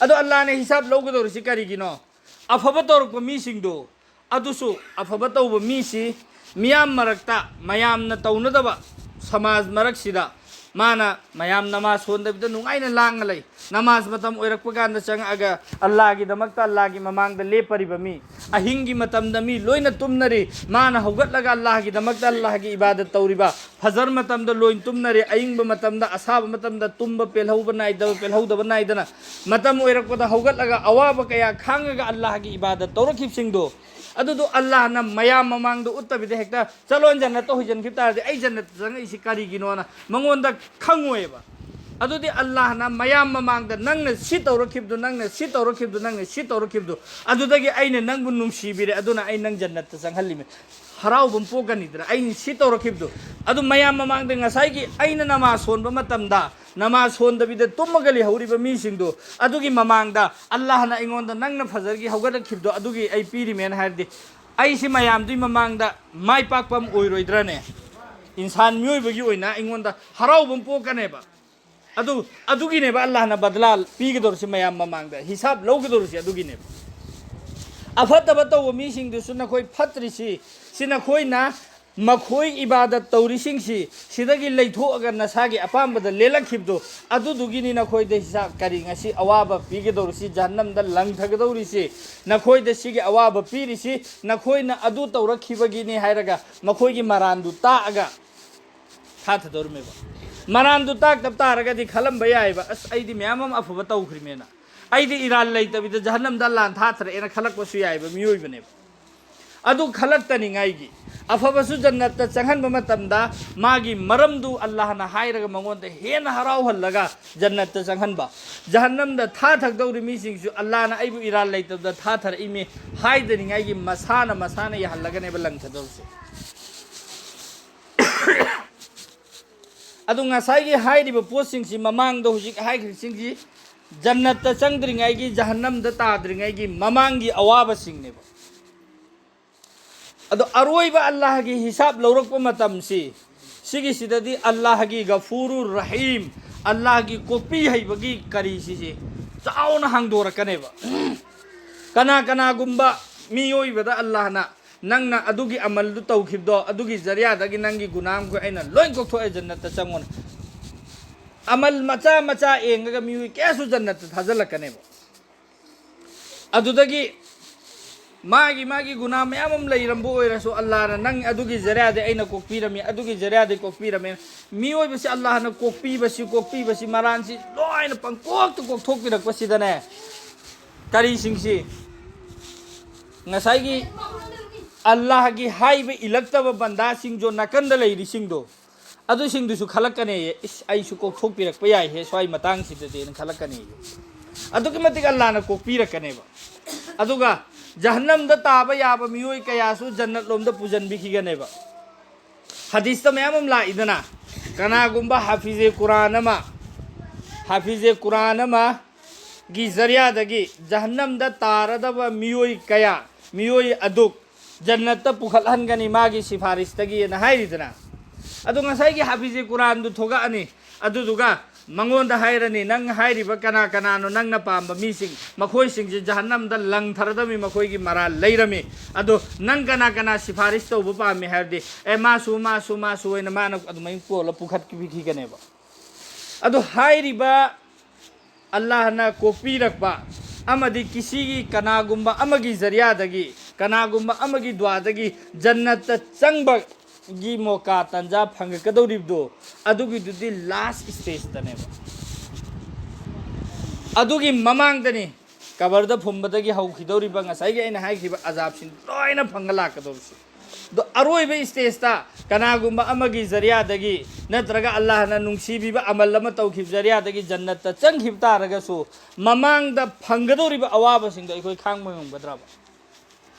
ꯑꯗꯣ ꯑꯜꯂꯥꯍꯅ ꯍꯤꯁꯥꯕ ꯂꯧꯒꯗꯧꯔꯤꯁꯤ ꯀꯔꯤꯒꯤꯅꯣ? ꯑꯐꯕ ꯇꯧꯔꯛꯄ ꯃꯤꯁꯤꯡꯗꯣ, ꯑꯗꯨꯁꯨ ꯑꯐꯕ ꯇꯧꯕ ꯃꯤꯁꯤ ꯃꯤꯌꯥꯝ ꯃꯔꯛꯇ, ꯃꯌꯥꯝꯅ ꯇꯧꯅꯗꯕ ꯁꯃꯥꯖ ꯃꯔꯛꯁꯤꯗ ꯃꯥꯅ ꯃꯌꯥꯝ ꯅꯃꯥꯖ ꯁꯣꯟꯗꯕꯤꯗ ꯅꯨꯡꯉꯥꯏꯅ ꯂꯥꯡꯉ ꯂꯩ꯫ ꯅꯃꯥꯖ ꯃꯇꯝ ꯑꯣꯏꯔꯛꯄ ꯀꯥꯟꯗ ꯆꯪꯉꯛꯑꯒ ꯑꯜꯂꯥꯍꯒꯤꯗꯃꯛꯇ ꯑꯜꯂꯥꯍꯒꯤ ꯃꯃꯥꯡꯗ ꯂꯦꯞꯄꯔꯤꯕ ꯃꯤ, ꯑꯍꯤꯡꯒꯤ ꯃꯇꯝꯗ ꯃꯤ ꯂꯣꯏꯅ ꯇꯨꯝꯅꯔꯤ, ꯃꯥꯅ ꯍꯧꯒꯠꯂꯒ ꯑꯜꯂꯥꯍꯒꯤꯗꯃꯛꯇ ꯑꯜꯂꯥꯍꯒꯤ ꯏꯕꯥꯗꯠ ꯇꯧꯔꯤꯕ, ꯐꯖꯔ ꯃꯇꯝꯗ ꯂꯣꯏ ꯇꯨꯝꯅꯔꯦ, ꯑꯏꯪꯕ ꯃꯇꯝꯗ, ꯑꯁꯥꯕ ꯃꯇꯝꯗ ꯇꯨꯝꯕ ꯄꯦꯜꯍꯧꯕ ꯅꯥꯏꯗꯕ, ꯄꯦꯜꯍꯧꯗꯕ ꯅꯥꯏꯗꯅ ꯃꯇꯝ ꯑꯣꯏꯔꯛꯄꯗ ꯍꯧꯒꯠꯂꯒ ꯑꯋꯥꯕ ꯀꯌꯥ ꯈꯥꯡꯉꯒ ꯑꯜꯂꯥꯍꯒꯤ ꯏꯕꯥꯗꯠ ꯇꯧꯔꯛꯈꯤꯕꯁꯤꯡꯗꯣ, ꯑꯗꯨꯗꯣ ꯑꯜꯂꯥꯍꯅ ꯃꯌꯥꯝ ꯃꯃꯥꯡꯗ ꯎꯠꯇꯕꯤꯗ ꯍꯦꯛꯇ "ꯆꯠꯂꯣ, ꯖꯟꯅꯠꯇ ꯍꯣꯏꯖꯤꯟꯈꯤꯕ ꯇꯥꯔꯗꯤ ꯑꯩ ꯖꯟꯅꯠꯇ ꯆꯪꯉꯛꯏꯁꯤ ꯀꯔꯤꯒꯤꯅꯣꯅ" ꯃꯉꯣꯟꯗ ꯈꯪꯉꯣꯏꯕ꯫ ꯑꯗꯨꯗꯤ ꯑꯜꯂꯥꯍꯅ ꯃꯌꯥꯝ ꯃꯃꯥꯡꯗ "ꯅꯪꯅ ꯁꯤ ꯇꯧꯔꯛꯈꯤꯕꯗꯨ, ꯅꯪꯅ ꯁꯤ ꯇꯧꯔꯛꯈꯤꯕꯗꯨ, ꯅꯪꯅ ꯁꯤ ꯇꯧꯔꯛꯈꯤꯕꯗꯨ, ꯑꯗꯨꯗꯒꯤ ꯑꯩꯅ ꯅꯪꯕꯨ ꯅꯨꯡꯁꯤꯕꯤꯔꯦ, ꯑꯗꯨꯅ ꯑꯩ ꯅꯪ ꯖꯟꯅꯠꯇ ꯆꯪꯍꯜꯂꯤꯃꯦ", ꯍꯔꯥꯎꯕ ꯑꯃ ꯄꯣꯛꯀꯅꯤꯗꯅ꯫ ꯑꯩꯅ ꯁꯤ ꯇꯧꯔꯛꯈꯤꯕꯗꯨ, ꯑꯗꯨ ꯃꯌꯥꯝ ꯃꯃꯥꯡꯗ ꯉꯁꯥꯏꯒꯤ ꯑꯩꯅ ꯅꯃꯥꯖ ꯁꯣꯟꯕ ꯃꯇꯝꯗ ꯅꯃꯥꯖ ꯁꯣꯟꯗꯕꯤꯗ ꯇꯨꯝꯃꯒ ꯂꯩꯍꯧꯔꯤꯕ ꯃꯤꯁꯤꯡꯗꯣ, ꯑꯗꯨꯒꯤ ꯃꯃꯥꯡꯗ ꯑꯜꯂꯥꯍꯅ ꯑꯩꯉꯣꯟꯗ "ꯅꯪꯅ ꯐꯖꯔꯒꯤ ꯍꯧꯒꯠꯂꯛꯈꯤꯕꯗꯣ ꯑꯗꯨꯒꯤ ꯑꯩ ꯄꯤꯔꯤꯃꯦꯅ" ꯍꯥꯏꯔꯗꯤ, ꯑꯩꯁꯤ ꯃꯌꯥꯝꯗꯨꯒꯤ ꯃꯃꯥꯡꯗ ꯃꯥꯏ ꯄꯥꯛꯄ ꯑꯃ ꯑꯣꯏꯔꯣꯏꯗ꯭ꯔꯅꯦ? ꯏꯟꯁꯥꯟ ꯃꯤꯑꯣꯏꯕꯒꯤ ꯑꯣꯏꯅ ꯑꯩꯉꯣꯟꯗ ꯍꯔꯥꯎꯕ ꯑꯃ ꯄꯣꯛꯀꯅꯦꯕ꯫ ꯑꯗꯨ ꯑꯗꯨꯒꯤꯅꯦꯕ ꯑꯜꯂꯥꯍꯅ ꯕꯗꯂꯥ ꯄꯤꯒꯗꯧꯔꯤꯁꯤ, ꯃꯌꯥꯝ ꯃꯃꯥꯡꯗ ꯍꯤꯁꯥꯕ ꯂꯧꯒꯗꯧꯔꯤꯁꯤ ꯑꯗꯨꯒꯤꯅꯦꯕ꯫ ꯑꯐꯠꯇꯕ ꯇꯧꯕ ꯃꯤꯁꯤꯡꯗꯨꯁꯨ ꯅꯈꯣꯏ ꯐꯠꯇ꯭ꯔꯤꯁꯤ, ꯁꯤ ꯅꯈꯣꯏꯅ ꯃꯈꯣꯏ ꯏꯕꯥꯗꯠ ꯇꯧꯔꯤꯁꯤꯡꯁꯤ ꯁꯤꯗꯒꯤ ꯂꯩꯊꯣꯛꯑꯒ ꯅꯁꯥꯒꯤ ꯑꯄꯥꯝꯕꯗ ꯂꯦꯜꯂꯛꯈꯤꯕꯗꯣ, ꯑꯗꯨꯗꯨꯒꯤꯅꯤ ꯅꯈꯣꯏꯗ ꯍꯤꯁꯥ-, ꯀꯔꯤ, ꯉꯁꯤ ꯑꯋꯥꯕ ꯄꯤꯒꯗꯧꯔꯤꯁꯤ, ꯖꯍꯟꯅꯝꯗ ꯂꯪꯊꯒꯗꯧꯔꯤꯁꯤ, ꯅꯈꯣꯏꯗ ꯁꯤꯒꯤ ꯑꯋꯥꯕ ꯄꯤꯔꯤꯁꯤ, ꯅꯈꯣꯏꯅ ꯑꯗꯨ ꯇꯧꯔꯛꯈꯤꯕꯒꯤꯅꯤ ꯍꯥꯏꯔꯒ ꯃꯈꯣꯏꯒꯤ ꯃꯔꯥꯟꯗꯨ ꯇꯥꯛꯑꯒ ꯊꯥꯊꯗꯧꯔꯤꯃꯦꯕ꯫ ꯃꯔꯥꯟꯗꯨ ꯇꯥꯛꯇꯕ ꯇꯥꯔꯒꯗꯤ ꯈꯜꯂꯝꯕ ꯌꯥꯏꯑꯕ, "ꯑꯁ, ꯑꯩꯗꯤ ꯃꯌꯥꯝ ꯑꯃ ꯑꯐꯕ ꯇꯧꯈ꯭ꯔꯤꯃꯦꯅ, ꯑꯩꯗꯤ ꯏꯔꯥꯟ ꯂꯩꯇꯕꯤꯗ ꯖꯍꯟꯅꯝꯗ ꯂꯥꯟ ꯊꯥꯊꯔꯛꯑꯦꯅ" ꯈꯜꯂꯛꯄꯁꯨ ꯌꯥꯏꯑꯕ ꯃꯤꯑꯣꯏꯕꯅꯦꯕ꯫ ꯑꯗꯨ ꯈꯜꯂꯛꯇꯅꯤꯉꯥꯏꯒꯤ, ꯑꯐꯕꯁꯨ ꯖꯟꯅꯠꯇ ꯆꯪꯍꯟꯕ ꯃꯇꯝꯗ ꯃꯥꯒꯤ ꯃꯔꯝꯗꯨ ꯑꯜꯂꯥꯍꯅ ꯍꯥꯏꯔꯒ ꯃꯉꯣꯟꯗ ꯍꯦꯟꯅ ꯍꯔꯥꯎꯍꯜꯂꯒ ꯖꯟꯅꯠꯇ ꯆꯪꯍꯟꯕ, ꯖꯍꯟꯅꯝꯗ ꯊꯥꯊꯛꯗꯧꯔꯤ ꯃꯤꯁꯤꯡꯁꯨ ꯑꯜꯂꯥꯍꯅ ꯑꯩꯕꯨ ꯏꯔꯥꯟ ꯂꯩꯇꯕꯗ ꯊꯥꯊꯔꯛꯏꯃꯤ ꯍꯥꯏꯗꯅꯤꯉꯥꯏꯒꯤ ꯃꯁꯥꯅ ꯃꯁꯥꯅ ꯌꯥꯍꯜꯂꯒꯅꯦꯕ ꯂꯪꯊꯗꯧꯔꯤꯁꯦ꯫ ꯑꯗꯨ ꯉꯁꯥꯏꯒꯤ ꯍꯥꯏꯔꯤꯕ ꯄꯣꯠꯁꯤꯡꯁꯤ, ꯃꯃꯥꯡꯗ ꯍꯧꯖꯤꯛ ꯍꯥꯏꯈ꯭ꯔꯤꯁꯤꯡꯁꯤ ꯖꯟꯅꯠꯇ ꯆꯪꯗ꯭ꯔꯤꯉꯩꯒꯤ, ꯖꯍꯟꯅꯝꯗ ꯇꯥꯗ꯭ꯔꯤꯉꯩꯒꯤ ꯃꯃꯥꯡꯒꯤ ꯑꯋꯥꯕꯁꯤꯡꯅꯦꯕ꯫ ꯑꯗꯣ ꯑꯔꯣꯏꯕ ꯑꯜꯂꯥꯍꯒꯤ ꯍꯤꯁꯥꯕ ꯂꯧꯔꯛꯄ ꯃꯇꯝꯁꯤ, ꯁꯤꯒꯤꯁꯤꯗꯗꯤ ꯑꯜꯂꯥꯍꯒꯤ ꯒꯐꯨꯔꯨ ꯔꯍꯤꯝ, ꯑꯜꯂꯥꯍꯒꯤ ꯀꯣꯛꯄꯤ ꯍꯩꯕꯒꯤ ꯀꯔꯤꯁꯤꯁꯦ ꯆꯥꯎꯅ ꯍꯥꯡꯗꯣꯔꯛꯀꯅꯦꯕ꯫ ꯀꯅꯥ ꯀꯅꯥꯒꯨꯝꯕ ꯃꯤꯑꯣꯏꯕꯗ ꯑꯜꯂꯥꯍꯅ, "ꯅꯪꯅ ꯑꯗꯨꯒꯤ ꯑꯃꯜꯗꯨ ꯇꯧꯈꯤꯕꯗꯣ, ꯑꯗꯨꯒꯤ ꯖꯔꯤꯌꯥꯗꯒꯤ ꯅꯪꯒꯤ ꯒꯨꯅꯥꯍ ꯃꯈꯩ ꯑꯩꯅ ꯂꯣꯏ ꯀꯣꯛꯊꯣꯛꯑꯦ, ꯖꯟꯅꯠꯇ ꯆꯪꯉꯣꯅ"꯫ ꯑꯃꯜ ꯃꯆꯥ ꯃꯆꯥ ꯌꯦꯡꯉꯒ ꯃꯤꯑꯣꯏ ꯀꯌꯥꯁꯨ ꯖꯟꯅꯠꯇ ꯊꯥꯖꯤꯜꯂꯛꯀꯅꯦꯕ꯫ ꯑꯗꯨꯗꯒꯤ ꯃꯥꯒꯤ ꯃꯥꯒꯤ ꯒꯨꯅꯥꯍ ꯃꯌꯥꯝ ꯑꯃ ꯂꯩꯔꯝꯕ ꯑꯣꯏꯔꯁꯨ, ꯑꯜꯂꯥꯍꯅ, "ꯅꯪ ꯑꯗꯨꯒꯤ ꯖꯔꯤꯌꯥꯗꯩ ꯑꯩꯅ ꯀꯣꯛꯄꯤꯔꯝꯃꯤ, ꯑꯗꯨꯒꯤ ꯖꯔꯤꯌꯥꯗꯩ ꯀꯣꯛꯄꯤꯔꯝꯃꯦ"꯫ ꯃꯤꯑꯣꯏꯕꯁꯤ ꯑꯜꯂꯥꯍꯅ ꯀꯣꯛꯄꯤꯕꯁꯤ, ꯀꯣꯛꯄꯤꯕꯁꯤ, ꯃꯔꯥꯟꯁꯤ ꯂꯣꯏꯅ ꯄꯪꯀꯣꯛꯇ ꯀꯣꯛꯊꯣꯛꯄꯤꯔꯛꯄꯁꯤꯗꯅꯦ, ꯀꯔꯤꯁꯤꯡꯁꯤ, ꯉꯁꯥꯏꯒꯤ ꯑꯜꯂꯥꯍꯒꯤ ꯍꯥꯏꯕ ꯏꯜꯂꯛꯇꯕ ꯕꯟꯗꯥꯁꯤꯡꯗꯣ, ꯅꯥꯀꯟꯗ ꯂꯩꯔꯤꯁꯤꯡꯗꯣ, ꯑꯗꯨꯁꯤꯡꯗꯨꯁꯨ ꯈꯜꯂꯛꯀꯅꯦꯌꯦ, "ꯏꯁ, ꯑꯩꯁꯨ ꯀꯣꯛꯊꯣꯛꯄꯤꯔꯛꯄ ꯌꯥꯏꯍꯦ ꯁ꯭ꯋꯥꯏ ꯃꯇꯥꯡꯁꯤꯗꯗꯤꯅ" ꯈꯜꯂꯛꯀꯅꯦꯌꯦ꯫ ꯑꯗꯨꯛꯀꯤ ꯃꯇꯤꯛ ꯑꯜꯂꯥꯍꯅ ꯀꯣꯛꯄꯤꯔꯛꯀꯅꯦꯕ꯫ ꯑꯗꯨꯒ ꯖꯍꯟꯅꯝꯗ ꯇꯥꯕ ꯌꯥꯕ ꯃꯤꯑꯣꯏ ꯀꯌꯥꯁꯨ ꯖꯟꯅꯠ ꯂꯣꯝꯗ ꯄꯨꯁꯤꯟꯕꯤꯈꯤꯒꯅꯦꯕ꯫ ꯍꯗꯤꯁꯇ ꯃꯌꯥꯝ ꯑꯃ ꯂꯥꯛꯏꯗꯅ, ꯀꯅꯥꯒꯨꯝꯕ ꯍꯥꯐꯤꯖꯦ ꯀꯨꯔꯥꯟ ꯑꯃ, ꯍꯥꯐꯤꯖꯦ ꯀꯨꯔꯥꯟ ꯑꯃꯒꯤ ꯖꯔꯤꯌꯥꯗꯒꯤ ꯖꯍꯟꯅꯝꯗ ꯇꯥꯔꯗꯕ ꯃꯤꯑꯣꯏ ꯀꯌꯥ, ꯃꯤꯑꯣꯏ ꯑꯗꯨꯛ ꯖꯟꯅꯠꯇ ꯄꯨꯈꯠꯍꯟꯒꯅꯤ ꯃꯥꯒꯤ ꯁꯤꯐꯥꯔꯤꯁꯇꯒꯤꯅ ꯍꯥꯏꯔꯤꯗꯅ꯫ ꯑꯗꯣ ꯉꯁꯥꯏꯒꯤ ꯍꯥꯐꯤꯖꯦ ꯀꯨꯔꯥꯟꯗꯨ ꯊꯣꯛꯂꯛꯑꯅꯤ, ꯑꯗꯨꯗꯨꯒ ꯃꯉꯣꯟꯗ ꯍꯥꯏꯔꯅꯤ, "ꯅꯪ ꯍꯥꯏꯔꯤꯕ ꯀꯅꯥ ꯀꯅꯥꯅꯣ ꯅꯪꯅ ꯄꯥꯝꯕ ꯃꯤꯁꯤꯡ, ꯃꯈꯣꯏꯁꯤꯡꯁꯦ ꯖꯍꯟꯅꯝꯗ ꯂꯪꯊꯔꯗꯝꯃꯤ, ꯃꯈꯣꯏꯒꯤ ꯃꯔꯥꯜ ꯂꯩꯔꯝꯃꯤ꯫ ꯑꯗꯣ ꯅꯪ ꯀꯅꯥ ꯀꯅꯥ ꯁꯤꯐꯥꯔꯤꯁ ꯇꯧꯕ ꯄꯥꯝꯃꯤ?" ꯍꯥꯏꯔꯗꯤ, "ꯑꯦ, ꯃꯥꯁꯨ, ꯃꯥꯁꯨ, ꯃꯥꯁꯨ" ꯍꯥꯏꯅ ꯃꯥꯅ ꯑꯗꯨꯃꯥꯏꯅ ꯀꯣꯜꯂ ꯄꯨꯈꯠꯄꯤꯈꯤꯒꯅꯦꯕ꯫ ꯑꯗꯣ ꯍꯥꯏꯔꯤꯕ ꯑꯜꯂꯥꯍꯅ ꯀꯣꯛꯄꯤꯔꯛꯄ ꯑꯃꯗꯤ ꯀꯤꯁꯤꯒꯤ ꯀꯅꯥꯒꯨꯝꯕ ꯑꯃꯒꯤ ꯖꯔꯤꯌꯥꯗꯒꯤ, ꯀꯅꯥꯒꯨꯝꯕ ꯑꯃꯒꯤ ꯗꯨꯋꯥꯗꯒꯤ ꯖꯟꯅꯠꯇ ꯆꯪꯕꯒꯤ ꯃꯣꯀꯥ ꯇꯥꯟꯖꯥ ꯐꯪꯉꯛꯀꯗꯧꯔꯤꯕꯗꯣ, ꯑꯗꯨꯒꯤꯗꯨꯗꯤ ꯂꯥꯁ ꯁ꯭ꯇꯦꯖꯇꯅꯦꯕ꯫ ꯑꯗꯨꯒꯤ ꯃꯃꯥꯡꯗꯅꯤ ꯀꯕꯔꯗ ꯐꯨꯝꯕꯗꯒꯤ ꯍꯧꯈꯤꯗꯧꯔꯤꯕ ꯉꯁꯥꯏꯒꯤ ꯑꯩꯅ ꯍꯥꯏꯈꯤꯕ ꯑꯖꯥꯕꯁꯤꯡ ꯂꯣꯏꯅ ꯐꯪꯉ ꯂꯥꯛꯀꯗꯧꯔꯤꯁꯦ꯫ ꯑꯗꯣ ꯑꯔꯣꯏꯕ ꯁ꯭ꯇꯦꯖꯇ ꯀꯅꯥꯒꯨꯝꯕ ꯑꯃꯒꯤ ꯖꯔꯤꯌꯥꯗꯒꯤ ꯅꯠꯇ꯭ꯔꯒ ꯑꯜꯂꯥꯍꯅ ꯅꯨꯡꯁꯤꯕꯤꯕ ꯑꯃꯜ ꯑꯃ ꯇꯧꯈꯤꯕ ꯖꯔꯤꯌꯥꯗꯒꯤ ꯖꯟꯅꯠꯇ ꯆꯪꯈꯤꯕ ꯇꯥꯔꯒꯁꯨ, ꯃꯃꯥꯡꯗ ꯐꯪꯒꯗꯧꯔꯤꯕ ꯑꯋꯥꯕꯁꯤꯡꯗꯣ ꯑꯩꯈꯣꯏ ꯈꯥꯡꯕ ꯉꯝꯒꯗ꯭ꯔꯕ?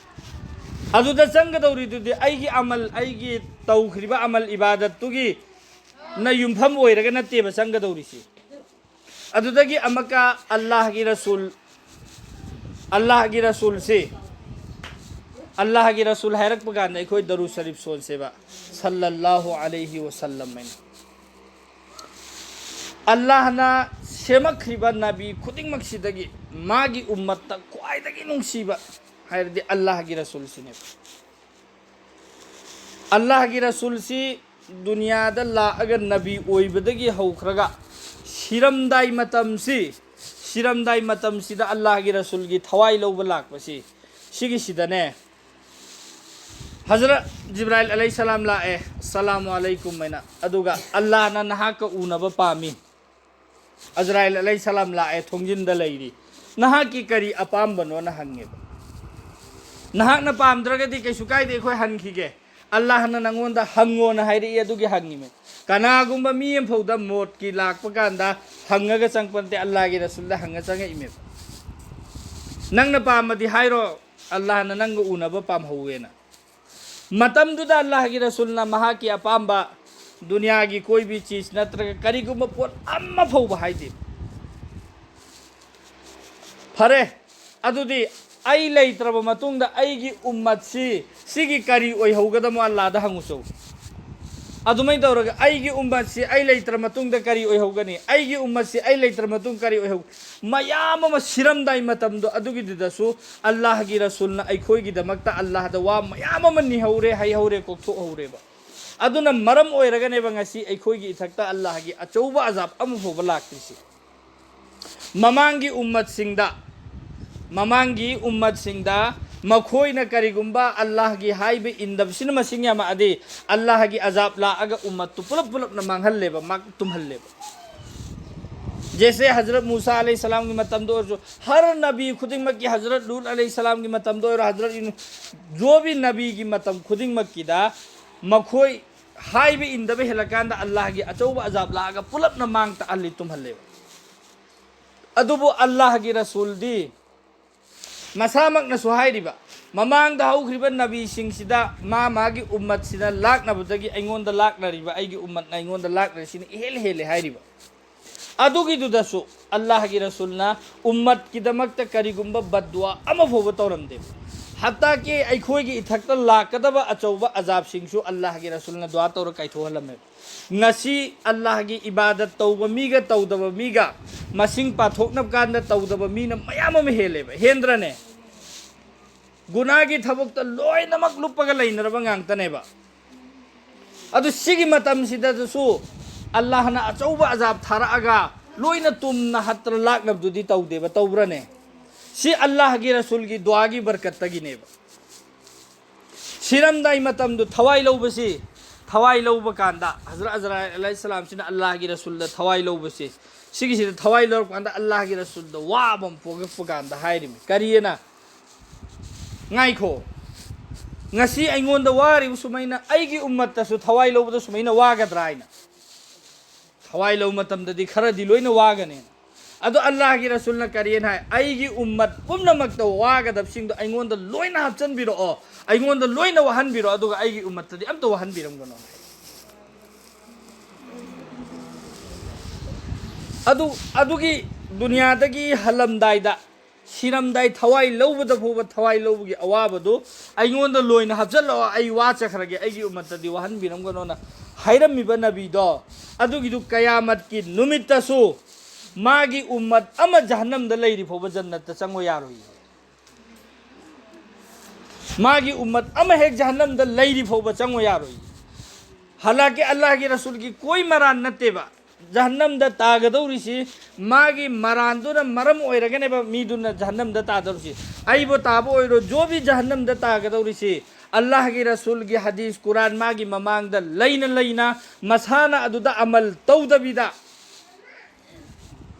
ꯑꯗꯨꯗ ꯆꯪꯒꯗꯧꯔꯤꯗꯨꯗꯤ ꯑꯩꯒꯤ ꯑꯃꯜ, ꯑꯩꯒꯤ ꯇꯧꯈ꯭ꯔꯤꯕ ꯑꯃꯜ ꯏꯕꯥꯗꯠꯇꯨꯒꯤ ꯅ ꯌꯨꯝꯐꯝ ꯑꯣꯏꯔꯒ ꯅꯠꯇꯦꯕ ꯆꯪꯒꯗꯧꯔꯤꯁꯤ꯫ ꯑꯗꯨꯗꯒꯤ ꯑꯃꯨꯛꯀ ꯑꯜꯂꯥꯍꯒꯤ ꯔꯁꯨꯜ, ꯑꯜꯂꯥꯍꯒꯤ ꯔꯁꯨꯜꯁꯤ, ꯑꯜꯂꯥꯍꯒꯤ ꯔꯁꯨꯜ ꯍꯥꯏꯔꯛꯄ ꯀꯥꯟꯗ ꯑꯩꯈꯣꯏ ꯗꯔꯨ ꯁꯔꯤꯐ ꯁꯣꯟꯁꯦꯕ, ꯁꯜꯂꯜꯂꯥꯍꯨ ꯑꯂꯩꯍꯤ ꯋꯁꯜꯂꯝ ꯍꯥꯏꯅ꯫ ꯑꯜꯂꯥꯍꯅ ꯁꯦꯝꯃꯛꯈ꯭ꯔꯤꯕ ꯅꯕꯤ ꯈꯨꯗꯤꯡꯃꯛꯁꯤꯗꯒꯤ ꯃꯥꯒꯤ ꯎꯝꯃꯠꯇ ꯈ꯭ꯋꯥꯏꯗꯒꯤ ꯅꯨꯡꯁꯤꯕ ꯍꯥꯏꯔꯗꯤ ꯑꯜꯂꯥꯍꯒꯤ ꯔꯁꯨꯜꯁꯤꯅꯦꯕ꯫ ꯑꯜꯂꯥꯍꯒꯤ ꯔꯁꯨꯜꯁꯤ ꯗꯨꯅꯤꯌꯥꯗ ꯂꯥꯛꯑꯒ ꯅꯕꯤ ꯑꯣꯏꯕꯗꯒꯤ ꯍꯧꯈ꯭ꯔꯒ ꯁꯤꯔꯝꯗꯥꯏ ꯃꯇꯝꯁꯤ, ꯁꯤꯔꯝꯗꯥꯏ ꯃꯇꯝꯁꯤꯗ ꯑꯜꯂꯥꯍꯒꯤ ꯔꯁꯨꯜꯒꯤ ꯊꯋꯥꯏ ꯂꯧꯕ ꯂꯥꯛꯄꯁꯤ, ꯁꯤꯒꯤꯁꯤꯗꯅꯦ ꯍꯖꯔꯠ ꯖꯤꯕ꯭ꯔꯥꯏꯜ ꯑꯂꯩꯍꯤꯁꯁꯂꯥꯝ ꯂꯥꯛꯑꯦ, "ꯑꯁꯁꯂꯥꯃꯨ ꯑꯂꯩꯀꯨꯝ" ꯍꯥꯏꯅ꯫ ꯑꯗꯨꯒ, "ꯑꯜꯂꯥꯍꯅ ꯅꯍꯥꯛꯀ ꯎꯅꯕ ꯄꯥꯝꯃꯤ"꯫ ꯑꯖꯔꯥꯏꯜ ꯑꯂꯩꯍꯤꯁꯁꯂꯥꯝ ꯂꯥꯛꯑꯦ, ꯊꯣꯡꯖꯤꯟꯗ ꯂꯩꯔꯤ꯫ "ꯅꯍꯥꯛꯀꯤ ꯀꯔꯤ ꯑꯄꯥꯝꯕꯅꯣꯅ?" ꯍꯪꯉꯦꯕ꯫ "ꯅꯍꯥꯛꯅ ꯄꯥꯝꯗ꯭ꯔꯒꯗꯤ ꯀꯩꯁꯨ ꯀꯥꯏꯗꯦ, ꯑꯩꯈꯣꯏ ꯍꯟꯈꯤꯒꯦ꯫ ꯑꯜꯂꯥꯍꯅ ꯅꯉꯣꯟꯗ ꯍꯪꯉꯣꯅ ꯍꯥꯏꯔꯛꯏ", ꯑꯗꯨꯒꯤ ꯍꯪꯉꯤꯃꯦ꯫ ꯀꯅꯥꯒꯨꯝꯕ ꯃꯤ ꯑꯃ ꯐꯥꯎꯗ ꯃꯣꯠꯀꯤ ꯂꯥꯛꯄ ꯀꯥꯟꯗ ꯍꯪꯉꯒ ꯆꯪꯄ ꯅꯠꯇꯦ, ꯑꯜꯂꯥꯍꯒꯤ ꯔꯁꯨꯜꯗ ꯍꯪꯉ ꯆꯪꯉꯛꯏꯃꯦꯕ꯫ "ꯅꯪꯅ ꯄꯥꯝꯃꯗꯤ ꯍꯥꯏꯔꯣ, ꯑꯜꯂꯥꯍꯅ ꯅꯪꯒ ꯎꯅꯕ ꯄꯥꯝꯍꯧꯋꯦꯅ"꯫ ꯃꯇꯝꯗꯨꯗ ꯑꯜꯂꯥꯍꯒꯤ ꯔꯁꯨꯜꯅ ꯃꯍꯥꯛꯀꯤ ꯑꯄꯥꯝꯕ ꯗꯨꯅꯤꯌꯥꯒꯤ ꯀꯣꯏꯕꯤ ꯆꯤꯖ ꯅꯠꯇ꯭ꯔꯒ ꯀꯔꯤꯒꯨꯝꯕ ꯄꯣꯠ ꯑꯃ ꯐꯥꯎꯕ ꯍꯥꯏꯗꯦ꯫ ꯐꯔꯦ, ꯑꯗꯨꯗꯤ ꯑꯩ ꯂꯩꯇ꯭ꯔꯕ ꯃꯇꯨꯡꯗ ꯑꯩꯒꯤ ꯎꯝꯃꯠꯁꯤ ꯁꯤꯒꯤ ꯀꯔꯤ ꯑꯣꯏꯍꯧꯒꯗꯃꯣ ꯑꯜꯂꯥꯗ ꯍꯪꯉꯨꯆꯣ꯫ ꯑꯗꯨꯃꯥꯏꯅ ꯇꯧꯔꯒ ꯑꯩꯒꯤ ꯎꯝꯃꯠꯁꯤ ꯑꯩ ꯂꯩꯇ꯭ꯔ ꯃꯇꯨꯡꯗ ꯀꯔꯤ ꯑꯣꯏꯍꯧꯒꯅꯤ? ꯑꯩꯒꯤ ꯎꯝꯃꯠꯁꯤ ꯑꯩ ꯂꯩꯇ꯭ꯔ ꯃꯇꯨꯡ ꯀꯔꯤ ꯑꯣꯏꯍꯧ-, ꯃꯌꯥꯝ ꯑꯃ ꯁꯤꯔꯝꯗꯥꯏ ꯃꯇꯝꯗꯣ ꯑꯗꯨꯒꯤꯗꯨꯗꯁꯨ ꯑꯜꯂꯥꯍꯒꯤ ꯔꯁꯨꯜꯅ ꯑꯩꯈꯣꯏꯒꯤꯗꯃꯛꯇ ꯑꯜꯂꯥꯍꯗ ꯋꯥ ꯃꯌꯥꯝ ꯑꯃ ꯅꯤꯍꯧꯔꯦ, ꯍꯩꯍꯧꯔꯦ, ꯀꯣꯛꯊꯣꯛꯍꯧꯔꯦꯕ꯫ ꯑꯗꯨꯅ ꯃꯔꯝ ꯑꯣꯏꯔꯒꯅꯦꯕ ꯉꯁꯤ ꯑꯩꯈꯣꯏꯒꯤ ꯏꯊꯛꯇ ꯑꯜꯂꯥꯍꯒꯤ ꯑꯆꯧꯕ ꯑꯖꯥꯕ ꯑꯃ ꯐꯥꯎꯕ ꯂꯥꯛꯇ꯭ꯔꯤꯁꯤ꯫ ꯃꯃꯥꯡꯒꯤ ꯎꯝꯃꯠꯁꯤꯡꯗ, ꯃꯃꯥꯡꯒꯤ ꯎꯝꯃꯠꯁꯤꯡꯗ ꯃꯈꯣꯏꯅ ꯀꯔꯤꯒꯨꯝꯕ ꯑꯜꯂꯥꯍꯒꯤ ꯍꯥꯏꯕ ꯏꯟꯗꯕꯁꯤꯅ ꯃꯁꯤꯡ ꯌꯥꯝꯃꯛꯑꯗꯤ ꯑꯜꯂꯥꯍꯒꯤ ꯑꯖꯥꯕ ꯂꯥꯛꯑꯒ ꯎꯝꯃꯠꯇꯨ ꯄꯨꯂꯞ ꯄꯨꯂꯞꯅ ꯃꯥꯡꯍꯜꯂꯦꯕ, ꯃꯥꯡ ꯇꯨꯝꯍꯜꯂꯦꯕ꯫ ꯖꯦꯁꯦ ꯍꯖꯔꯠ ꯃꯨꯁꯥ ꯑꯂꯩꯍꯤ ꯁꯂꯥꯝꯒꯤ ꯃꯇꯝꯗ ꯑꯣꯏꯔꯁꯨ, ꯍꯔ ꯅꯕꯤ ꯈꯨꯗꯤꯡꯃꯛꯀꯤ, ꯍꯖꯔꯠ ꯂꯨꯠ ꯑꯂꯩꯍꯤ ꯁꯂꯥꯝꯒꯤ ꯃꯇꯝꯗ ꯑꯣꯏꯔꯣ, ꯍꯖꯔꯠ ꯌꯨꯅꯨ-, ꯖꯣꯕꯤ ꯅꯕꯤꯒꯤ ꯃꯇꯝ ꯈꯨꯗꯤꯡꯃꯛꯀꯤꯗ ꯃꯈꯣꯏ ꯍꯥꯏꯕ ꯏꯟꯗꯕ ꯍꯦꯜꯂꯀꯥꯟꯗ ꯑꯜꯂꯥꯍꯒꯤ ꯑꯆꯧꯕ ꯑꯖꯥꯕ ꯂꯥꯛꯑꯒ ꯄꯨꯂꯞꯅ ꯃꯥꯡ ꯇꯥꯛꯍꯜꯂꯤ, ꯇꯨꯝꯍꯜꯂꯦꯕ꯫ ꯑꯗꯨꯕꯨ ꯑꯜꯂꯥꯍꯒꯤ ꯔꯁꯨꯜꯗꯤ ꯃꯁꯥꯃꯛꯅꯁꯨ ꯍꯥꯏꯔꯤꯕ, ꯃꯃꯥꯡꯗ ꯍꯧꯈ꯭ꯔꯤꯕ ꯅꯕꯤꯁꯤꯡꯁꯤꯗ ꯃꯥ ꯃꯥꯒꯤ ꯎꯝꯃꯠꯁꯤꯅ ꯂꯥꯛꯅꯕꯗꯒꯤ ꯑꯩꯉꯣꯟꯗ ꯂꯥꯛꯅꯔꯤꯕ, ꯑꯩꯒꯤ ꯎꯝꯃꯠꯅ ꯑꯩꯉꯣꯟꯗ ꯂꯥꯛꯅꯔꯤꯁꯤꯅ ꯏꯍꯦꯜ ꯍꯦꯜꯂꯦ ꯍꯥꯏꯔꯤꯕ꯫ ꯑꯗꯨꯒꯤꯗꯨꯗꯁꯨ ꯑꯜꯂꯥꯍꯒꯤ ꯔꯁꯨꯜꯅ ꯎꯝꯃꯠꯀꯤꯗꯃꯛꯇ ꯀꯔꯤꯒꯨꯝꯕ ꯕꯗꯗꯨꯋꯥ ꯑꯃ ꯐꯥꯎꯕ ꯇꯧꯔꯝꯗꯦ꯫ ꯍꯠꯇꯥꯀꯤ ꯑꯩꯈꯣꯏꯒꯤ ꯏꯊꯛꯇ ꯂꯥꯛꯀꯗꯕ ꯑꯆꯧꯕ ꯑꯖꯥꯕꯁꯤꯡꯁꯨ ꯑꯜꯂꯥꯍꯒꯤ ꯔꯁꯨꯜꯅ ꯗꯨꯋꯥ ꯇꯧꯔ ꯀꯥꯏꯊꯣꯛꯍꯜꯂꯝꯃꯦꯕ꯫ ꯉꯁꯤ ꯑꯜꯂꯥꯍꯒꯤ ꯏꯕꯥꯗꯠ ꯇꯧꯕ ꯃꯤꯒ ꯇꯧꯗꯕ ꯃꯤꯒ ꯃꯁꯤꯡ ꯄꯥꯊꯣꯛꯅꯕ ꯀꯥꯟꯗ ꯇꯧꯗꯕ ꯃꯤꯅ ꯃꯌꯥꯝ ꯑꯃ ꯍꯦꯜꯂꯦꯕ, ꯍꯦꯟꯗ꯭ꯔꯅꯦ? ꯒꯨꯅꯥꯒꯤ ꯊꯕꯛꯇ ꯂꯣꯏꯅꯃꯛ ꯂꯨꯞꯄꯒ ꯂꯩꯅꯔꯕ ꯉꯥꯛꯇꯅꯦꯕ꯫ ꯑꯗꯨ ꯁꯤꯒꯤ ꯃꯇꯝꯁꯤꯗꯁꯨ ꯑꯜꯂꯥꯍꯅ ꯑꯆꯧꯕ ꯑꯖꯥꯕ ꯊꯥꯔꯛꯑꯒ ꯂꯣꯏꯅ ꯇꯨꯝꯅ ꯍꯠꯇꯅ ꯂꯥꯛꯅꯕꯗꯨꯗꯤ ꯇꯧꯗꯦꯕ, ꯇꯧꯕ꯭ꯔꯅꯦ? ꯁꯤ ꯑꯜꯂꯥꯍꯒꯤ ꯔꯁꯨꯜꯒꯤ ꯗꯨꯋꯥꯒꯤ ꯕꯔꯀꯠꯇꯒꯤꯅꯦꯕ꯫ ꯁꯤꯔꯝꯗꯥꯏ ꯃꯇꯝꯗꯨ ꯊꯋꯥꯏ ꯂꯧꯕꯁꯤ, ꯊꯋꯥꯏ ꯂꯧꯕ ꯀꯥꯟꯗ ꯍꯖꯔꯠ ꯑꯖꯔꯥꯏꯜ ꯑꯂꯩꯍꯤ ꯁꯂꯥꯝꯁꯤꯅ ꯑꯜꯂꯥꯍꯒꯤ ꯔꯁꯨꯜꯗ ꯊꯋꯥꯏ ꯂꯧꯕꯁꯤ, ꯁꯤꯒꯤꯁꯤꯗ ꯊꯋꯥꯏ ꯂꯧꯔꯛꯄ ꯀꯥꯟꯗ ꯑꯜꯂꯥꯍꯒꯤ ꯔꯁꯨꯜꯗ ꯋꯥꯕ ꯑꯃ ꯄꯣꯛꯂꯛꯄ ꯀꯥꯟꯗ ꯍꯥꯏꯔꯤꯃꯤ꯫ ꯀꯔꯤꯑꯅ? ꯉꯥꯏꯈꯣ, ꯉꯁꯤ ꯑꯩꯉꯣꯟꯗ ꯋꯥꯔꯤꯕ ꯁꯨꯃꯥꯏꯅ ꯑꯩꯒꯤ ꯎꯝꯃꯠꯇꯁꯨ ꯊꯋꯥꯏ ꯂꯧꯕꯗ ꯁꯨꯃꯥꯏꯅ ꯋꯥꯒꯗ꯭ꯔꯥ ꯍꯥꯏꯅ꯫ ꯊꯋꯥꯏ ꯂꯧꯕ ꯃꯇꯝꯗꯗꯤ ꯈꯔꯗꯤ ꯂꯣꯏꯅ ꯋꯥꯒꯅꯤ꯫ ꯑꯗꯣ ꯑꯜꯂꯥꯍꯒꯤ ꯔꯁꯨꯜꯅ ꯀꯔꯤꯅ ꯍꯥꯏ? "ꯑꯩꯒꯤ ꯎꯝꯃꯠ ꯄꯨꯝꯅꯃꯛꯇ ꯋꯥꯒꯗꯕꯁꯤꯡꯗꯣ ꯑꯩꯉꯣꯟꯗ ꯂꯣꯏꯅ ꯍꯥꯞꯆꯤꯟꯕꯤꯔꯛꯑꯣ, ꯑꯩꯉꯣꯟꯗ ꯂꯣꯏꯅ ꯋꯥꯍꯟꯕꯤꯔꯛꯑꯣ, ꯑꯗꯨꯒ ꯑꯩꯒꯤ ꯎꯝꯃꯠꯇꯗꯤ ꯑꯝꯇ ꯋꯥꯍꯟꯕꯤꯔꯝꯒꯅꯣ" ꯍꯥꯏ꯫ ꯑꯗꯨ, ꯑꯗꯨꯒꯤ ꯗꯨꯅꯤꯌꯥꯗꯒꯤ ꯍꯜꯂꯝꯗꯥꯏꯗ ꯁꯤꯔꯝꯗꯥꯏ ꯊꯋꯥꯏ ꯂꯧꯕꯗ ꯐꯥꯎꯕ ꯊꯋꯥꯏ ꯂꯧꯕꯒꯤ ꯑꯋꯥꯕꯗꯨ ꯑꯩꯉꯣꯟꯗ ꯂꯣꯏꯅ ꯍꯥꯞꯆꯜꯂꯛꯑꯣ, ꯑꯩ ꯋꯥ ꯆꯠꯈ꯭ꯔꯒꯦ, ꯑꯩꯒꯤ ꯎꯝꯃꯠꯇꯗꯤ ꯋꯥꯍꯟꯕꯤꯔꯝꯒꯅꯣꯅ ꯍꯥꯏꯔꯝꯃꯤꯕ ꯅꯕꯤꯗꯣ, ꯑꯗꯨꯒꯤꯗꯨ ꯀꯌꯥꯃꯠꯀꯤ ꯅꯨꯃꯤꯠꯇꯁꯨ ꯃꯥꯒꯤ ꯎꯝꯃꯠ ꯑꯃ ꯖꯍꯟꯅꯝꯗ ꯂꯩꯔꯤ ꯐꯥꯎꯕ ꯖꯟꯅꯠꯇ ꯆꯪꯉꯣ ꯌꯥꯔꯣꯏ꯫ ꯃꯥꯒꯤ ꯎꯝꯃꯠ ꯑꯃ ꯍꯦꯛ ꯖꯍꯟꯅꯝꯗ ꯂꯩꯔꯤ ꯐꯥꯎꯕ ꯆꯪꯉꯣ ꯌꯥꯔꯣꯏ꯫ ꯍꯂꯥꯀꯤ ꯑꯜꯂꯥꯍꯒꯤ ꯔꯁꯨꯜꯒꯤ ꯀꯣꯏ ꯃꯔꯥꯟ ꯅꯠꯇꯦꯕ꯫ ꯖꯍꯟꯅꯝꯗ ꯇꯥꯒꯗꯧꯔꯤꯁꯤ ꯃꯥꯒꯤ ꯃꯔꯥꯟꯗꯨꯅ ꯃꯔꯝ ꯑꯣꯏꯔꯒꯅꯦꯕ ꯃꯤꯗꯨꯅ ꯖꯍꯟꯅꯝꯗ ꯇꯥꯗꯧꯔꯤꯁꯤ꯫ ꯑꯩꯕꯨ ꯇꯥꯕ ꯑꯣꯏꯔꯣ, ꯖꯣꯕꯤ ꯖꯍꯟꯅꯝꯗ ꯇꯥꯒꯗꯧꯔꯤꯁꯤ ꯑꯜꯂꯥꯍꯒꯤ ꯔꯁꯨꯜꯒꯤ ꯍꯗꯤꯁ ꯀꯨꯔꯥꯟ ꯃꯥꯒꯤ ꯃꯃꯥꯡꯗ ꯂꯩꯅ ꯂꯩꯅ ꯃꯁꯥꯅ ꯑꯗꯨꯗ ꯑꯃꯜ ꯇꯧꯗꯕꯤꯗ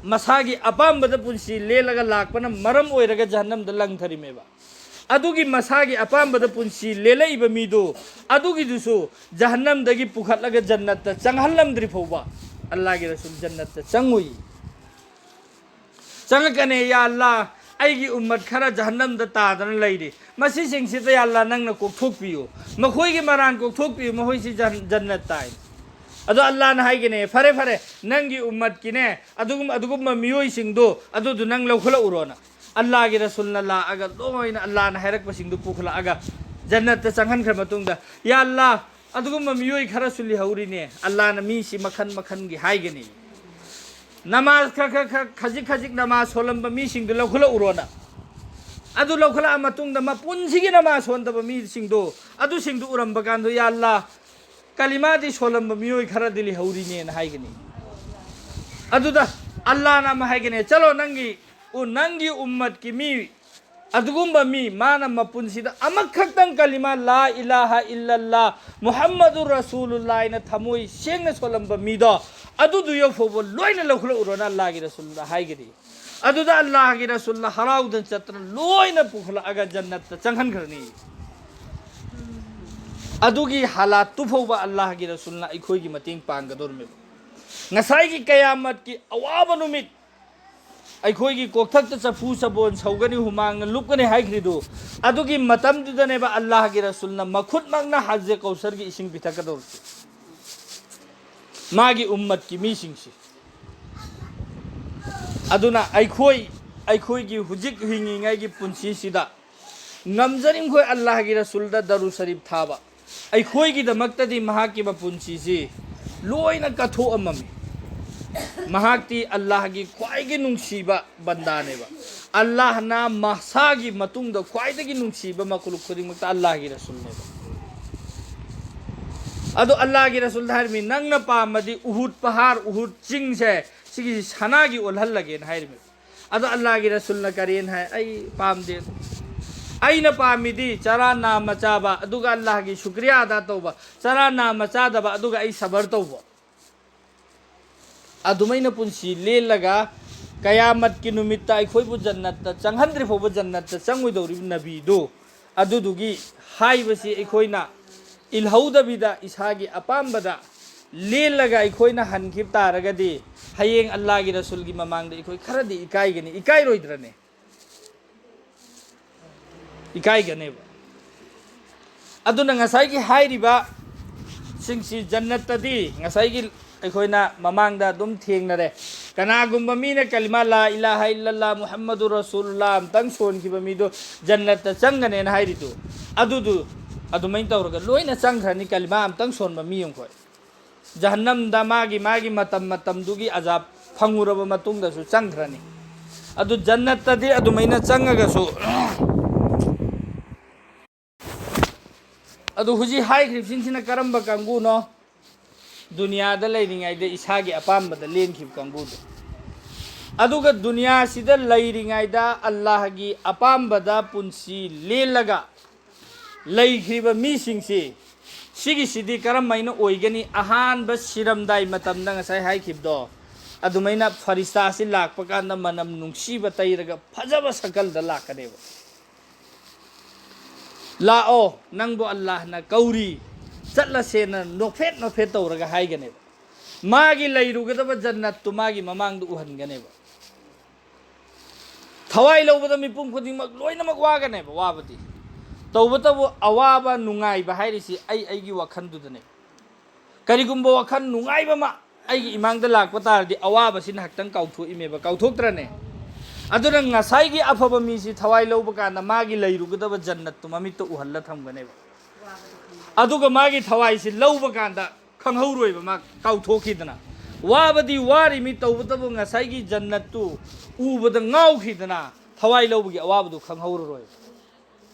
ꯃꯁꯥꯒꯤ ꯑꯄꯥꯝꯕꯗ ꯄꯨꯟꯁꯤ ꯂꯦꯜꯂꯒ ꯂꯥꯛꯄꯅ ꯃꯔꯝ ꯑꯣꯏꯔꯒ ꯖꯍꯟꯅꯝꯗ ꯂꯪꯊꯔꯤꯃꯦꯕ꯫ ꯑꯗꯨꯒꯤ ꯃꯁꯥꯒꯤ ꯑꯄꯥꯝꯕꯗ ꯄꯨꯟꯁꯤ ꯂꯦꯜꯂꯛꯏꯕ ꯃꯤꯗꯨ, ꯑꯗꯨꯒꯤꯗꯨꯁꯨ ꯖꯍꯟꯅꯝꯗꯒꯤ ꯄꯨꯈꯠꯂꯒ ꯖꯟꯅꯠꯇ ꯆꯪꯍꯜꯂꯝꯗ꯭ꯔꯤ ꯐꯥꯎꯕ ꯑꯜꯂꯥꯍꯒꯤ ꯔꯁꯨꯜ ꯖꯟꯅꯠꯇ ꯆꯪꯉꯨꯏ꯫ ꯆꯪꯉꯛꯀꯅꯤ, "ꯌꯥ ꯑꯜꯂꯥ, ꯑꯩꯒꯤ ꯎꯝꯃꯠ ꯈꯔ ꯖꯍꯟꯅꯝꯗ ꯇꯥꯗꯅ ꯂꯩꯔꯤ, ꯃꯁꯤꯁꯤꯡꯁꯤꯗ ꯌꯥ ꯑꯜꯂꯥ ꯅꯪꯅ ꯀꯣꯛꯊꯣꯛꯄꯤꯌꯨ, ꯃꯈꯣꯏꯒꯤ ꯃꯔꯥꯟ ꯀꯣꯛꯊꯣꯛꯄꯤꯌꯨ, ꯃꯈꯣꯏꯁꯤ ꯖꯟ-, ꯖꯟꯅꯠ ꯇꯥꯏ"꯫ ꯑꯗꯣ ꯑꯜꯂꯥꯍꯅ ꯍꯥꯏꯒꯅꯤ, "ꯐꯔꯦ, ꯐꯔꯦ, ꯅꯪꯒꯤ ꯎꯝꯃꯠꯀꯤꯅꯦ ꯑꯗꯨꯒꯨꯝ-, ꯑꯗꯨꯒꯨꯝꯕ ꯃꯤꯑꯣꯏꯁꯤꯡꯗꯣ ꯑꯗꯨꯗꯨ ꯅꯪ ꯂꯧꯈꯠꯂꯛꯎꯔꯣꯅ"꯫ ꯑꯜꯂꯥꯍꯒꯤ ꯔꯁꯨꯜꯅ ꯂꯥꯛꯑꯒ ꯂꯣꯏꯅ ꯑꯜꯂꯥꯍꯅ ꯍꯥꯏꯔꯛꯄꯁꯤꯡꯗꯨ ꯄꯨꯈꯠꯂꯛꯑꯒ ꯖꯟꯅꯠꯇ ꯆꯪꯍꯟꯈ꯭ꯔ ꯃꯇꯨꯡꯗ, "ꯌꯥ ꯑꯜꯂꯥ, ꯑꯗꯨꯒꯨꯝꯕ ꯃꯤꯑꯣꯏ ꯈꯔꯁꯨ ꯂꯩꯍꯧꯔꯤꯅꯦ"꯫ ꯑꯜꯂꯥꯍꯅ ꯃꯤꯁꯤ ꯃꯈꯟ ꯃꯈꯟꯒꯤ ꯍꯥꯏꯒꯅꯤ꯫ ꯅꯃꯥꯖ ꯈꯔ, ꯈꯔ, ꯈꯔ, ꯈꯖꯤꯛ ꯈꯖꯤꯛ ꯅꯃꯥꯖ ꯁꯣꯜꯂꯝꯕ ꯃꯤꯁꯤꯡꯗꯨ ꯂꯧꯈꯠꯂꯛꯎꯔꯣꯅ꯫ ꯑꯗꯨ ꯂꯧꯈꯠꯂꯛꯑ ꯃꯇꯨꯡꯗ ꯃꯄꯨꯟꯁꯤꯒꯤ ꯅꯃꯥꯖ ꯁꯣꯟꯗꯕ ꯃꯤꯁꯤꯡꯗꯣ, ꯑꯗꯨꯁꯤꯡꯗꯨ ꯎꯔꯝꯕ ꯀꯥꯟꯗ, "ꯌꯥ ꯑꯜꯂꯥ, ꯀꯂꯤꯃꯥꯗꯤ ꯁꯣꯜꯂꯝꯕ ꯃꯤꯑꯣꯏ ꯈꯔꯗꯤ ꯂꯩꯍꯧꯔꯤꯅꯦꯅ" ꯍꯥꯏꯒꯅꯤ꯫ ꯑꯗꯨꯗ ꯑꯜꯂꯥꯍꯅ ꯑꯃ ꯍꯥꯏꯒꯅꯤ, "ꯆꯠꯂꯣ, ꯅꯪꯒꯤ, ꯎ-, ꯅꯪꯒꯤ ꯎꯝꯃꯠꯀꯤ ꯃꯤ, ꯑꯗꯨꯒꯨꯝꯕ ꯃꯤ, ꯃꯥꯅ ꯃꯄꯨꯟꯁꯤꯗ ꯑꯃꯈꯛꯇꯪ ꯀꯂꯤꯃꯥ ꯂꯥ ꯏꯂꯥꯍ ꯏꯜꯂꯜꯂꯥ ꯃꯨꯍꯝꯃꯗꯨꯔ ꯔꯁꯨꯂꯨꯜꯂꯥꯍ ꯍꯥꯏꯅ ꯊꯃꯣꯏ ꯁꯦꯡꯅ ꯁꯣꯜꯂꯝꯕ ꯃꯤꯗꯣ, ꯑꯗꯨꯗꯨ ꯌꯧꯐꯥꯎꯕ ꯂꯣꯏꯅ ꯂꯧꯈꯠꯂꯛꯎꯔꯣꯅ" ꯑꯜꯂꯥꯍꯒꯤ ꯔꯁꯨꯜꯅ ꯍꯥꯏꯒꯅꯤ꯫ ꯑꯗꯨꯗ ꯑꯜꯂꯥꯍꯒꯤ ꯔꯁꯨꯜꯅ ꯍꯔꯥꯎꯗꯅ ꯆꯠꯇꯅ ꯂꯣꯏꯅ ꯄꯨꯈꯠꯂꯛꯑꯒ ꯖꯟꯅꯠꯇ ꯆꯪꯍꯟꯈ꯭ꯔꯅꯤ꯫ ꯑꯗꯨꯒꯤ ꯍꯥꯂꯥꯠꯇꯨ ꯐꯥꯎꯕ ꯑꯜꯂꯥꯍꯒꯤ ꯔꯁꯨꯜꯅ ꯑꯩꯈꯣꯏꯒꯤ ꯃꯇꯦꯡ ꯄꯥꯡꯒꯗꯧꯔꯤꯕꯅꯦꯕ꯫ ꯉꯁꯥꯏꯒꯤ ꯀꯌꯥꯃꯠꯀꯤ ꯑꯋꯥꯕ ꯅꯨꯃꯤꯠ, ꯑꯩꯈꯣꯏꯒꯤ ꯀꯣꯛꯊꯛꯇ ꯆꯐꯨ ꯆꯕꯣꯟ ꯁꯧꯒꯅꯤ, ꯍꯨꯃꯥꯡꯅ ꯂꯨꯞꯀꯅꯤ ꯍꯥꯏꯈ꯭ꯔꯤꯗꯨ, ꯑꯗꯨꯒꯤ ꯃꯇꯝꯗꯨꯗꯅꯦꯕ ꯑꯜꯂꯥꯍꯒꯤ ꯔꯁꯨꯜꯅ ꯃꯈꯨꯠꯃꯛꯅ ꯍꯥꯖꯦ ꯀꯧꯁꯔꯒꯤ ꯏꯁꯤꯡ ꯄꯤꯊꯛꯀꯗꯧꯔꯤꯁꯤ, ꯃꯥꯒꯤ ꯎꯝꯃꯠꯀꯤ ꯃꯤꯁꯤꯡꯁꯤ꯫ ꯑꯗꯨꯅ ꯑꯩꯈꯣꯏ ꯑꯩꯈꯣꯏꯒꯤ ꯍꯧꯖꯤꯛ ꯍꯤꯡꯉꯤꯉꯩꯒꯤ ꯄꯨꯟꯁꯤꯁꯤꯗ ꯉꯝꯖꯔꯤꯃꯈꯣꯏ ꯑꯜꯂꯥꯍꯒꯤ ꯔꯁꯨꯜꯗ ꯗꯔꯨ ꯁꯔꯤꯐ ꯊꯥꯕ, ꯑꯩꯈꯣꯏꯒꯤꯗꯃꯛꯇꯗꯤ ꯃꯍꯥꯛꯀꯤ ꯃꯄꯨꯟꯁꯤꯁꯤ ꯂꯣꯏꯅ ꯀꯠꯊꯣꯛꯑꯝꯃꯝꯃꯤ꯫ ꯃꯍꯥꯛꯇꯤ ꯑꯜꯂꯥꯍꯒꯤ ꯈ꯭ꯋꯥꯏꯗꯒꯤ ꯅꯨꯡꯁꯤꯕ ꯕꯟꯗꯥꯅꯦꯕ꯫ ꯑꯜꯂꯥꯍꯅ ꯃꯁꯥꯒꯤ ꯃꯇꯨꯡꯗ ꯈ꯭ꯋꯥꯏꯗꯒꯤ ꯅꯨꯡꯁꯤꯕ ꯃꯈꯂꯨꯛ ꯈꯨꯗꯤꯡꯃꯛꯇ ꯑꯜꯂꯥꯍꯒꯤ ꯔꯁꯨꯜꯅꯦꯕ꯫ ꯑꯗꯣ ꯑꯜꯂꯥꯍꯒꯤ ꯔꯁꯨꯜꯗ ꯍꯥꯏꯔꯝꯃꯤ, "ꯅꯪꯅ ꯄꯥꯝꯃꯗꯤ ꯎꯍꯨꯗ ꯄꯍꯥꯔ, ꯎꯍꯨꯗ ꯆꯤꯡꯁꯦ, ꯁꯤꯒꯤ ꯁꯅꯥꯒꯤ ꯑꯣꯜꯍꯜꯂꯒꯦꯅ" ꯍꯥꯏꯔꯝꯃꯤ꯫ ꯑꯗꯣ ꯑꯜꯂꯥꯍꯒꯤ ꯔꯁꯨꯜꯅ ꯀꯔꯦꯅ ꯍꯥꯏ? "ꯑꯩ ꯄꯥꯝꯗꯦ꯫ ꯑꯩꯅ ꯄꯥꯝꯃꯤꯗꯤ ꯆꯔꯥ ꯅꯥꯝꯃ ꯆꯥꯕ, ꯑꯗꯨꯒ ꯑꯜꯂꯥꯍꯒꯤ ꯁꯨꯀ꯭ꯔꯤꯌꯥ ꯑꯗꯥ ꯇꯧꯕ, ꯆꯔꯥ ꯅꯥꯝꯃ ꯆꯥꯗꯕ, ꯑꯗꯨꯒ ꯑꯩ ꯁꯕꯔ ꯇꯧꯕ"꯫ ꯑꯗꯨꯃꯥꯏꯅ ꯄꯨꯟꯁꯤ ꯂꯦꯜꯂꯒ ꯀꯌꯥꯃꯠꯀꯤ ꯅꯨꯃꯤꯠꯇ ꯑꯩꯈꯣꯏꯕꯨ ꯖꯟꯅꯠꯇ ꯆꯪꯍꯟꯗ꯭ꯔꯤ ꯐꯥꯎꯕ ꯖꯟꯅꯠꯇ ꯆꯪꯉꯣꯏꯗꯧꯔꯤꯕ ꯅꯕꯤꯗꯨ, ꯑꯗꯨꯗꯨꯒꯤ ꯍꯥꯏꯕꯁꯤ ꯑꯩꯈꯣꯏꯅ ꯏꯜꯍꯧꯗꯕꯤꯗ ꯏꯁꯥꯒꯤ ꯑꯄꯥꯝꯕꯗ ꯂꯦꯜꯂꯒ ꯑꯩꯈꯣꯏꯅ ꯍꯟꯈꯤꯕ ꯇꯥꯔꯒꯗꯤ, ꯍꯌꯦꯡ ꯑꯜꯂꯥꯍꯒꯤ ꯔꯁꯨꯜꯒꯤ ꯃꯃꯥꯡꯗ ꯑꯩꯈꯣꯏ ꯈꯔꯗꯤ ꯏꯀꯥꯏꯒꯅꯤ, ꯏꯀꯥꯏꯔꯣꯏꯗ꯭ꯔꯅꯦ? ꯏꯀꯥꯏꯒꯅꯦꯕ꯫ ꯑꯗꯨꯅ ꯉꯁꯥꯏꯒꯤ ꯍꯥꯏꯔꯤꯕ ꯁꯤꯡꯁꯤ ꯖꯟꯅꯠꯇꯗꯤ ꯉꯁꯥꯏꯒꯤ ꯑꯩꯈꯣꯏꯅ ꯃꯃꯥꯡꯗ ꯑꯗꯨꯝ ꯊꯦꯡꯅꯔꯦ꯫ ꯀꯅꯥꯒꯨꯝꯕ ꯃꯤꯅ ꯀꯂꯤꯃꯥ ꯂꯥ ꯏꯂꯥꯍ ꯏꯜꯂꯜꯂꯥꯍ ꯃꯨꯍꯝꯃꯗꯨ ꯔꯁꯨꯂꯨꯜꯂꯥꯍ ꯑꯝꯇꯪ ꯁꯣꯟꯈꯤꯕ ꯃꯤꯗꯣ ꯖꯟꯅꯠꯇ ꯆꯪꯒꯅꯦꯅ ꯍꯥꯏꯔꯤꯗꯨ, ꯑꯗꯨꯗꯨ ꯑꯗꯨꯃꯥꯏꯅ ꯇꯧꯔꯒ ꯂꯣꯏꯅ ꯆꯪꯈ꯭ꯔꯅꯤ꯫ ꯀꯂꯤꯃꯥ ꯑꯝꯇꯪ ꯁꯣꯟꯕ ꯃꯤ ꯑꯃꯈꯣꯏ ꯖꯍꯟꯅꯝꯗ ꯃꯥꯒꯤ ꯃꯥꯒꯤ ꯃꯇꯝ ꯃꯇꯝꯗꯨꯒꯤ ꯑꯖꯥꯕ ꯐꯪꯉꯨꯔꯕ ꯃꯇꯨꯡꯗꯁꯨ ꯆꯪꯈ꯭ꯔꯅꯤ꯫ ꯑꯗꯨ ꯖꯟꯅꯠꯇꯗꯤ ꯑꯗꯨꯃꯥꯏꯅ ꯆꯪꯉꯒꯁꯨ, ꯑꯗꯨ ꯍꯧꯖꯤꯛ ꯍꯥꯏꯈ꯭ꯔꯤꯕꯁꯤꯡꯁꯤꯅ ꯀꯔꯝꯕ ꯀꯥꯡꯕꯨꯅꯣ? ꯗꯨꯅꯤꯌꯥꯗ ꯂꯩꯔꯤꯉꯩꯗ ꯏꯁꯥꯒꯤ ꯑꯄꯥꯝꯕꯗ ꯂꯦꯟꯈꯤꯕ ꯀꯥꯡꯕꯨꯗꯣ꯫ ꯑꯗꯨꯒ ꯗꯨꯅꯤꯌꯥꯁꯤꯗ ꯂꯩꯔꯤꯉꯩꯗ ꯑꯜꯂꯥꯍꯒꯤ ꯑꯄꯥꯝꯕꯗ ꯄꯨꯟꯁꯤ ꯂꯦꯜꯂꯒ ꯂꯩꯈ꯭ꯔꯤꯕ ꯃꯤꯁꯤꯡꯁꯤ, ꯁꯤꯒꯤꯁꯤꯗꯤ ꯀꯔꯝꯍꯥꯏꯅ ꯑꯣꯏꯒꯅꯤ? ꯑꯍꯥꯟꯕ ꯁꯤꯔꯝꯗꯥꯏ ꯃꯇꯝꯗ ꯉꯁꯥꯏ ꯍꯥꯏꯈꯤꯕꯗꯣ ꯑꯗꯨꯃꯥꯏꯅ ꯐꯔꯤꯁꯇꯥꯁꯤ ꯂꯥꯛꯄ ꯀꯥꯟꯗ ꯃꯅꯝ ꯅꯨꯡꯁꯤꯕ ꯇꯩꯔꯒ ꯐꯖꯕ ꯁꯀꯜꯗ ꯂꯥꯛꯀꯅꯦꯕ꯫ "ꯂꯥꯛꯑꯣ, ꯅꯪꯕꯨ ꯑꯜꯂꯥꯍꯅ ꯀꯧꯔꯤ, ꯆꯠꯂꯁꯦꯅ" ꯅꯣꯛꯐꯦꯠ ꯅꯣꯛꯐꯦꯠ ꯇꯧꯔꯒ ꯍꯥꯏꯒꯅꯦꯕ꯫ ꯃꯥꯒꯤ ꯂꯩꯔꯨꯒꯗꯕ ꯖꯟꯅꯠꯇꯨ ꯃꯥꯒꯤ ꯃꯃꯥꯡꯗ ꯎꯍꯟꯒꯅꯦꯕ꯫ ꯊꯋꯥꯏ ꯂꯧꯕꯗ ꯃꯤꯄꯨꯝ ꯈꯨꯗꯤꯡꯃꯛ ꯂꯣꯏꯅꯃꯛ ꯋꯥꯒꯅꯦꯕ, ꯋꯥꯕꯗꯤ꯫ ꯇꯧꯕꯇꯕꯨ ꯑꯋꯥꯕ ꯅꯨꯡꯉꯥꯏꯕ ꯍꯥꯏꯔꯤꯁꯤ ꯑꯩ ꯑꯩꯒꯤ ꯋꯥꯈꯜꯗꯨꯗꯅꯦ꯫ ꯀꯔꯤꯒꯨꯝꯕ ꯋꯥꯈꯜ ꯅꯨꯡꯉꯥꯏꯕ ꯑꯃ ꯑꯩꯒꯤ ꯏꯃꯥꯡꯗ ꯂꯥꯛꯄ ꯇꯥꯔꯗꯤ ꯑꯋꯥꯕꯁꯤ ꯉꯥꯏꯍꯥꯛꯇꯪ ꯀꯥꯎꯊꯣꯛꯏꯃꯦꯕ, ꯀꯥꯎꯊꯣꯛꯇ꯭ꯔꯅꯦ? ꯑꯗꯨꯅ ꯉꯁꯥꯏꯒꯤ ꯑꯐꯕ ꯃꯤꯁꯤ ꯊꯋꯥꯏ ꯂꯧꯕ ꯀꯥꯟꯗ ꯃꯥꯒꯤ ꯂꯩꯔꯨꯒꯗꯕ ꯖꯟꯅꯠꯇꯨ ꯃꯃꯤꯠꯇ ꯎꯍꯜꯂ ꯊꯝꯒꯅꯦꯕ꯫ ꯑꯗꯨꯒ ꯃꯥꯒꯤ ꯊꯋꯥꯏꯁꯤ ꯂꯧꯕ ꯀꯥꯟꯗ ꯈꯪꯍꯧꯔꯣꯏꯕ, ꯃꯥ ꯀꯥꯎꯊꯣꯛꯈꯤꯗꯅ꯫ ꯋꯥꯕꯗꯤ ꯋꯥꯔꯤꯃꯤ, ꯇꯧꯕꯇꯕꯨ ꯉꯁꯥꯏꯒꯤ ꯖꯟꯅꯠꯇꯨ ꯎꯕꯗ ꯉꯥꯎꯈꯤꯗꯅ ꯊꯋꯥꯏ ꯂꯧꯕꯒꯤ ꯑꯋꯥꯕꯗꯨ ꯈꯪꯍꯧꯔꯔꯣꯏꯕ꯫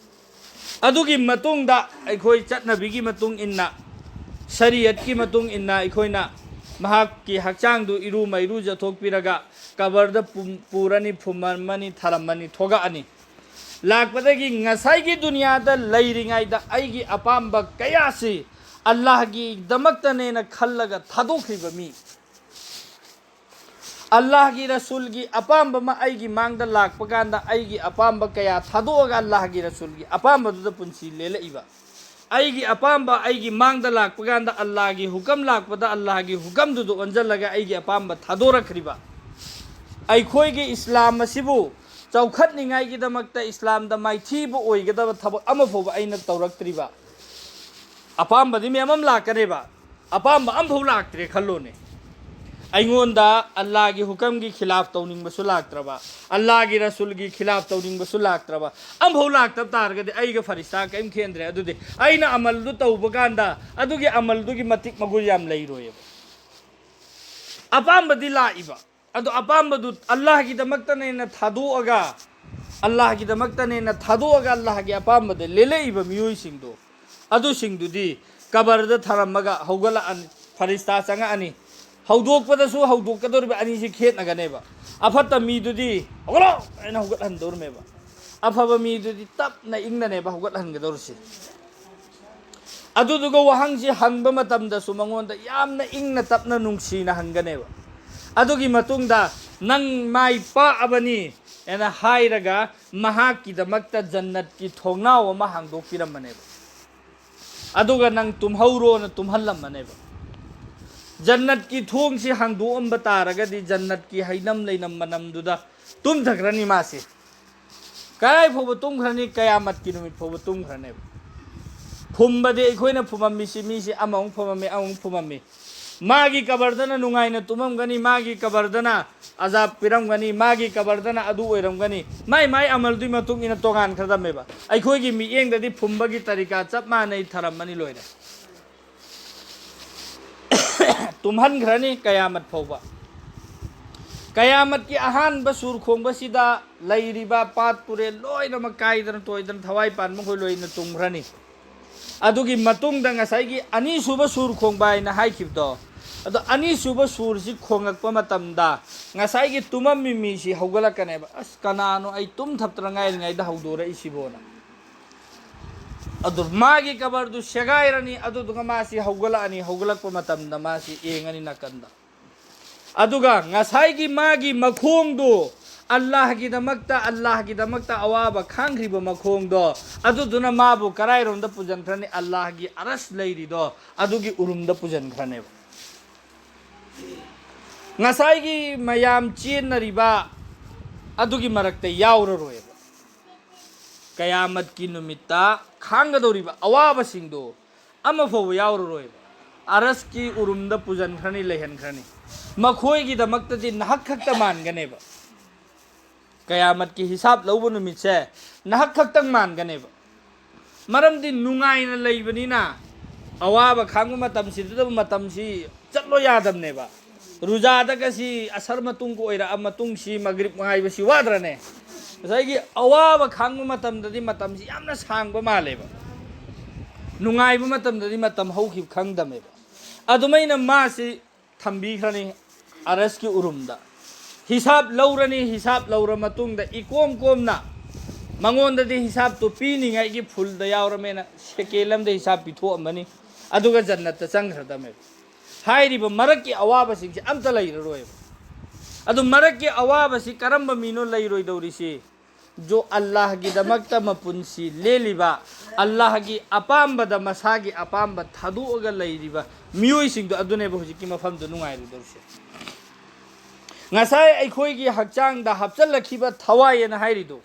ꯑꯗꯨꯒꯤ ꯃꯇꯨꯡꯗ ꯑꯩꯈꯣꯏ ꯆꯠꯅꯕꯤꯒꯤ ꯃꯇꯨꯡ ꯏꯟꯅ, ꯁꯔꯤꯌꯠꯀꯤ ꯃꯇꯨꯡ ꯏꯟꯅ ꯑꯩꯈꯣꯏꯅ ꯃꯍꯥꯛꯀꯤ ꯍꯛꯆꯥꯡꯗꯨ ꯏꯔꯨ ꯃꯩꯔꯨꯖꯊꯣꯛꯄꯤꯔꯒ ꯀꯕꯔꯗ ꯄꯨꯝ-, ꯄꯨꯔꯅꯤ, ꯐꯨꯝꯃꯝꯃꯅꯤ, ꯊꯔꯝꯃꯅꯤ, ꯊꯣꯛꯂꯛꯑꯅꯤ꯫ ꯂꯥꯛꯄꯗꯒꯤ ꯉꯁꯥꯏꯒꯤ ꯗꯨꯅꯤꯌꯥꯗ ꯂꯩꯔꯤꯉꯩꯗ ꯑꯩꯒꯤ ꯑꯄꯥꯝꯕ ꯀꯌꯥꯁꯤ ꯑꯜꯂꯥꯍꯒꯤꯗꯃꯛꯇꯅꯦꯅ ꯈꯜꯂꯒ ꯊꯥꯗꯣꯛꯈ꯭ꯔꯤꯕ ꯃꯤ, ꯑꯜꯂꯥꯍꯒꯤ ꯔꯁꯨꯜꯒꯤ ꯑꯄꯥꯝꯕ ꯑꯃ ꯑꯩꯒꯤ ꯃꯥꯡꯗ ꯂꯥꯛꯄ ꯀꯥꯟꯗ ꯑꯩꯒꯤ ꯑꯄꯥꯝꯕ ꯀꯌꯥ ꯊꯥꯗꯣꯛꯑꯒ ꯑꯜꯂꯥꯍꯒꯤ ꯔꯁꯨꯜꯒꯤ ꯑꯄꯥꯝꯕꯗꯨꯗ ꯄꯨꯟꯁꯤ ꯂꯦꯜꯂꯛꯏꯕ, ꯑꯩꯒꯤ ꯑꯄꯥꯝꯕ ꯑꯩꯒꯤ ꯃꯥꯡꯗ ꯂꯥꯛꯄ ꯀꯥꯟꯗ ꯑꯜꯂꯥꯍꯒꯤ ꯍꯨꯀꯝ ꯂꯥꯛꯄꯗ ꯑꯜꯂꯥꯍꯒꯤ ꯍꯨꯀꯝꯗꯨꯗ ꯑꯣꯟꯁꯤꯜꯂꯒ ꯑꯩꯒꯤ ꯑꯄꯥꯝꯕ ꯊꯥꯗꯣꯔꯛꯈ꯭ꯔꯤꯕ, ꯑꯩꯈꯣꯏꯒꯤ ꯏꯁꯂꯥꯝ ꯑꯁꯤꯕꯨ ꯆꯥꯎꯈꯠꯅꯤꯡꯉꯥꯏꯒꯤꯗꯃꯛꯇ ꯏꯁꯂꯥꯝꯗ ꯃꯥꯏꯊꯤꯕ ꯑꯣꯏꯒꯗꯕ ꯊꯕꯛ ꯑꯃ ꯐꯥꯎꯕ ꯑꯩꯅ ꯇꯧꯔꯛꯇ꯭ꯔꯤꯕ꯫ ꯑꯄꯥꯝꯕꯗꯤ ꯃꯌꯥꯝ ꯑꯃ ꯂꯥꯛꯀꯅꯦꯕ, ꯑꯄꯥꯝꯕ ꯑꯃꯐꯥꯎ ꯂꯥꯛꯇ꯭ꯔꯦ ꯈꯜꯂꯣꯅꯦ꯫ ꯑꯩꯉꯣꯟꯗ ꯑꯜꯂꯥꯒꯤ ꯍꯨꯀꯝꯒꯤ ꯈꯤꯂꯥꯐ ꯇꯧꯅꯤꯡꯕꯁꯨ ꯂꯥꯛꯇ꯭ꯔꯕ, ꯑꯜꯂꯥꯒꯤ ꯔꯁꯨꯜꯒꯤ ꯈꯤꯂꯥꯐ ꯇꯧꯅꯤꯡꯕꯁꯨ ꯂꯥꯛꯇ꯭ꯔꯕ, ꯑꯝꯐꯥꯎ ꯂꯥꯛꯇꯕ ꯇꯥꯔꯒꯗꯤ ꯑꯩꯒ ꯐꯔꯤꯁꯇꯥ ꯀꯔꯤꯝ ꯈꯦꯟꯗ꯭ꯔꯦ꯫ ꯑꯗꯨꯗꯤ ꯑꯩꯅ ꯑꯃꯜꯗꯨ ꯇꯧꯕ ꯀꯥꯟꯗ ꯑꯗꯨꯒꯤ ꯑꯃꯜꯗꯨꯒꯤ ꯃꯇꯤꯛ ꯃꯒꯨꯟ ꯌꯥꯝ ꯂꯩꯔꯣꯏꯕ꯫ ꯑꯄꯥꯝꯕꯗꯤ ꯂꯥꯛꯏꯕ, ꯑꯗꯣ ꯑꯄꯥꯝꯕꯗꯨ ꯑꯜꯂꯥꯍꯒꯤꯗꯃꯛꯇꯅꯦꯅ ꯊꯥꯗꯣꯛꯑꯒ, ꯑꯜꯂꯥꯍꯒꯤꯗꯃꯛꯇꯅꯦꯅ ꯊꯥꯗꯣꯛꯑꯒ ꯑꯜꯂꯥꯍꯒꯤ ꯑꯄꯥꯝꯕꯗ ꯂꯦꯜꯂꯛꯏꯕ ꯃꯤꯑꯣꯏꯁꯤꯡꯗꯣ, ꯑꯗꯨꯁꯤꯡꯗꯨꯗꯤ ꯀꯕꯔꯗ ꯊꯔꯝꯃꯒ ꯍꯧꯒꯠꯂꯛꯑꯅꯤ, ꯐꯔꯤꯁꯇꯥ ꯆꯪꯉꯛꯑꯅꯤ꯫ ꯍꯧꯗꯣꯛꯄꯗꯁꯨ ꯍꯧꯗꯣꯛꯀꯗꯧꯔꯤꯕ ꯑꯅꯤꯁꯤ ꯈꯦꯠꯅꯒꯅꯦꯕ꯫ ꯑꯐꯠꯇ ꯃꯤꯗꯨꯗꯤ "ꯍꯧꯒꯠꯂꯣ" ꯍꯥꯏꯅ ꯍꯧꯒꯠꯍꯟꯗꯧꯔꯝꯃꯦꯕ, ꯑꯐꯕ ꯃꯤꯗꯨꯗꯤ ꯇꯞꯅ ꯏꯪꯅꯅꯦꯕ ꯍꯧꯒꯠꯍꯟꯒꯗꯧꯔꯤꯁꯦ꯫ ꯑꯗꯨꯗꯨꯒ ꯋꯥꯍꯪꯁꯤ ꯍꯪꯕ ꯃꯇꯝꯗꯁꯨ ꯃꯉꯣꯟꯗ ꯌꯥꯝꯅ ꯏꯪꯅ ꯇꯞꯅ ꯅꯨꯡꯁꯤꯅ ꯍꯪꯒꯅꯦꯕ꯫ ꯑꯗꯨꯒꯤ ꯃꯇꯨꯡꯗ "ꯅꯪ ꯃꯥꯏ ꯄꯥꯛꯑꯕꯅꯤ" ꯍꯥꯏꯅ ꯍꯥꯏꯔꯒ ꯃꯍꯥꯛꯀꯤꯗꯃꯛꯇ ꯖꯟꯅꯠꯀꯤ ꯊꯣꯡꯅꯥꯎ ꯑꯃ ꯍꯥꯡꯗꯣꯛꯄꯤꯔꯝꯕꯅꯦꯕ꯫ ꯑꯗꯨꯒ "ꯅꯪ ꯇꯨꯝꯍꯧꯔꯣꯅ" ꯇꯨꯝꯍꯜꯂꯝꯕꯅꯦꯕ꯫ ꯖꯟꯅꯠꯀꯤ ꯊꯣꯡꯁꯤ ꯍꯥꯡꯗꯣꯛꯑꯝꯕ ꯇꯥꯔꯒꯗꯤ ꯖꯟꯅꯠꯀꯤ ꯍꯩꯅꯝ ꯂꯩꯅꯝ ꯃꯅꯝꯗꯨꯗ ꯇꯨꯝꯊꯈ꯭ꯔꯅꯤ ꯃꯥꯁꯦ꯫ ꯀꯗꯥꯏ ꯐꯥꯎꯕ ꯇꯨꯝꯈ꯭ꯔꯅꯤ? ꯀꯌꯥꯃꯠꯀꯤ ꯅꯨꯃꯤꯠ ꯐꯥꯎꯕ ꯇꯨꯝꯈ꯭ꯔꯅꯦꯕ꯫ ꯐꯨꯝꯕꯗꯤ ꯑꯩꯈꯣꯏꯅ ꯐꯨꯝꯃꯝꯃꯤꯁꯤ, ꯃꯤꯁꯤ ꯑꯃꯃꯨꯛ ꯐꯨꯝꯃꯝꯃꯤ, ꯑꯃꯃꯨꯛ ꯐꯨꯝꯃꯝꯃꯤ꯫ ꯃꯥꯒꯤ ꯀꯕꯔꯗꯅ ꯅꯨꯡꯉꯥꯏꯅ ꯇꯨꯝꯃꯝꯒꯅꯤ, ꯃꯥꯒꯤ ꯀꯕꯔꯗꯅ ꯑꯖꯥꯕ ꯄꯤꯔꯝꯒꯅꯤ, ꯃꯥꯒꯤ ꯀꯕꯔꯗꯅ ꯑꯗꯨ ꯑꯣꯏꯔꯝꯒꯅꯤ꯫ ꯃꯥꯏ ꯃꯥꯏ ꯑꯃꯜꯗꯨꯒꯤ ꯃꯇꯨꯡ ꯏꯟꯅ ꯇꯣꯉꯥꯟꯈ꯭ꯔꯗꯝꯃꯦꯕ꯫ ꯑꯩꯈꯣꯏꯒꯤ ꯃꯤꯠꯌꯦꯡꯗꯗꯤ ꯐꯨꯝꯕꯒꯤ ꯇꯔꯤꯀꯥ ꯆꯞ ꯃꯥꯟꯅꯩ, ꯊꯔꯝꯃꯅꯤ, ꯂꯣꯏꯔꯦ꯫ ꯇꯨꯝꯍꯟꯈ꯭ꯔꯅꯤ ꯀꯌꯥꯃꯠ ꯐꯥꯎꯕ꯫ ꯀꯌꯥꯃꯠꯀꯤ ꯑꯍꯥꯟꯕ ꯁꯨꯔ ꯈꯣꯡꯕꯁꯤꯗ ꯂꯩꯔꯤꯕ ꯄꯥꯠ ꯇꯨꯔꯦꯜ ꯂꯣꯏꯅꯃꯛ ꯀꯥꯏꯗꯅ ꯇꯣꯏꯗꯅ ꯊꯋꯥꯏ ꯄꯥꯟꯕ ꯃꯈꯣꯏ ꯂꯣꯏꯅ ꯇꯨꯝꯈ꯭ꯔꯅꯤ꯫ ꯑꯗꯨꯒꯤ ꯃꯇꯨꯡꯗ ꯉꯁꯥꯏꯒꯤ ꯑꯅꯤꯁꯨꯕ ꯁꯨꯔ ꯈꯣꯡꯕ ꯍꯥꯏꯅ ꯍꯥꯏꯈꯤꯕꯗꯣ, ꯑꯗꯣ ꯑꯅꯤꯁꯨꯕ ꯁꯨꯔꯁꯤ ꯈꯣꯡꯉꯛꯄ ꯃꯇꯝꯗ ꯉꯁꯥꯏꯒꯤ ꯇꯨꯝꯃꯝꯃꯤ ꯃꯤꯁꯤ ꯍꯧꯒꯠꯂꯛꯀꯅꯦꯕ꯫ "ꯑꯁ, ꯀꯅꯥꯅꯣ ꯑꯩ ꯇꯨꯝꯊꯞꯇꯅ ꯉꯥꯏꯔꯤꯉꯩꯗ ꯍꯧꯗꯣꯔꯛꯏꯁꯤꯕꯣꯅ?" ꯑꯗꯨ ꯃꯥꯒꯤ ꯀꯕꯔꯗꯨ ꯁꯦꯒꯥꯏꯔꯅꯤ, ꯑꯗꯨꯗꯨꯒ ꯃꯥꯁꯤ ꯍꯧꯒꯠꯂꯛꯑꯅꯤ꯫ ꯍꯧꯒꯠꯂꯛꯄ ꯃꯇꯝꯗ ꯃꯥꯁꯤ ꯌꯦꯡꯉꯅꯤ ꯅꯥꯀꯟꯗ, ꯑꯗꯨꯒ ꯉꯁꯥꯏꯒꯤ ꯃꯥꯒꯤ ꯃꯈꯣꯡꯗꯨ, ꯑꯜꯂꯥꯍꯒꯤꯗꯃꯛꯇ, ꯑꯜꯂꯥꯍꯒꯤꯗꯃꯛꯇ ꯑꯋꯥꯕ ꯈꯥꯡꯈ꯭ꯔꯤꯕ ꯃꯈꯣꯡꯗꯣ, ꯑꯗꯨꯗꯨꯅ ꯃꯥꯕꯨ ꯀꯔꯥꯏꯔꯣꯝꯗ ꯄꯨꯁꯤꯟꯈ꯭ꯔꯅꯤ? ꯑꯜꯂꯥꯍꯒꯤ ꯑꯔꯁ ꯂꯩꯔꯤꯗꯣ ꯑꯗꯨꯒꯤ ꯎꯔꯨꯝꯗ ꯄꯨꯁꯤꯟꯈ꯭ꯔꯅꯦꯕ꯫ ꯉꯁꯥꯏꯒꯤ ꯃꯌꯥꯝ ꯆꯦꯟꯅꯔꯤꯕ ꯑꯗꯨꯒꯤ ꯃꯔꯛꯇ ꯌꯥꯎꯔꯔꯣꯏꯕ꯫ ꯀꯌꯥꯃꯠꯀꯤ ꯅꯨꯃꯤꯠꯇ ꯈꯥꯡꯒꯗꯧꯔꯤꯕ ꯑꯋꯥꯕꯁꯤꯡꯗꯣ ꯑꯃꯐꯥꯎꯕ ꯌꯥꯎꯔꯔꯣꯏꯕ꯫ ꯑꯔꯁꯀꯤ ꯎꯔꯨꯝꯗ ꯄꯨꯁꯤꯟꯈ꯭ꯔꯅꯤ, ꯂꯩꯍꯟꯈ꯭ꯔꯅꯤ꯫ ꯃꯈꯣꯏꯒꯤꯗꯃꯛꯇꯗꯤ ꯅꯍꯥꯛ ꯈꯛꯇ ꯃꯥꯟꯒꯅꯦꯕ꯫ ꯀꯌꯥꯃꯠꯀꯤ ꯍꯤꯁꯥꯕ ꯂꯧꯕ ꯅꯨꯃꯤꯠꯁꯦ ꯅꯍꯥꯛ ꯈꯛꯇꯪ ꯃꯥꯟꯒꯅꯦꯕ꯫ ꯃꯔꯝꯗꯤ ꯅꯨꯡꯉꯥꯏꯅ ꯂꯩꯕꯅꯤꯅ꯫ ꯑꯋꯥꯕ ꯈꯥꯡꯕ ꯃꯇꯝꯁꯤꯗꯕꯨ ꯃꯇꯝꯁꯤ ꯆꯠꯂꯣ ꯌꯥꯗꯕꯅꯦꯕ꯫ ꯔꯨꯖꯥꯗꯒꯁꯤ ꯑꯁꯔ ꯃꯇꯨꯡꯒ ꯑꯣꯏꯔꯛꯑ ꯃꯇꯨꯡꯁꯤ ꯃꯒ꯭ꯔꯤꯕ ꯉꯥꯏꯕꯁꯤ ꯋꯥꯗ꯭ꯔꯅꯦ? ꯉꯁꯥꯏꯒꯤ ꯑꯋꯥꯕ ꯈꯥꯡꯕ ꯃꯇꯝꯗꯗꯤ ꯃꯇꯝꯁꯤ ꯌꯥꯝꯅ ꯁꯥꯡꯕ ꯃꯥꯜꯂꯦꯕ꯫ ꯅꯨꯡꯉꯥꯏꯕ ꯃꯇꯝꯗꯗꯤ ꯃꯇꯝ ꯍꯧꯈꯤꯕ ꯈꯪꯗꯕꯅꯦꯕ꯫ ꯑꯗꯨꯃꯥꯏꯅ ꯃꯥꯁꯤ ꯊꯝꯕꯤꯈ꯭ꯔꯅꯤ ꯑꯔꯁꯀꯤ ꯎꯔꯨꯝꯗ꯫ ꯍꯤꯁꯥꯕ ꯂꯧꯔꯅꯤ, ꯍꯤꯁꯥꯕ ꯂꯧꯔ ꯃꯇꯨꯡꯗ ꯏꯀꯣꯝ ꯀꯣꯝꯅ ꯃꯉꯣꯟꯗꯗꯤ ꯍꯤꯁꯥꯕꯇꯨ ꯄꯤꯅꯤꯡꯉꯥꯏꯒꯤ ꯐꯨꯜꯗ ꯌꯥꯎꯔꯃꯦꯅ ꯁꯦꯀꯦꯟ ꯑꯃꯗ ꯍꯤꯁꯥꯕ ꯄꯤꯊꯣꯛꯑꯝꯃꯅꯤ, ꯑꯗꯨꯒ ꯖꯟꯅꯠꯇ ꯆꯪꯈ꯭ꯔꯗꯝꯃꯦꯕ꯫ ꯍꯥꯏꯔꯤꯕ ꯃꯔꯛꯀꯤ ꯑꯋꯥꯕꯁꯤꯡꯁꯦ ꯑꯝꯇ ꯂꯩꯔꯔꯣꯏꯕ꯫ ꯑꯗꯨ ꯃꯔꯛꯀꯤ ꯑꯋꯥꯕꯁꯤ ꯀꯔꯝꯕ ꯃꯤꯅꯣ ꯂꯩꯔꯣꯏꯗꯧꯔꯤꯁꯤ? ꯖꯣ ꯑꯜꯂꯥꯍꯒꯤꯗꯃꯛꯇ ꯃꯄꯨꯟꯁꯤ ꯂꯦꯜꯂꯤꯕ, ꯑꯜꯂꯥꯍꯒꯤ ꯑꯄꯥꯝꯕꯗ ꯃꯁꯥꯒꯤ ꯑꯄꯥꯝꯕ ꯊꯥꯗꯣꯛꯑꯒ ꯂꯩꯔꯤꯕ ꯃꯤꯑꯣꯏꯁꯤꯡꯗꯣ ꯑꯗꯨꯅꯦꯕ ꯍꯧꯖꯤꯛꯀꯤ ꯃꯐꯝꯗꯨ ꯅꯨꯡꯉꯥꯏꯔꯨꯗꯧꯔꯤꯁꯦ꯫ ꯉꯁꯥꯏ ꯑꯩꯈꯣꯏꯒꯤ ꯍꯛꯆꯥꯡꯗ ꯍꯥꯞꯆꯤꯜꯂꯛꯈꯤꯕ ꯊꯋꯥꯏ ꯑꯅ ꯍꯥꯏꯔꯤꯗꯣ,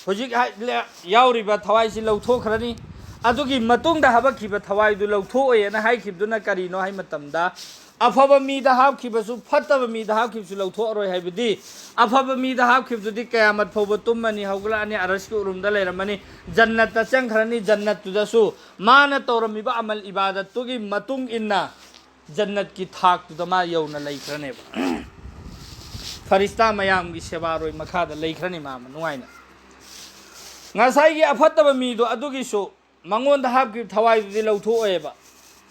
ꯍꯧꯖꯤꯛ ꯍꯥꯏ-, ꯂꯦ-, ꯌꯥꯎꯔꯤꯕ ꯊꯋꯥꯏꯁꯤ ꯂꯧꯊꯣꯛꯈ꯭ꯔꯅꯤ꯫ ꯑꯗꯨꯒꯤ ꯃꯇꯨꯡꯗ ꯍꯥꯄꯛꯈꯤꯕ ꯊꯋꯥꯏꯗꯨ ꯂꯧꯊꯣꯛꯑꯣꯏꯅ ꯍꯥꯏꯈꯤꯕꯗꯨꯅ ꯀꯔꯤꯅꯣ ꯍꯥꯏ ꯃꯇꯝꯗ, ꯑꯐꯕ ꯃꯤꯗ ꯍꯥꯞꯈꯤꯕꯁꯨ ꯐꯠꯇꯕ ꯃꯤꯗ ꯍꯥꯞꯈꯤꯕꯁꯨ ꯂꯧꯊꯣꯛꯑꯔꯣꯏ ꯍꯥꯏꯕꯗꯤ, ꯑꯐꯕ ꯃꯤꯗ ꯍꯥꯞꯈꯤꯕꯗꯨꯗꯤ ꯀꯌꯥꯃꯠ ꯐꯥꯎꯕ ꯇꯨꯝꯃꯅꯤ, ꯍꯧꯒꯠꯂꯛꯑꯅꯤ, ꯑꯔꯁꯀꯤ ꯎꯔꯨꯝꯗ ꯂꯩꯔꯝꯃꯅꯤ, ꯖꯟꯅꯠꯇ ꯆꯪꯈ꯭ꯔꯅꯤ, ꯖꯟꯅꯠꯇꯨꯗꯁꯨ ꯃꯥꯅ ꯇꯧꯔꯝꯃꯤꯕ ꯑꯃꯜ ꯏꯕꯥꯗꯠꯇꯨꯒꯤ ꯃꯇꯨꯡ ꯏꯟꯅ ꯖꯟꯅꯠꯀꯤ ꯊꯥꯛꯇꯨꯗ ꯃꯥ ꯌꯧꯅ ꯂꯩꯈ꯭ꯔꯅꯦꯕ꯫ ꯐꯔꯤꯁꯇꯥ ꯃꯌꯥꯝꯒꯤ ꯁꯦꯕꯥꯔꯣꯏ ꯃꯈꯥꯗ ꯂꯩꯈ꯭ꯔꯅꯤ ꯃꯥ ꯑꯃ ꯅꯨꯡꯉꯥꯏꯅ꯫ ꯉꯁꯥꯏꯒꯤ ꯑꯐꯠꯇꯕ ꯃꯤꯗꯣ ꯑꯗꯨꯒꯤꯁꯨ ꯃꯉꯣꯟꯗ ꯍꯥꯞꯈꯤꯕ ꯊꯋꯥꯏꯗꯨꯗꯤ ꯂꯧꯊꯣꯛꯑꯣꯏꯕ꯫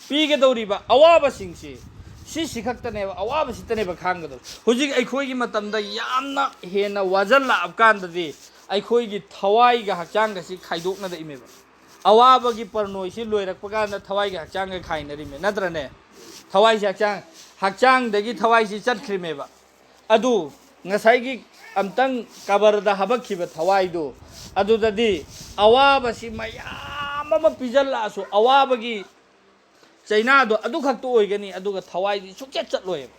ꯄꯤꯒꯗꯧꯔꯤꯕ ꯑꯋꯥꯕꯁꯤꯡꯁꯤ ꯁꯤꯁꯤ ꯈꯛꯇꯅꯦꯕ, ꯑꯋꯥꯕꯁꯤꯇꯅꯦꯕ ꯈꯥꯡꯒꯗꯧꯔꯤ꯫ ꯍꯧꯖꯤꯛ ꯑꯩꯈꯣꯏꯒꯤ ꯃꯇꯝꯗ ꯌꯥꯝꯅ ꯍꯦꯟꯅ ꯋꯥꯖꯜꯂꯛꯑꯕ ꯀꯥꯟꯗꯗꯤ ꯑꯩꯈꯣꯏꯒꯤ ꯊꯋꯥꯏꯒ ꯍꯛꯆꯥꯡꯒꯁꯤ ꯈꯥꯏꯗꯣꯛꯅꯔꯛꯏꯃꯦꯕ꯫ ꯑꯋꯥꯕꯒꯤ ꯄꯔꯅꯣꯏꯁꯤ ꯂꯣꯏꯔꯛꯄ ꯀꯥꯟꯗ ꯊꯋꯥꯏꯒ ꯍꯛꯆꯥꯡꯒ ꯈꯥꯏꯅꯔꯤꯃꯦ, ꯅꯠꯇ꯭ꯔꯅꯦ? ꯊꯋꯥꯏꯁꯤ ꯍꯛꯆꯥꯡ, ꯍꯛꯆꯥꯡꯗꯒꯤ ꯊꯋꯥꯏꯁꯤ ꯆꯠꯈ꯭ꯔꯤꯃꯦꯕ꯫ ꯑꯗꯨ ꯉꯁꯥꯏꯒꯤ ꯑꯝꯇꯪ ꯀꯕꯔꯗ ꯍꯥꯄꯛꯈꯤꯕ ꯊꯋꯥꯏꯗꯨ, ꯑꯗꯨꯗꯗꯤ ꯑꯋꯥꯕꯁꯤ ꯃꯌꯥꯝ ꯑꯃ ꯄꯤꯖꯜꯂꯛꯑꯁꯨ ꯑꯋꯥꯕꯒꯤ ꯆꯩꯅꯥꯗꯣ ꯑꯗꯨꯈꯛꯇ ꯑꯣꯏꯒꯅꯤ, ꯑꯗꯨꯒ ꯊꯋꯥꯏꯗꯤ ꯁꯨꯡꯆꯠ ꯆꯠꯂꯣꯏꯕ꯫